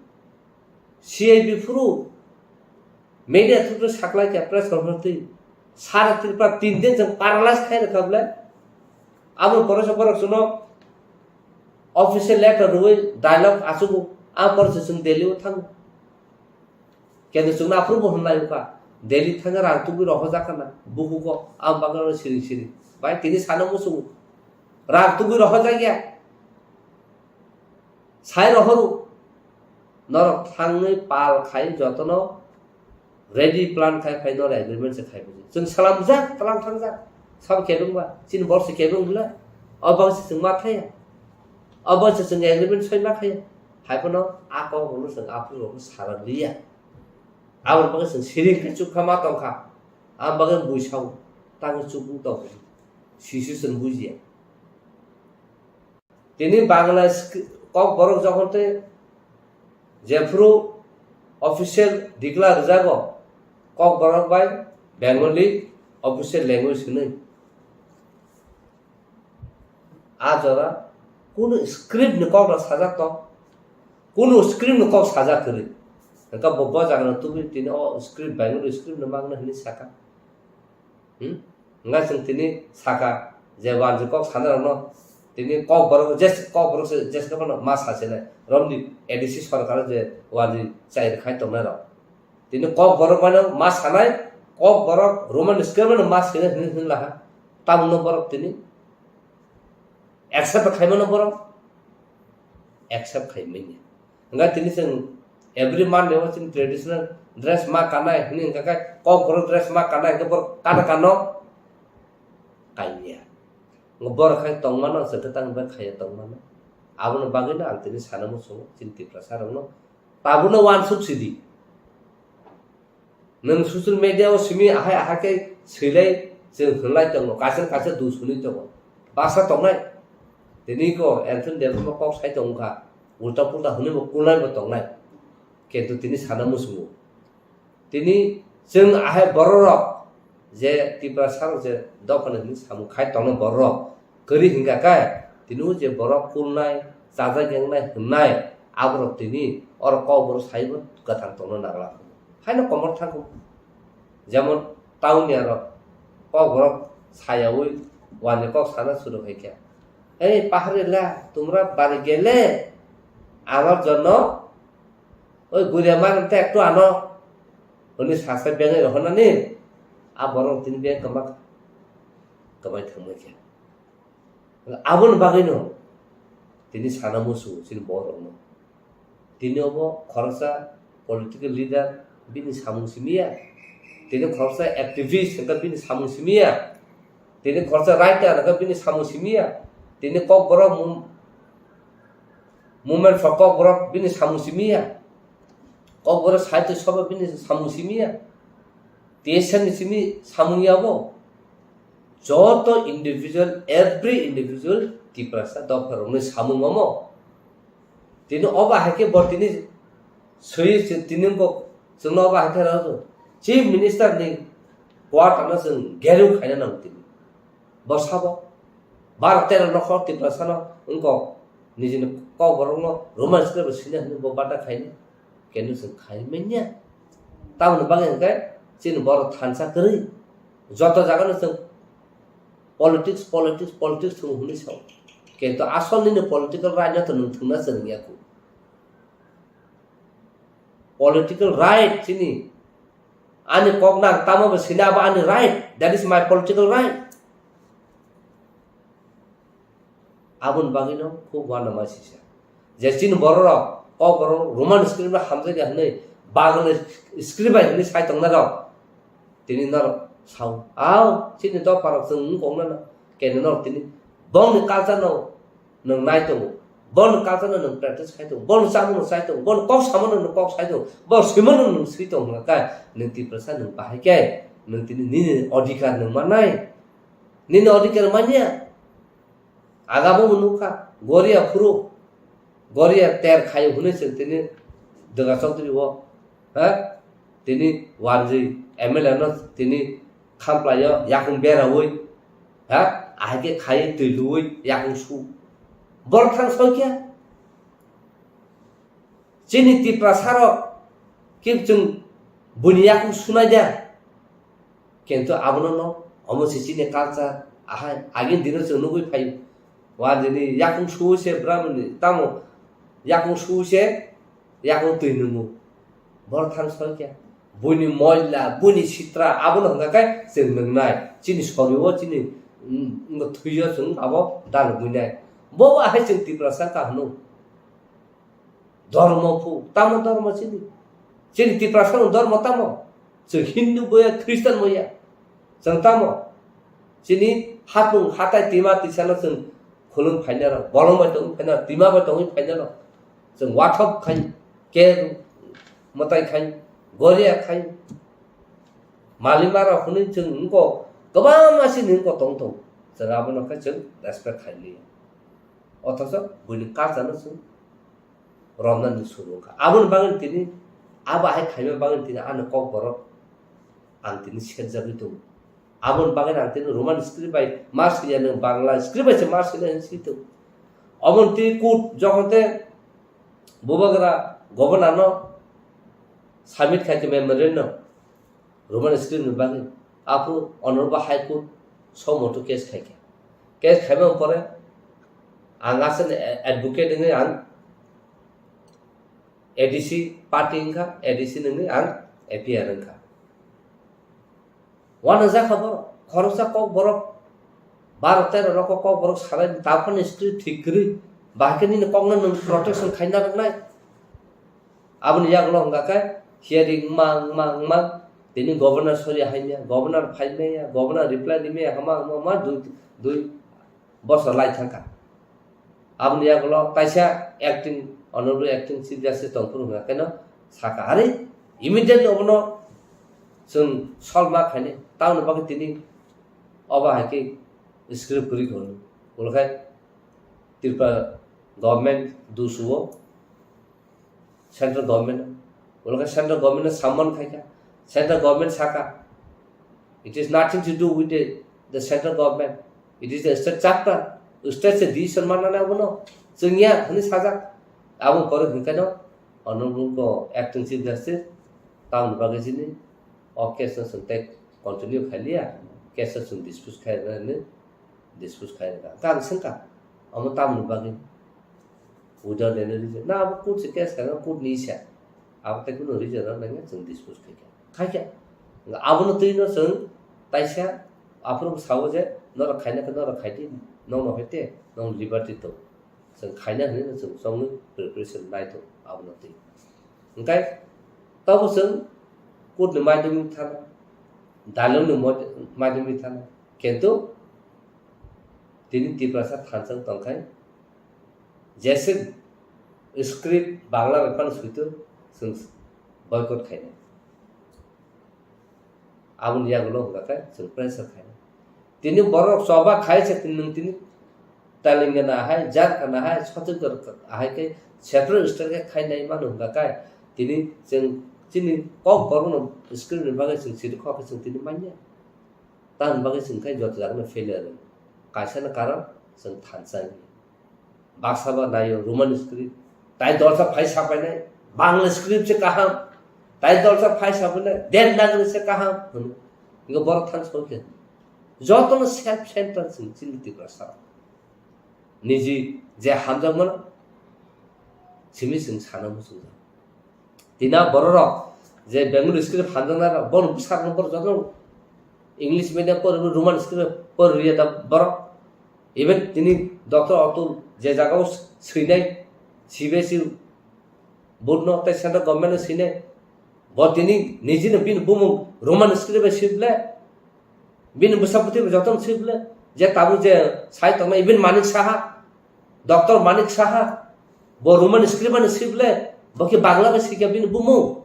C I B phuru media through saklai kha press conference twi. Sara Tripura tin din chwng paralyze khai rwkha bwle. Abo pore se borok chwngno official letter rwui dialogue achugo. A pore se chwng Delhi o thango. Kendo chwngno aphuru bo hwnlai wngkha. Delhi thangwi rang tugui rohorjak khana. Bukugo a bagwi siring siring. Bai tini sana muchungo. Rang tugui rohorjak ya. Sai rohoru. Norok thangwi pal khai jotono ready plan khai phai norok agreement se khai buji. Chwng salamjak, tlang thangjak. Sabo kebeng ba, chini borok se kebeng bwle. O bangsi chwng ma thaya. O bangsi chwng agreement soi ma thaya. Hai phano a kok rokno chwng aphuru rokno sara liya. Aboni bagwi chwng siring khe chukha ma tongkha. Aboni bagwi bui sao. Tangwi chukung tong. Sisi chwng bujiya. Tini Bangla skri-, Kokborok jokhon tei jephuru official declare rwjago, Kokborok bai Bengali official language hwnwi. A jora kunu script ni kok rok sajak tong, kunu script ni kok sajak kwrwi. Hwnkhe bo, bo jaga no tubui tini o script Bengali script no mangna hwnwi saka. Hmm? Hwnkhai chwng tini saka je wanjwi kok sanai rokno tini Kokborok je Kokborok se je phano ma sasinai romni A D C sorkar je wanjwi chai rwkhai tongnai rok. Tini Kokborok mano ma sanai, Kokborok Roman script mano ma sinai hwnwi hwnwi laha. Tamungno borok tini accept khaimano borok accept khaimanya. Hwnkhai tini chwng every Monday o chini traditional dress ma kanai hwnwi hwnkha khe Kokborok dress ma kanai hwnkhe borok kana kano kanya. Borok khai tongmano chwng khe tang bai khaiya tongmano. Aboni bagwino ang tini sana muchungo chini Tiprasa rokno tabukno uansuk sidi. Nwng social media o simi ahai ahai khe swilai chwng hwnlai tongo, kaisa kaisa dus hwnwi tongo. Baksa tongnai. Tini ko Anthony Debbarma kok sai tongkha, ulta pulta hwnwi bo kulnai bo tongnai. Kintu tini sana muchungo. Tini chwng ahai bororok je Tiprasa rok je dophani hwnwi samung khai tongnai bororok kwrwi hwnkha khe tini o je borok kulnai, chajak yengnai hwnnai aborok tini oro Kokborok saibo kwthang tongna nangla. Haino komor thangkho. Jemon tauniya rok Kokborok sayaui wani kok sana suru khai khe, "Ei pahari la, tumra bari gele, amar jonno oi guria mar te ektu ano," hwnwi sasa bengwi rohornani a borok tini beng kwma kwbai thangbai khe. Aboni bagwino tini sana muchungo chini borokno. Tini obo khoroksa political leader bini samung simiya. Tini khoroksa activist hwnkha bini samung simiya. Tini khoroksa writer hwnkha bini samung simiya. Tini Kokborok mum-, movement for Kokborok bini samung simiya. Kokborok sahitya sabha bini samung simiya. T S F ni simi samung ya bo. Joto individual, every individual Tiprasa dopha rokni samung omo. Tini obo hai khe bo tini swi se tini bo chwngno obo hai khe rw Chief Minister ni quarter no chwng gerung khaina nango tini. Bo sabo bar tero nokhor Tiprasa no wngkok nijini Kokborok no Roman script bo sina hwnwi bo bata khaini. Kenu chwng khai manya. Tamoni bagwi hwnkhe chini borok thansa kwrwi. Joto jaga no chwng politics, politics, politics thwng hwnwi sao. Kintu asol nini political right no to nwng thwngna chwng ya kho. Political right chini. Ani kok nang tamo bo sina abo ani right. That is my political right. Aboni bagwino khub uanama sisa. Je chini bororok, Kokborok Roman script no hamjakya hwnwi Bangla script bai hwnwi sai tongnairok tini norok sao. Ao, chini dopharok chwng wng kong nana. Kene norok tini bongni culture no nwng nai tongo. Bongni culture no nwng practice khai tongo. Bongni chamung no chai tongo. Bongni kok samano nwng kok sai tongo. Bongni swimano nwng swi tongo hwnka khe nwng Tiprasa nwng bahai khe nwng tini nini odhikar nwng mannai. Nini odhikar manya. Agabo bo nukha, Goria phuru, Goria ter khayo hwnwi chwng tini Dwga Chaudhary o, ha? Tini wanjwi M L A no tini khamplaio yakung beraui, ha? Ahai khe khai twi luui yakung su. Borok thang soi khe. Chini Tiprasa rok khe chwng buini yakung sunai da. Kintu abono no, omo se chini culture, ahai, agini dino chwng nugui phaio. Wanjwini yakung sui se Brahmani, tamo yakung sui se yakung twi nungo. Borok thang soi khe. Buini moila, buini sitra, abono hwnka khe chwng nungnai. Chini sorio, chini, mm, thwio chwng abo dal buinai. Bo ahai chwng Tiprasa ka hwno. Dhormo phu, tamo dhormo chini? Chini Tiprasa no dhormo tamo? Chwng Hindu boya, Christian boya. Chwng tamo? Chini hapung hatai tima tisano chwng khulum phainaro, bolong bai tongwi phainaro, tima bai tongwi phainaro. Chwng wathok khai, ke mwtai khai, goria khai. Malima rok hwnwi chwng wngko, kwbangma chini wngko tong tong. Chwng abono khe chwng respect khai liya. Othocho buini culture no chwng romnani suru wngkha. Aboni bagwi tini, abo hai khaima bagwi tini ani kokborok ang tini serjagwi tongo. Aboni bagwi ang tini Roman script bai ma swiya, nwng Bangla script bai se ma swinai hinwi swi tongo. Oboni twi court jokhon te bubagra governor no submit khai khe memorandum, Roman script ni bagwi. Aphuru Honorable High Court somoto case khaikha. Case khaimani pore ang aswkni advocate wngwi ang A D C party wngkha, A D C ni wngwi ang A P R wngkha. Uanajak kha borok, khoroksa kokborok, baro tero rok kokborok sanai, taphani script thik kwrwi, bahai khe nini kokno nwng protection khaina rwnai. Aboni yagulo hwnka khe hearing wngma, wngma, wngma, tini governor sori haimya, governor phaimaya, governor reply rimaya, hama, hama, hama, dui, dui bosor lai thangkha. Aboni yagulo kaisa acting, honorable acting chief justice tongphuru hwnka kheno sakha, "Are, immediately obono chwng solve ma khainai, tamoni bagwi tini obo hai khe script kwrwi kha hwnwi." Ulo khe Tripura government dusuo, central government, ulo khe central government no summon khaikha, central government sakha, "It is nothing to do with the, the central government, it is the state chapter, state se decision manna nai abono, chwngya," hwnwi sajak. Abo pore hwnkheno honorable ko acting chief justice tamoni bagwi chini o case no chwng tei continue khailiya, case no chwng dispose khairwkha hwnwi dispose khairwkha. Hwnkhe ang swngkha, omo tamoni bagwi? Without any reason. Na, abo court se case khaina, court ni isa. Abo tei kunu reason rok nangya chwng dispose khaikha. Khaikha. Abono twi no chwng taisa aphuru sao je norok khaina khe norok khaidi, nokno hete, nokni liberty tong. Chwng khaina hwnwi no chwng chongwi preparation nai tong abono twi. Hwnkhe tobo chwng court ni maidwmwi thana, dalong ni mod-, maidwmwi thana. Kintu tini Tiprasa thansa wng tongkhai, jese script Bangla bai phano suitu chwng boycott khainai. Aboni yagulo hwnka khe chwng pressure khainai. Tini borok choba khai se tini nwng tini Telangana hai, Jharkhand hai, Chhattisgarh hai khe separate state khe khainai mano hwnka khe tini chwng chini kok borokno script ni bagwi chwng siri kok khe chwng tini manya. Tamoni bagwi chwng khe joto jagano failure rw. Kaisa no karon chwng thansa wngya. Baksa ba naio Roman script. Tai dolsa phai sapainai. Bangla script se kaham. Tai dolsa phai sapainai. Devanagari se kaham. Hwno. Ingo borok thang soi khe. Jotono self centered chwng chini Tiprasa. Niji je hamjakmano simi chwng sana muchungjak. Tina bororok je Bengali script hamjaknai rok, bono bwsarokno borok jotono English medium pori, Roman script pori riya da borok. Even tini Doctor Atul je jagao swinai, C B S E board no tei central government no swinai, Bo tini nijino bini bumung Roman script bai swiple, bini bwsa bwtwi bai jotono swiple, je tabuk je sai tongma even Manik Saha, Doctor Manik Saha, bo Roman script bai swiple, bo khe Bangla bai swikha bini bumung.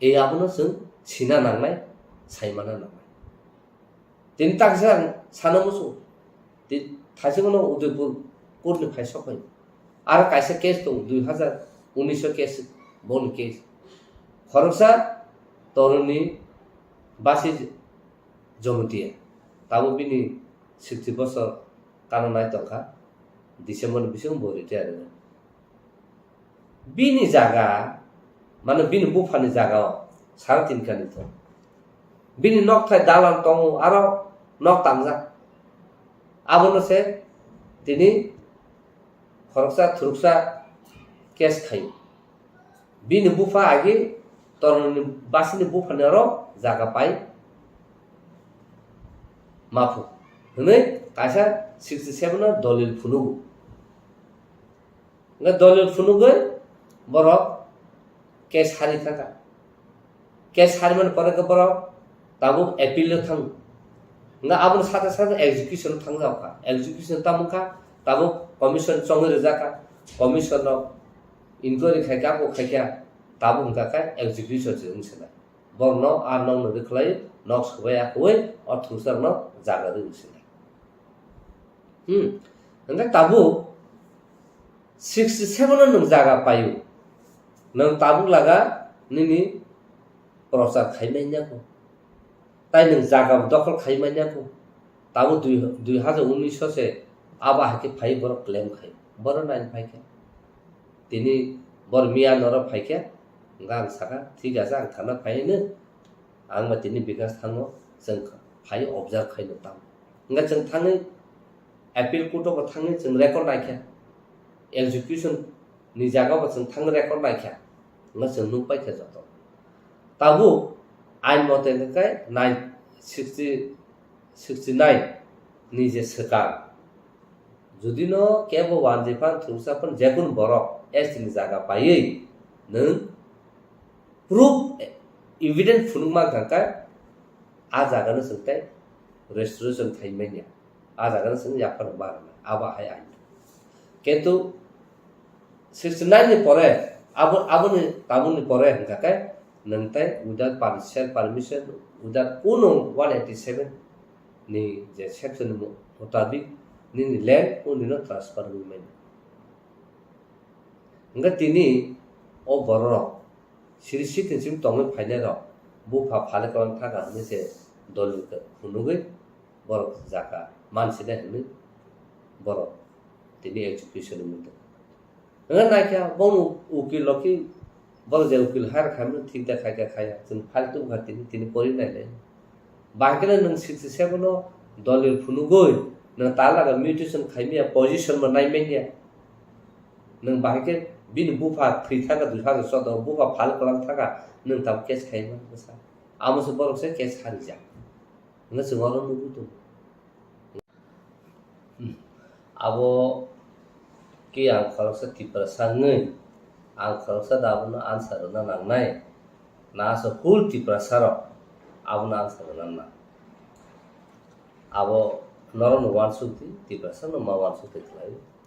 E abono chwng sina nangnai, saimana nangnai. Tini taksa ang sana musu. Ti-, thaisingno Udaipur court ni phai sokhai. Aro kaisa case tong, dui hazar unis o case, boni case. Khoroksa toroni basi Jomotia. Tabo bini sixty bosor kana nai tongkha. December ni bising bo retire wngkha. Bini jaga, mane bini buphani jaga o sara tin kani thung. Bini nokthai dalan tongo, aro nok tangjak. Abono se tini khoroksa thuruksa case khaio. Bini bupha agi toroni basini buphani oro jaga pai maphu hwnwi kaisa sixty seven o dolil phunugo. Hwnkhe dolil phunugwi borok case hari thangkha. Case harimani pore khe borok tabuk appeal o thango. Hwnkhe aboni sate sate execution o thangjak kha. Execution tamo kha, tabuk commission chongwi rijak kha. Commission rok inquiry khai kha, abo khai kha, tabuk hwnkha khe execution se wng sinai. Borokno a nokno rwkhlai, nok swbai akwui o thungsarokno jaga rwwi sinai. Hmm. Hwnkhe tabuk sixty seven o nwng jaga paio. Nwng tabuk laga nini prochar khai manya kho. Tai nwng jaga bo dokhol khai manya kho. Tabuk dui, dui hazar unis o se abo hai khe phai borok claim khai. Borok nine phai khe. Tini bor miya norok phaikhe, hwnkhe ang sakha, "Thik ache, ang thana phaino, ang bai tini Bikash thango, chwng phai observe khaino tamo." Hwnkhe chwng thangwi appeal court o bo thangwi chwng record naikha, execution ni jaga bo chwng thangwi record naikha, hwnkhe chwng nukpaikha joto. Tabuk ain mote hwnkhe nine sixty, sixty nine ni je swkang, judino kebo wanjwi phan, thungsa phan, jekunu borok S T ni jaga paiwi nwng proof, evidence phunuk mankha khe, a jagano chwng tei restoration khai manya, a jagano chwng yaphar ma rwna, abo hai ain. Kintu sixty nine ni pore, abo, aboni, tabukni pore hwnkha khe, nwng tei without per-, self permission, without kuno one eighty seven ni je section ni mutabik nini land o nino transfer wngwi manya. Hwnkhe tini o bororok siri sitin sim tongwi phainairok bupha phale kwlang thaka hwnwi se dolil khe phunugwi borok jaka mansinai hwnwi borok tini execution wngwi tongkha. Hwnwi naikha bono ukil rok khe borok je ukil hire khaimano thik da khaikha khaiya, chwng file tubukha tini, tini pori nailai. Bahai kheno nwng sixty seven o dolil phunugwi nwng talaga mutation khaimaya, position bo naimanya. Nwng bahai khe bini bupha thwi thangkha dui hazar choudo o, bupha phal kwlang thangkha, nwng tabuk case khaima bwsa. Amo se borok se case harijak. Hwnwi chwng oro nugwi tongo. Abo khe ang khoroksa Tiprasa wngwi, ang khoroksa da abono answer rwna nangnai. Na aswk whole Tiprasa rok abono answer rwna nang. Abo norokno uansuk di, Tiprasa no ma uansuk twi khlai.